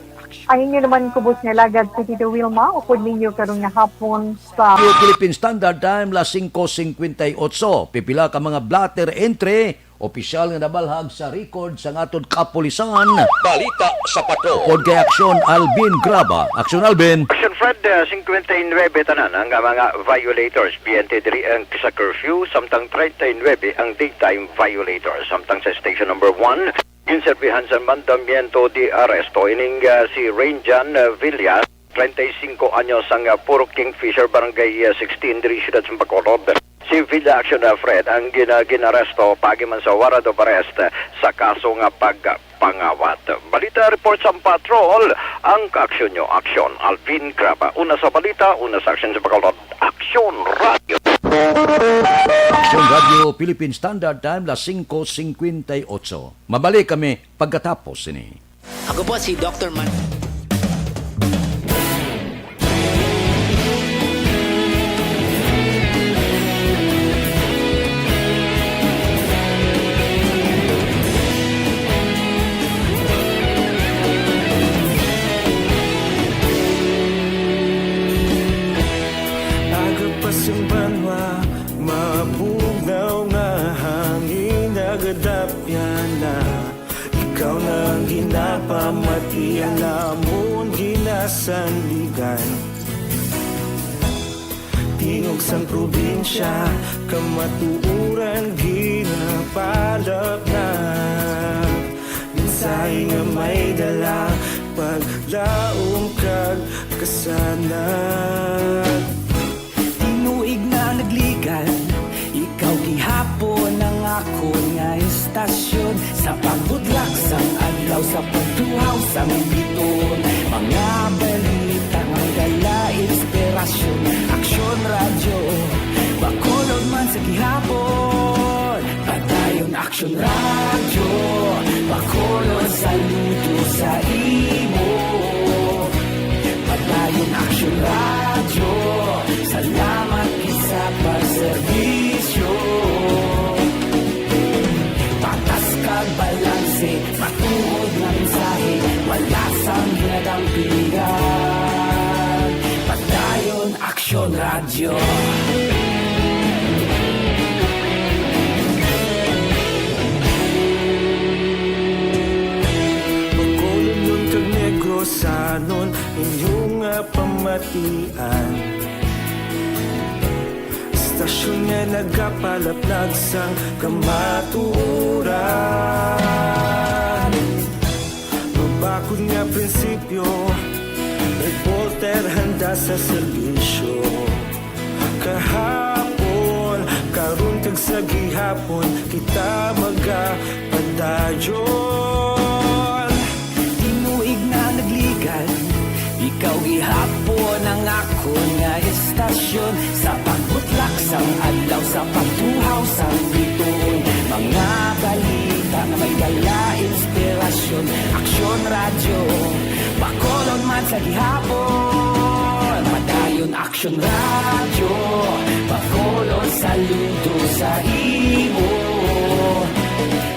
Ang inyo naman kubos nga lagad si Tito Wilma, upod ninyo karon nga hapon sa Radio Philippine Standard Time, las singko singkwenta y otso. Pipila ka mga blotter entry, opisyal nga nabalhag sa record sang aton kapulisan. Balita sa Patrol. Upod kay Aksyon Alvin Graba. Aksyon Alvin. Aksyon Fred, uh, singkwenta y nuebe tanan ang mga violators. Biyente diri ang sa curfew, samtang treinta y nuebe ang daytime violators. Samtang sa station number one, ginserbihan sa mandamiento de arresto ining, ah, si Rainjan, ah, Villa, treinta y cinco anyos, ang, ah, Purok Kingfisher, Barangay, ah, sixteen, diri siyudad sa Bacolod. Si Villa Action, ah, Fred, ang gina-, ginaresto paagi man sa warrant of arrest, ah, sa kaso nga pagpangawat. Balita report sa Patrol, ang kaaksyon nyo, Aksyon Alvin Graba. Una sa balita, una sa aksyon sa Bacolod, Aksyon Radio. Aksyon Radio, Philippine Standard Time, las singko singkwenta y otso. Mabalik kami pagkatapos sini. Ako po si Doktor Man. Aga pa sing banwa, mabugnaw nga hangin, nagadapyan na. Ikaw na ang ginapamati, ang amon ginasandigan. Tingog sang probinsya, kamatuoran ginapalapnap. Mensahe nga may dala, paglaom kag kasanag. Tinuig na nagligan, ikaw gihapon ang akon nga istasyon. Sa pagbudlak sang adlaw, sa pagtuhaw sang biton, mga balita nga dala inspirasyon. Aksyon Radyo, Bacolod man sa gihapon. Padayon Aksyon Radyo, Bacolod, saludo sa imo. Padayon Aksyon Radyo, salamat gid sa pagserbisyo. Patas kag balanse, matuod nga mensahe, wala sang ginadampingan. Padayon Aksyon Radyo. Bacolodnon kag Negrosanon, inyo nga pama- Atian. Istasyon nga nagapalaplag sang kamatuoran. Mabakod nga prinsipyo, reporter handa sa serbisyo. Kahapon, karon kag sa gihapon, kita magapadayon. Tinuig na nagligad, ikaw gihapon ang akon nga istasyon. Sa pagbutlak sang adlaw, sa pagtuhaw sang bituon, mga balita nga may dala inspirasyon. Aksyon Radyo, Bacolod man sa gihapon. Padayon Aksyon Radyo, Bacolod, saludo sa imo.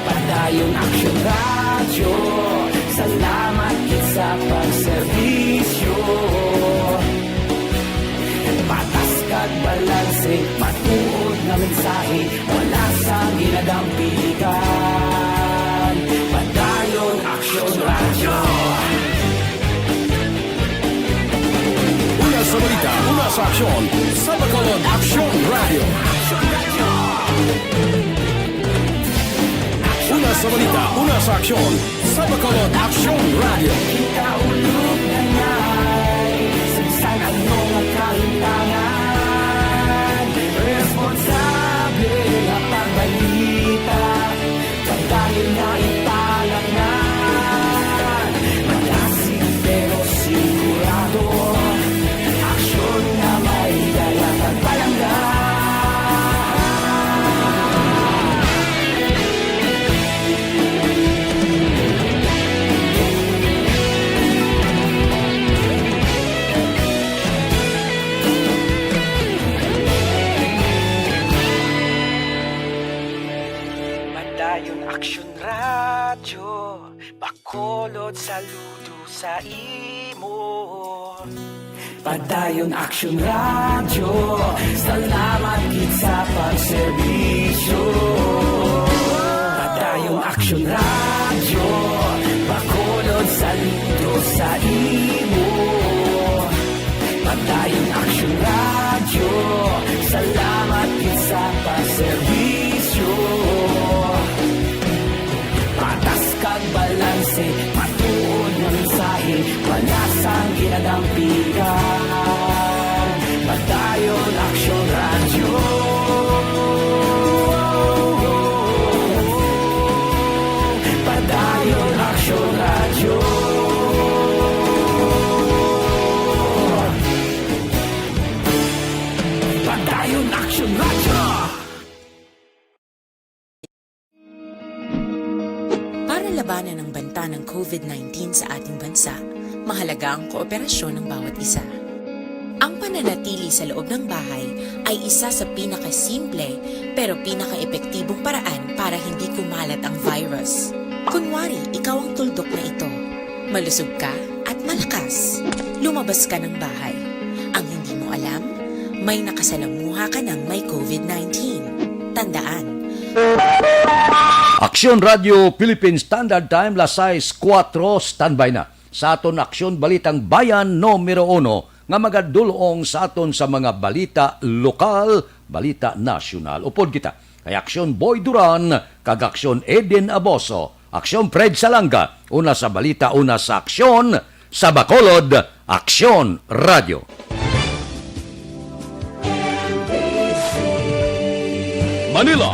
Padayon Aksyon Radyo, salamat gid sa pagserbisyo. Patas kag balanse, matuod nga mensahe, wala sang ginadampigan. Padayon Aksyon Radyo. Una sa balita, una sa aksyon, sa Bacolod Aksyon Radyo. Una sa balita, una sa aksyon, sa Bacolod Aksyon Radyo. Kita ulog na ngay, sa bisan ano nga kahimtangan, responsable nga pagbalita. Padayon nga ipalangnan, malasig pero sigurado. Aksyon nga may dala kag palangga. Padayon Aksyon Radyo, Bacolod, saludo sa imo. Padayon Aksyon Radyo, salamat gid sa pagserbisyo. Padayon Aksyon Radyo, Bacolod, saludo sa imo. Padayon Aksyon Radyo, salamat gid sa pagserbisyo. Patas kag balanse, matuod nga mensahe, wala sang ginadampigan. Padayon Aksyon Radyo. Padayon Aksyon Radyo. Padayon Aksyon Radyo. Para labanan ang banta ng covid nineteen sa ating bansa, mahalaga ang kooperasyon ng bawat isa. Ang pananatili sa loob ng bahay ay isa sa pinakasimple pero pinakaepektibong paraan para hindi kumalat ang virus. Kunwari, ikaw ang tuldok na ito. Malusog ka at malakas. Lumabas ka ng bahay. Ang hindi mo alam, may nakasalamuha ka ng may covid nineteen. Tandaan, Aksyon Radio Philippine Standard Time, las sais kuwatro, standby na sa aton Aksyon Balitang Bayan numero uno nga magadul-ong sa aton sa mga balita lokal, balita nasyonal. Upod kita kay Aksyon Boy Duran kag Aksyon Eden Aboso, Aksyon Fred Salanga, una sa balita, una sa aksyon, sa Bacolod, Aksyon Radio. Manila,